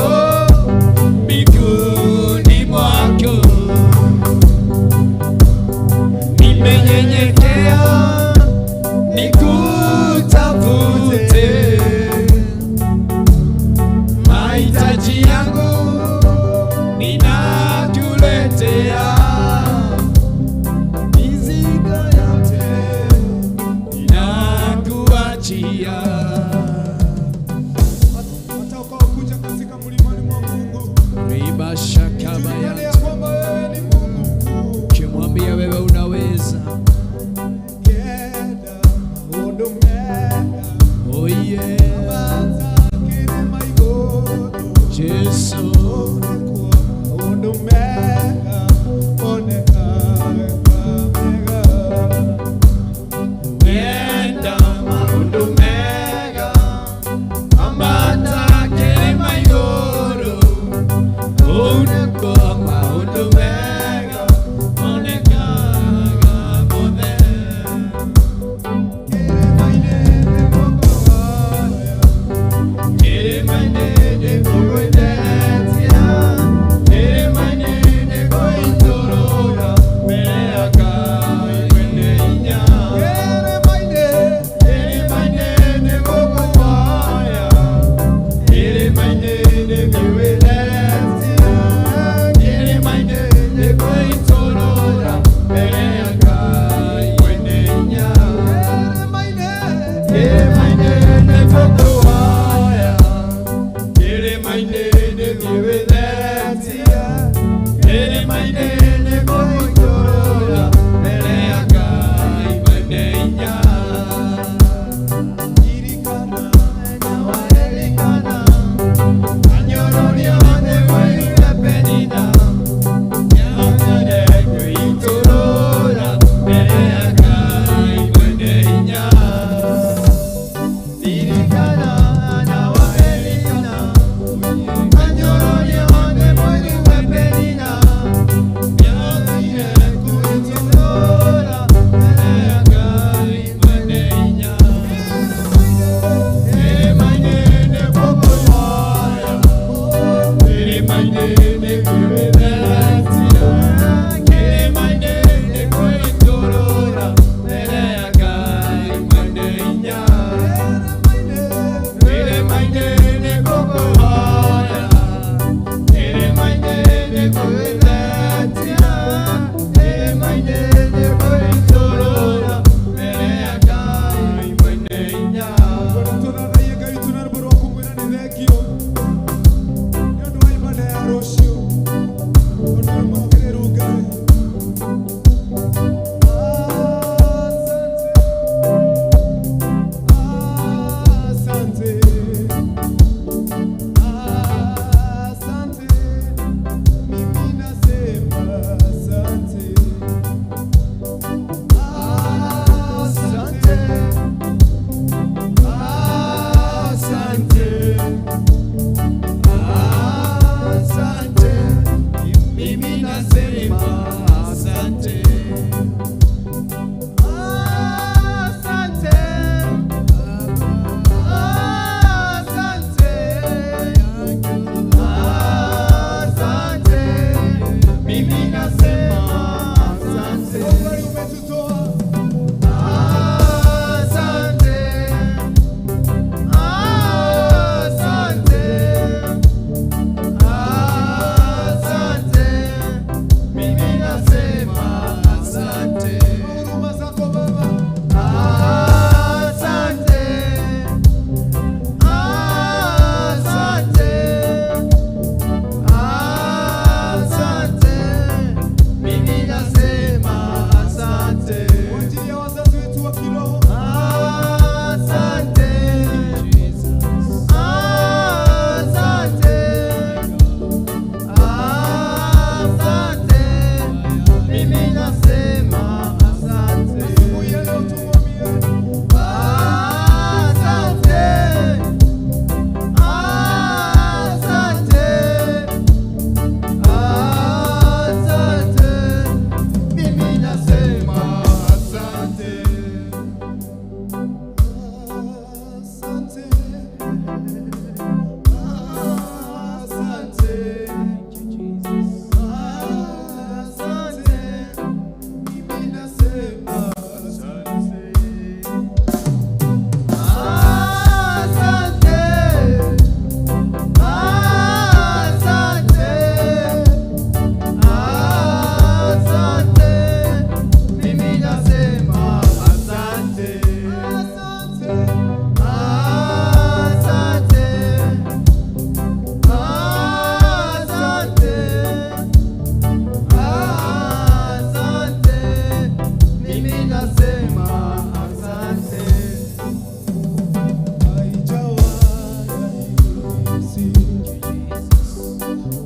rahisi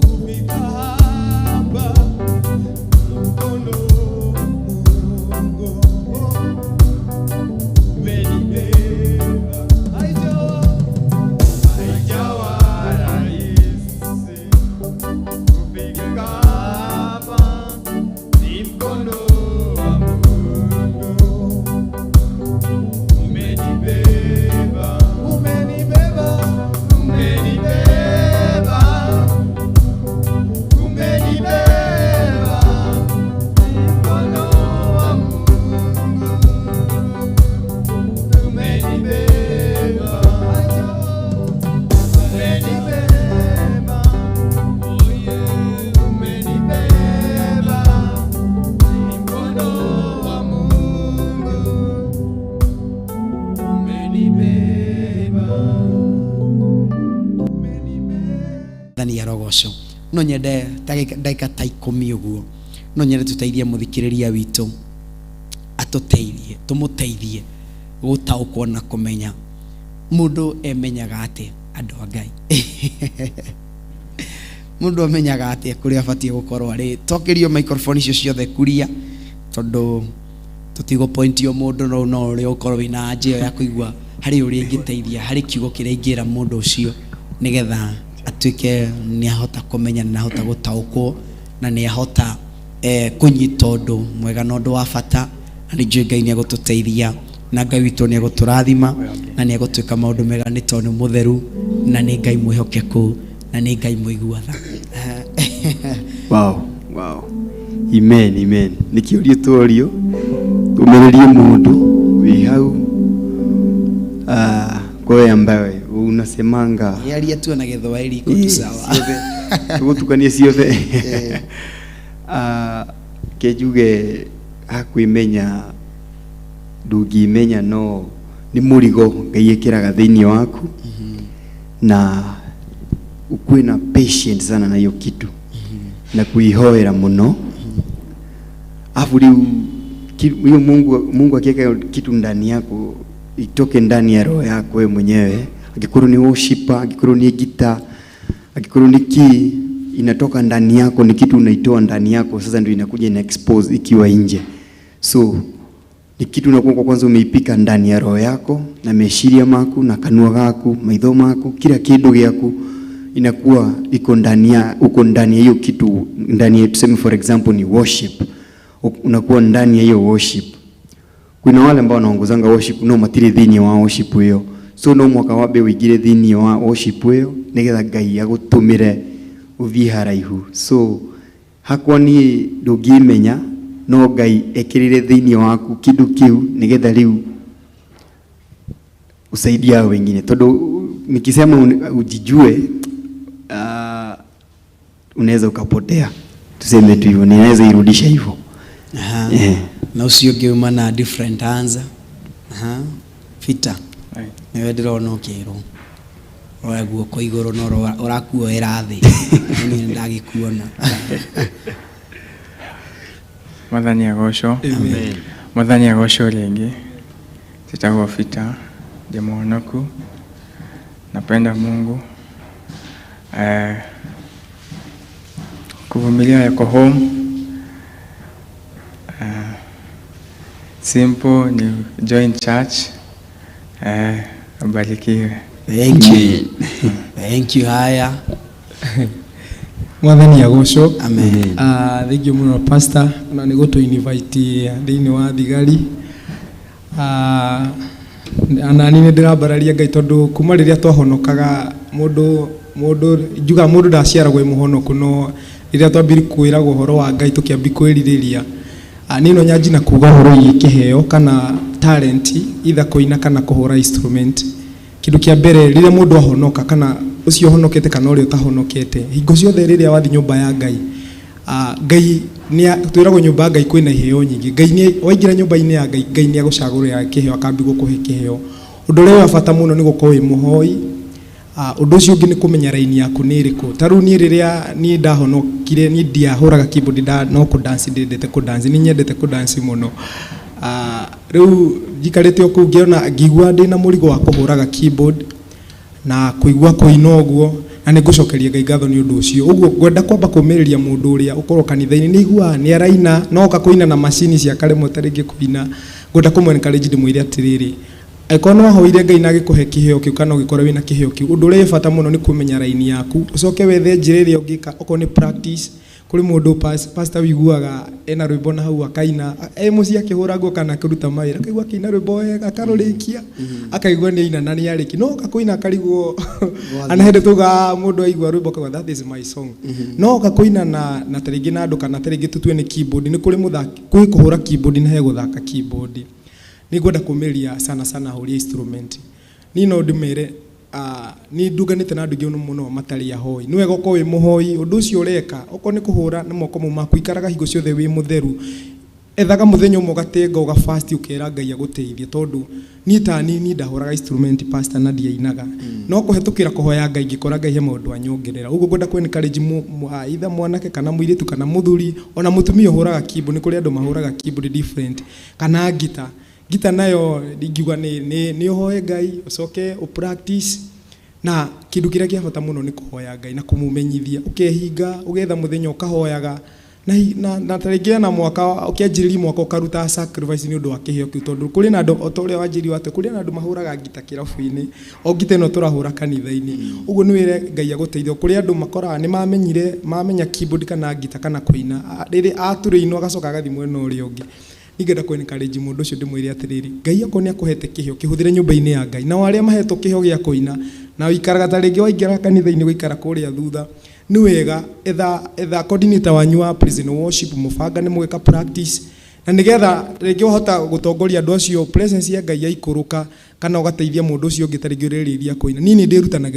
kufika hapa, mkono Mungu umenibeba. Haijawa rahisi kufika hapa, ni mkono wa Mungu umenibeba, umenibeba, umenibeba, umenibeba, mkono wa Mungu umenibeba, umenibeba, umenibeba, mkono wa Mungu umenibeba. Mwathani arogocwo. No nyende ndagĩka ta 10 ũguo, no nyende tũteithie mũthikĩrĩria witũ, atũteithie, tũmũteithie gũtaũkwo na kũmenya mũndũ emenyaga atĩa andũ a Ngai. Mũndũ amenyaga atĩa kũrĩa abatiĩ gũkorwo arĩ. Tokĩrio microphone icio ciothe kuria, tondũ tũtigũpointio mũndũ, no ũrĩa ũkorwo wĩna anja ĩyo ya kũigua harĩ ũrĩa ingĩteithia, harĩ kiugo kĩrĩa ingĩra mũndũ ũcio nĩgetha atuĩke nĩahota kũmenya, nĩahota gũtaũkwo, na nĩahota kũnyita ũndũ mwega na ũndũ wa bata. Na nĩ njũĩ Ngai nĩegũtũteithia, na Ngai witũ nĩegũtũrathima, na nĩegũtwĩka maũndũ mega, nĩ tondũ nĩ mũtheru, na nĩ Ngai mwĩhokeku, na nĩ Ngai mũigua tha. Wow, wow. Amen, amen. Nĩ kĩũria tworio, tũmĩrĩrie mũndũ wĩ hau kwa ambaye unasemanga Yaria tu na Gĩthwaĩri iko tu sawa. Tũgũtukania ciothe. Ke njuge hakwĩmenya ndũngĩmenya, no nĩ mũrigo Ngai ĩkĩraga thĩinĩ waku, na ukuwe na patient sana na hiyo kitu na kuihoera mũno. Afu rĩu hiyo Mungu akiweka kitu ndani yako itoke ndani ya roho yako wewe mwenyewe, angĩkorwo ni worshiper, angĩkorwo ni gita, angĩkorwo ni key, inatoka ndani yako, ni kitu unaitoa ndani yako, sasa ndio inakuja ina expose ikiwa nje. So ni kitu unakuwa kwa kwanza umeipika ndani ya roho yako na meciria maku na kanua gaku, maitho maku, kila kindu gĩaku inakuwa iko ndani ya, uko ndani ya hiyo kitu, ndani ya, tuseme for example ni worship, unakuwa ndani ya hiyo worship. Kuna wale ambao wanaongozanga worship no matiri thĩinĩ wa worship ĩyo, so no mwaka wambe ũingĩre thĩinĩ wa worship ĩyo nĩgetha Ngai agũtũmĩre ũthiĩ haraihu. So hakwa niĩ ndũngĩmenya, no Ngai ekĩrĩre thĩinĩ waku kĩndũ kĩu nĩgetha rĩu usaidie hao wengine, tondũ nikisema ujijue, unaweza ukapotea, tuseme tu hivyo, ninaweza irudisha hivyo. Na ũcio ũngĩ uma na different answer. Peter, nĩwe ndĩrona ũkĩrwo roya guoko igũrũ no ũrakuoera thĩ. Niĩ nĩndagĩkuona. Mwathani agocwo. Amen. Mwathani agocwo rĩngĩ. Njĩtagwo Peter, ndĩ mũhonoku, napenda Mungu. Kuvumilia yako home. Simple ni join church. Abarikiwe. Thank you. Thank you. Haya. Mwathani agocwo. Amen. Thank you muno pastor na nĩ gũtũ invite thĩinĩ wa thigari. Anani nĩ ndĩrambararia Ngai tondũ kuma rĩrĩa twahonokaga mũndũ njuga mũndũ ndaciaragwo e mũhonoku, no rĩrĩa twambire kwĩragwo ũhoro wa Ngai tũkĩambia kwĩrirĩria. Niĩ no nyanji na kuga ũhoro wĩgiĩ kĩheo kana talent, either kũina kana kũhũra instrument. Kĩndũ kĩa mbere rĩrĩa mũndũ ahonoka kana ũcio ũhonokete kana ũrĩa ũtahonokete, hingo ciothe rĩrĩa wathiĩ nyũmba ya Ngai, Ngai twĩragwo nyũmba ya Ngai kwĩna iheo nyingĩ. Ngai nĩ waingĩra nyũmba-inĩ ya Ngai, Ngai nĩ agũcagũrĩra kĩheo akambia gũkũhe kĩheo. Ũndũ ũrĩa wa bata mũno nĩ gũkorwo wĩ mũhoi. Ũndũ ũcio ũngĩ nĩ kũmenya raini yaku nĩ ĩrĩkũ. Ta rĩu niĩ rĩrĩa niĩ ndahonokire, niĩ ndiahũraga keyboard, no kũ dance ndendete kũ dance, nĩ nyendete kũ dance mũno. Rĩu njikarĩte o kũu ngĩona ngĩigua ndĩna mũrigo wa kũhũraga keyboard na kũigua kũina ũguo, Na nĩ ngũcokeria Ngai ngatho nĩ ũndũ ũcio. Ũguo ngwenda kwamba kũmĩrĩria mũndũ ũrĩa ũkorwo kanitha-inĩ nĩ aiguaga nĩ araina no oka kũina na macini cia karemwo ta rĩngĩ kũina, ngwenda kũmũ encourage ndĩmwĩre atĩrĩrĩ, angĩkorwo nĩ wahoire Ngai na agĩkũhe kĩheo kĩu kana ũgĩkorwo wĩna kĩheo kĩu, ũndũ ũrĩa wĩ bata mũno nĩ kũmenya raini yaku, ũcoke wethe njĩra ĩrĩa ũngĩka, okorwo nĩ practice. Kũrĩ mũndũ pastor wĩiguaga ena rwĩmbo na hau akaina e mũciĩ akĩhũra nguo kana akĩruta mawĩra, akaigua akĩina rwĩmbo wega akarũrĩkia, akaigua nĩ aina na nĩ arĩkia, no oka kũina akarigwo. Ana hĩndĩ tuga mũndũ aigua rwĩmbo akauga that is my song, no oka kũina na tarĩngĩ na andũ kana tarĩngĩ tũtue nĩ keyboard, nĩ kũrĩ mũthaki kwĩ kũhũra keyboard na he gũthaka keyboard. Nĩ ngwenda kũmĩria sana sana ahũri a instrument. Niĩ no ndĩmere, nĩ ndunganĩte na andũ aingĩ mũno matarĩ ahoi. Nĩ wega ũkorwo wĩ mũhoi ũndũ ũcio ũreka, okorwo nĩ kũhũra na moko mau maku, ikaraga hingo ciothe wĩ mũtheru. Ethaga mũthenya ũmwe ũgatenga ũga fast ũkera Ngai agũteithie, tondũ niĩ ta niĩ ndahũraga instrument, pastor, na ndiainaga, no kũhetũkĩra kũhoya Ngai ngĩkora Ngai he maũndũ anyongerera. Ũguo ngwenda kũ encourage either mwanake kana mũirĩtu kana mũthuri ona mũtumia ũhũraga keyboard. Nĩ kũrĩ andũ mahũraga keyboard different kana ngita. Ngita nayo ndingiuga nĩ ũhoe Ngai ũcoke ũ practice, na kĩndũ kĩrĩa kĩa bata mũno nĩ kũhoya Ngai na kũmũmenyithia, ũkehinga ũgetha mũthenya ũkahoyaga na tarĩngĩ na mwaka ũkĩanjĩrĩria mwaka ũkaruta sacrifice nĩ ũndũ wa kĩheo kĩu, tondũ kũrĩ na andũ o ta ũrĩa wanjĩrire atĩ kũrĩ na andũ mahũraga ngita kĩrabu-inĩ, o ngita ĩno tũrahũra kanitha-inĩ. Ũguo nĩ wĩre Ngai agũteithie. Kũrĩ andũ makoraga nĩ mamenyire mamenya keyboard kana ngita kana kũina, rĩrĩ aturĩinwo agacoka agathiĩ mwena ũrĩa ũngĩ. Ningĩenda kũ encourage mũndũ ũcio ndĩmwĩre atĩrĩrĩ, Ngai okorwo nĩ akũhete kĩheo kĩhũthĩre nyũmba-inĩ ya Ngai. Nao arĩa mahetwo kĩheo gĩa kũina na ũikaraga ta rĩngĩ waingĩra kanitha-inĩ gũikara kũrĩa thutha, nĩ wega etha coordinator wanyu wa praise and worship, mũbangane mũgĩka practice na nĩgetha rĩngĩ wahota gũtongoria andũ acio presence ya Ngai yaikũrũka, kana ũgateithia mũndũ ũcio ũngĩ ta rĩngĩ ũrerĩria kũina. Niĩ nĩ ndĩrutanagĩria.